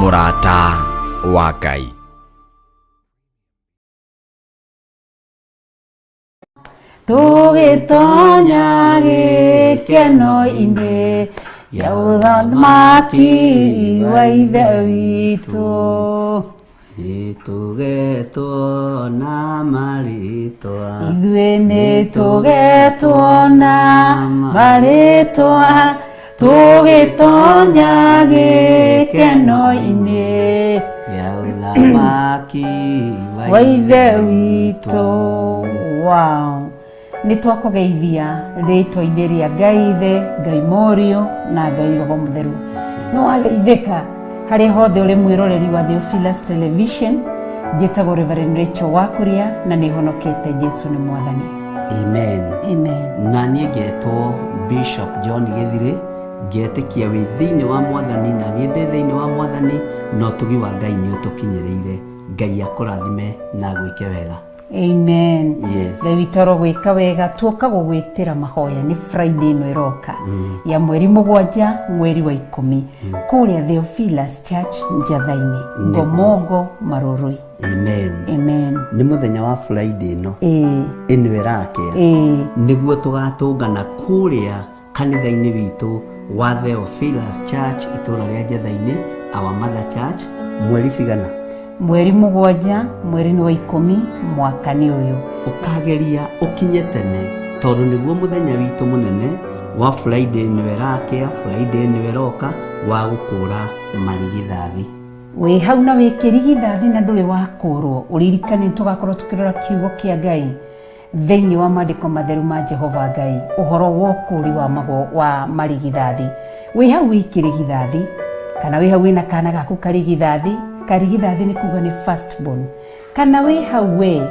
Mũrata wa Ngai. Tũgĩtonya gĩkeno-inĩ gĩa ũthamaki wa Ithe witũ. Nĩtũgetwo na marĩtwa, ithuĩ nĩtũgetwo na marĩtwa, tũgĩtonya gĩkeno-inĩ gĩa ũthamaki wa Ithe witũ. Wow. Nĩ twakũgeithia rĩtwa-inĩ rĩa Ngai Ithe, Ngai Mũriũ na Ngai Roho Mũtheru. Nĩ wageithĩka harĩa hothe ũrĩ mwĩroreri wa Theophilus Television. Njĩtagwo Reverend Rachel Wakuria na nĩ honokete. Jesu nĩ Mwathani. Amen. Amen. Na niĩ ngetwo Bishop John Gĩthirĩ, ngetĩkia wĩ thĩinĩ wa Mwathani na niĩ ndĩ thĩinĩ wa Mwathani, na ũtugi wa Ngai nĩ ũtũkinyĩrĩire. Ngai akũrathime na agwĩke wega. Amen. Yes. Ngai witũ arogwĩka wega. Tuoka gũgwĩtĩra mahoya nĩ Friday ĩno ĩroka ya mweri 7 mweri wa 10 kũrĩa Theophilus Church Njatha-inĩ, Ngomongo, Marurui. Amen. Amen. Nĩ mũthenya wa Friday ĩno Ĩĩ. ĩno ĩrakĩa, Ĩĩ. nĩguo tũgatũngana kũrĩa kanitha-inĩ witũ wa Theophilus Church itũra rĩa Njatha-inĩ, our mother church. Mweri cigana? Mweri 7 mweri nĩ wa 10 mwaka nĩ ũyũ. Ũkageria ũkinye tene tondũ nĩguo mũthenya witũ mũnene wa Friday ĩno ĩrakĩa, Friday ĩno ĩroka, wa gũkũra marigithathi. Wĩ hau na wĩ kĩrigithathi na ndũrĩ wakũrwo, ũririkane nĩ tũgakorwo tũkĩrora kiugo kĩa Ngai thĩinĩ wa maandĩko matheru ma Jehova Ngai, ũhoro wa ũkũũri wa mago wa marigithathi. Wĩ hau wĩ kĩrigithathi kana wĩ hau wĩna kana gaku karigithathi, karigithathi nĩ kuga nĩ first born, kana wĩ hau we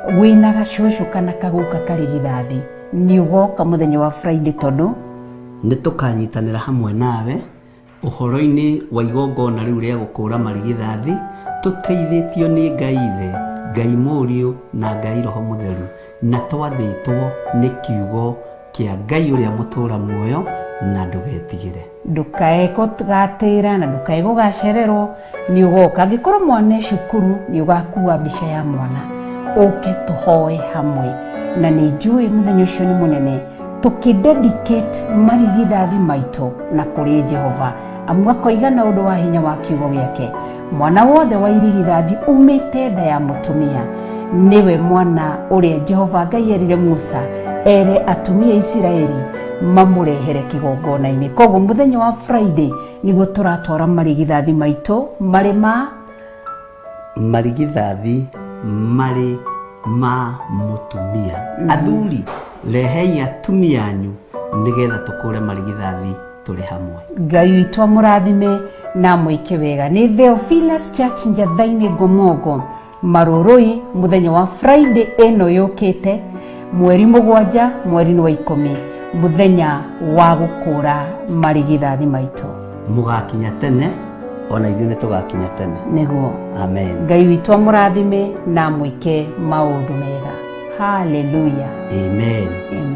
wĩna gacũcũ kana kaguka karigithathi, nĩ ũgoka mũthenya wa Friday tondũ nĩ tũkanyitanĩra hamwe nawe ũhoro-inĩ wa igongona rĩu rĩa gũkũra marigithathi, tũteithĩtio nĩ Ngai Ithe, Ngai Mũriũ na Ngai Roho Mũtheru, na twathĩtwo nĩ kiugo kĩa Ngai ũrĩa mũtũra muoyo, na ndũgetigĩre. Ndũkae gũgatĩra na ndũkae gũgacererwo, nĩ ũgoka. Angĩkorwo mwana e cukuru, nĩ ũgakua mbica ya mwana ũke tũhoe hamwe, na nĩ njũĩ mũthenya ũcio nĩ mũnene tũkĩdedicate marigithathi maitũ na kũrĩ Jehova, amu akoiga na ũndũ wa hinya wa kiugo gĩake, mwana wothe wa irigithathi umĩte nda ya mũtumia nĩwe mwana ũrĩa Jehova Ngai erire Musa ere atumia a Isiraeli mamũrehere kĩgongona-inĩ. Koguo mũthenya wa Friday nĩguo tũratwara marigithathi maitũ marĩ ma marigithathi marĩ ma mũtumia. Athuri, rehei atumia anyu nĩgetha tũkũre marigithathi tũrĩ hamwe. Ngai witũ amũrathime na amwĩke wega. Nĩ Theophilus Church Njatha-inĩ, Ngomongo, Marurui, mũthenya wa Friday ĩno yũkĩte, mweri 7 mweri wa 10, mũthenya wa gũkũra marigithathi maitũ. Mũgakinya tene, ona ithuĩ nĩ tũgakinya tene. Nĩguo. Amen. Ngai witũ amũrathime na amwĩke maũndũ mega. Haleluya. Amen. Amen.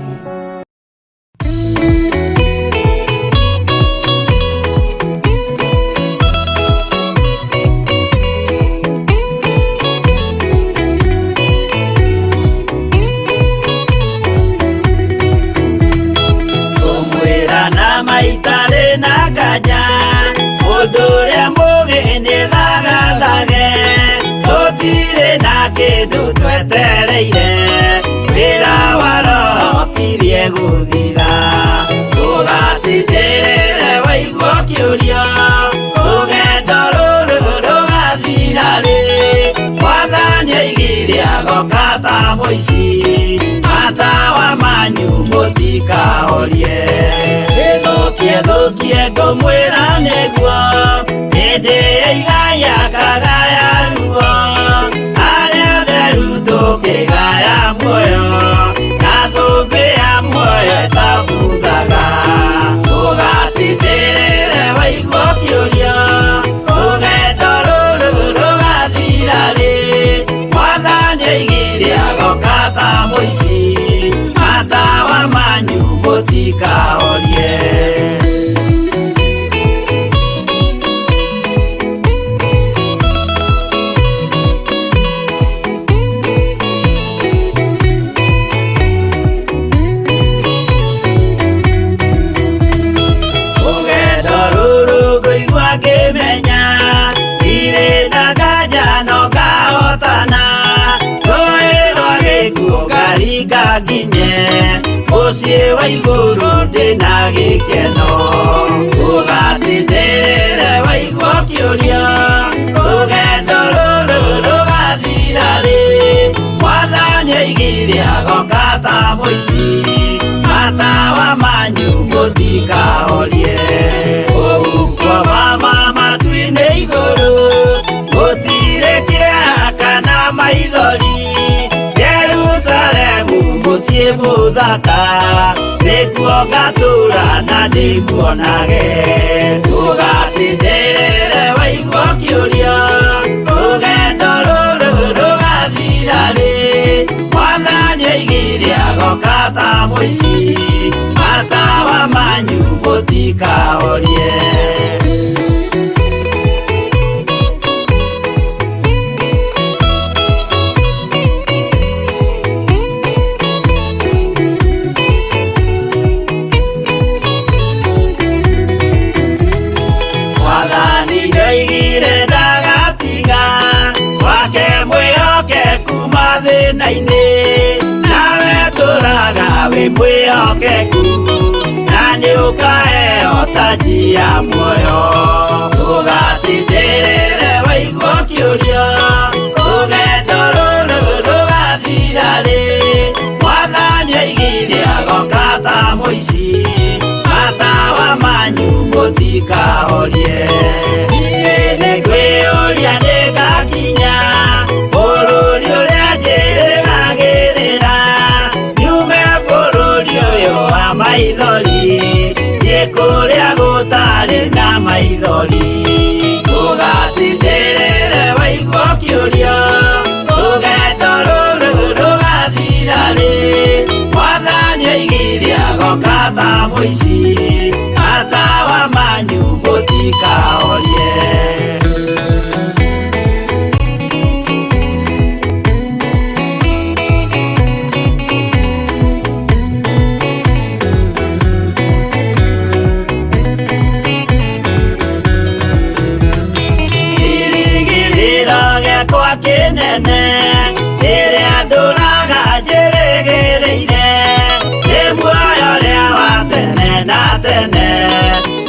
Kũmwĩra na maitarĩ na nganja, mũndũ ũrĩa mũgĩ nĩ thagathage, tũtirĩ na kĩndũ twetereire, wĩra wa Roho kirie gũthira. Ndũgatindĩrĩre waigua kĩũria, rũgendo rũrũ rũgathira rĩ? Mwathani aigire agoka ta mũici, matawa manyu mũtikahorie. Ĩthũkie thũkie ngũmwĩra nĩguo, hĩndĩ ya igaya kagaya ruo, arĩa atheru tũkĩgaya muoyo, na thũmbĩ ya muoyo ĩtabuthaga. Ndũgatindĩrĩre waigua kĩũria, rũgendo rũrũ rũgathira rĩ? Mwathani aigire agoka ta mũici, matawa manyu mũtikahorie. Rũgendo rũrũ ngũigua ngĩmenya, ndirĩ na nganja no ngahotana, rũĩ rwa gĩkuũ ngaringa nginye mũciĩ wa igũrũ ndĩna gĩkeno. Ndũgatindĩrĩre waigua kĩũria, rũgendo rũrũ rũgathira rĩ? Mwathani aigire agoka ta mũici, matawa manyu mũtikahorie. Ũhuko wa matu-inĩ igũrũ, gũtirĩ kĩeha kana maithori, Jerusalemu mũciĩ Mũciĩ mũthaka nĩkuo ngatũra na ndĩmuonage. Ndũgatindĩrĩre waigua ũkĩũria rũgendo rũrũ rũgathira rĩ. Mwathani oigire agoka ta mũici, matawa manyu mũtikahorie. Mwathani nĩoigire ndagatiga wake mwĩhokeku mathĩna-inĩ, nawe tũraga wĩ mwĩhokeku na nĩũkaheo taji ya muoyo. Ndũgatindĩrĩre waigua ũkĩũria rũgendo rũrũ rũgathira rĩ. Mwathani oigire agoka ta mũici, matawa manyu mũtikahorie. Niĩ nĩngwĩyũria nĩngakinya bũrũri ũrĩa njĩrĩgagĩrĩra, nyume bũrũri ũyũ wa maithori thiĩ kũrĩa gũtarĩ na maithori. Ndũgatindĩrĩre waigua ũkĩũria rũgendo rũrũ rũgathira rĩ. Mwathani oigire agoka ta mũici, matawa manyu mũtikahorie. Kĩrĩgĩrĩro gĩakwa kĩnene rĩrĩa ndũraga njĩrĩgĩrĩire, nĩ muoyo ũrĩa wa tene na tene,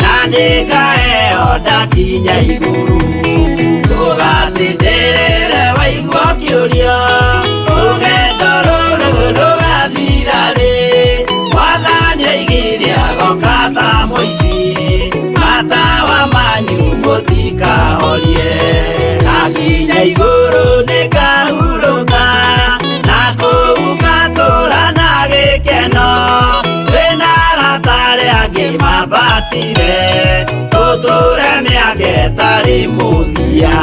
na nĩngaheo ndakinya igũrũ. Ndũgatindĩrĩre waigua ũkĩũria rũgendo rũrũ rũgathira rĩ. Mwathani oigire agoka ta mũici, matawa manyu mũtikahorie. Ndakinya igũrũ nĩngahurũka, na kũu ngatũũra na gĩkeno. Twĩna arata arĩa angĩ mambatire, tũtũre mĩaka ĩtarĩ mũthia.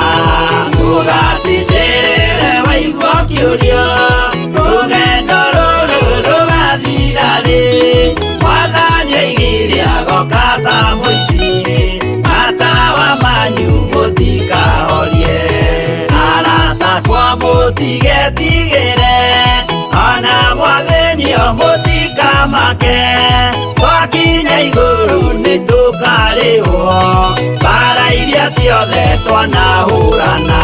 Ndũgatindĩrĩre waigua ũkĩũria rũgendo rũrũ rũgathira rĩ. Mwathani oigire agoka ta mũici, matawa manyu mũtikahorie. Arata akwa mũtigetigĩre, ona mwathĩnio mũtikamake. Twakinya igũrũ nĩtũkarĩhwo mbara iria ciothe twanahũrana.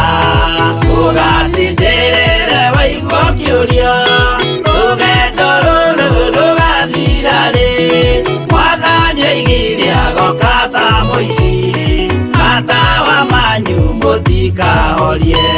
Ndũgatindĩrĩre waigua ũkĩũria rũgendo rũrũ rũgathira rĩ. Mwathani oigire agoka ta mũici, matawa manyu mũtikahorie.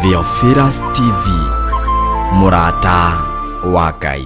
Theophilus TV, mũrata wa Ngai.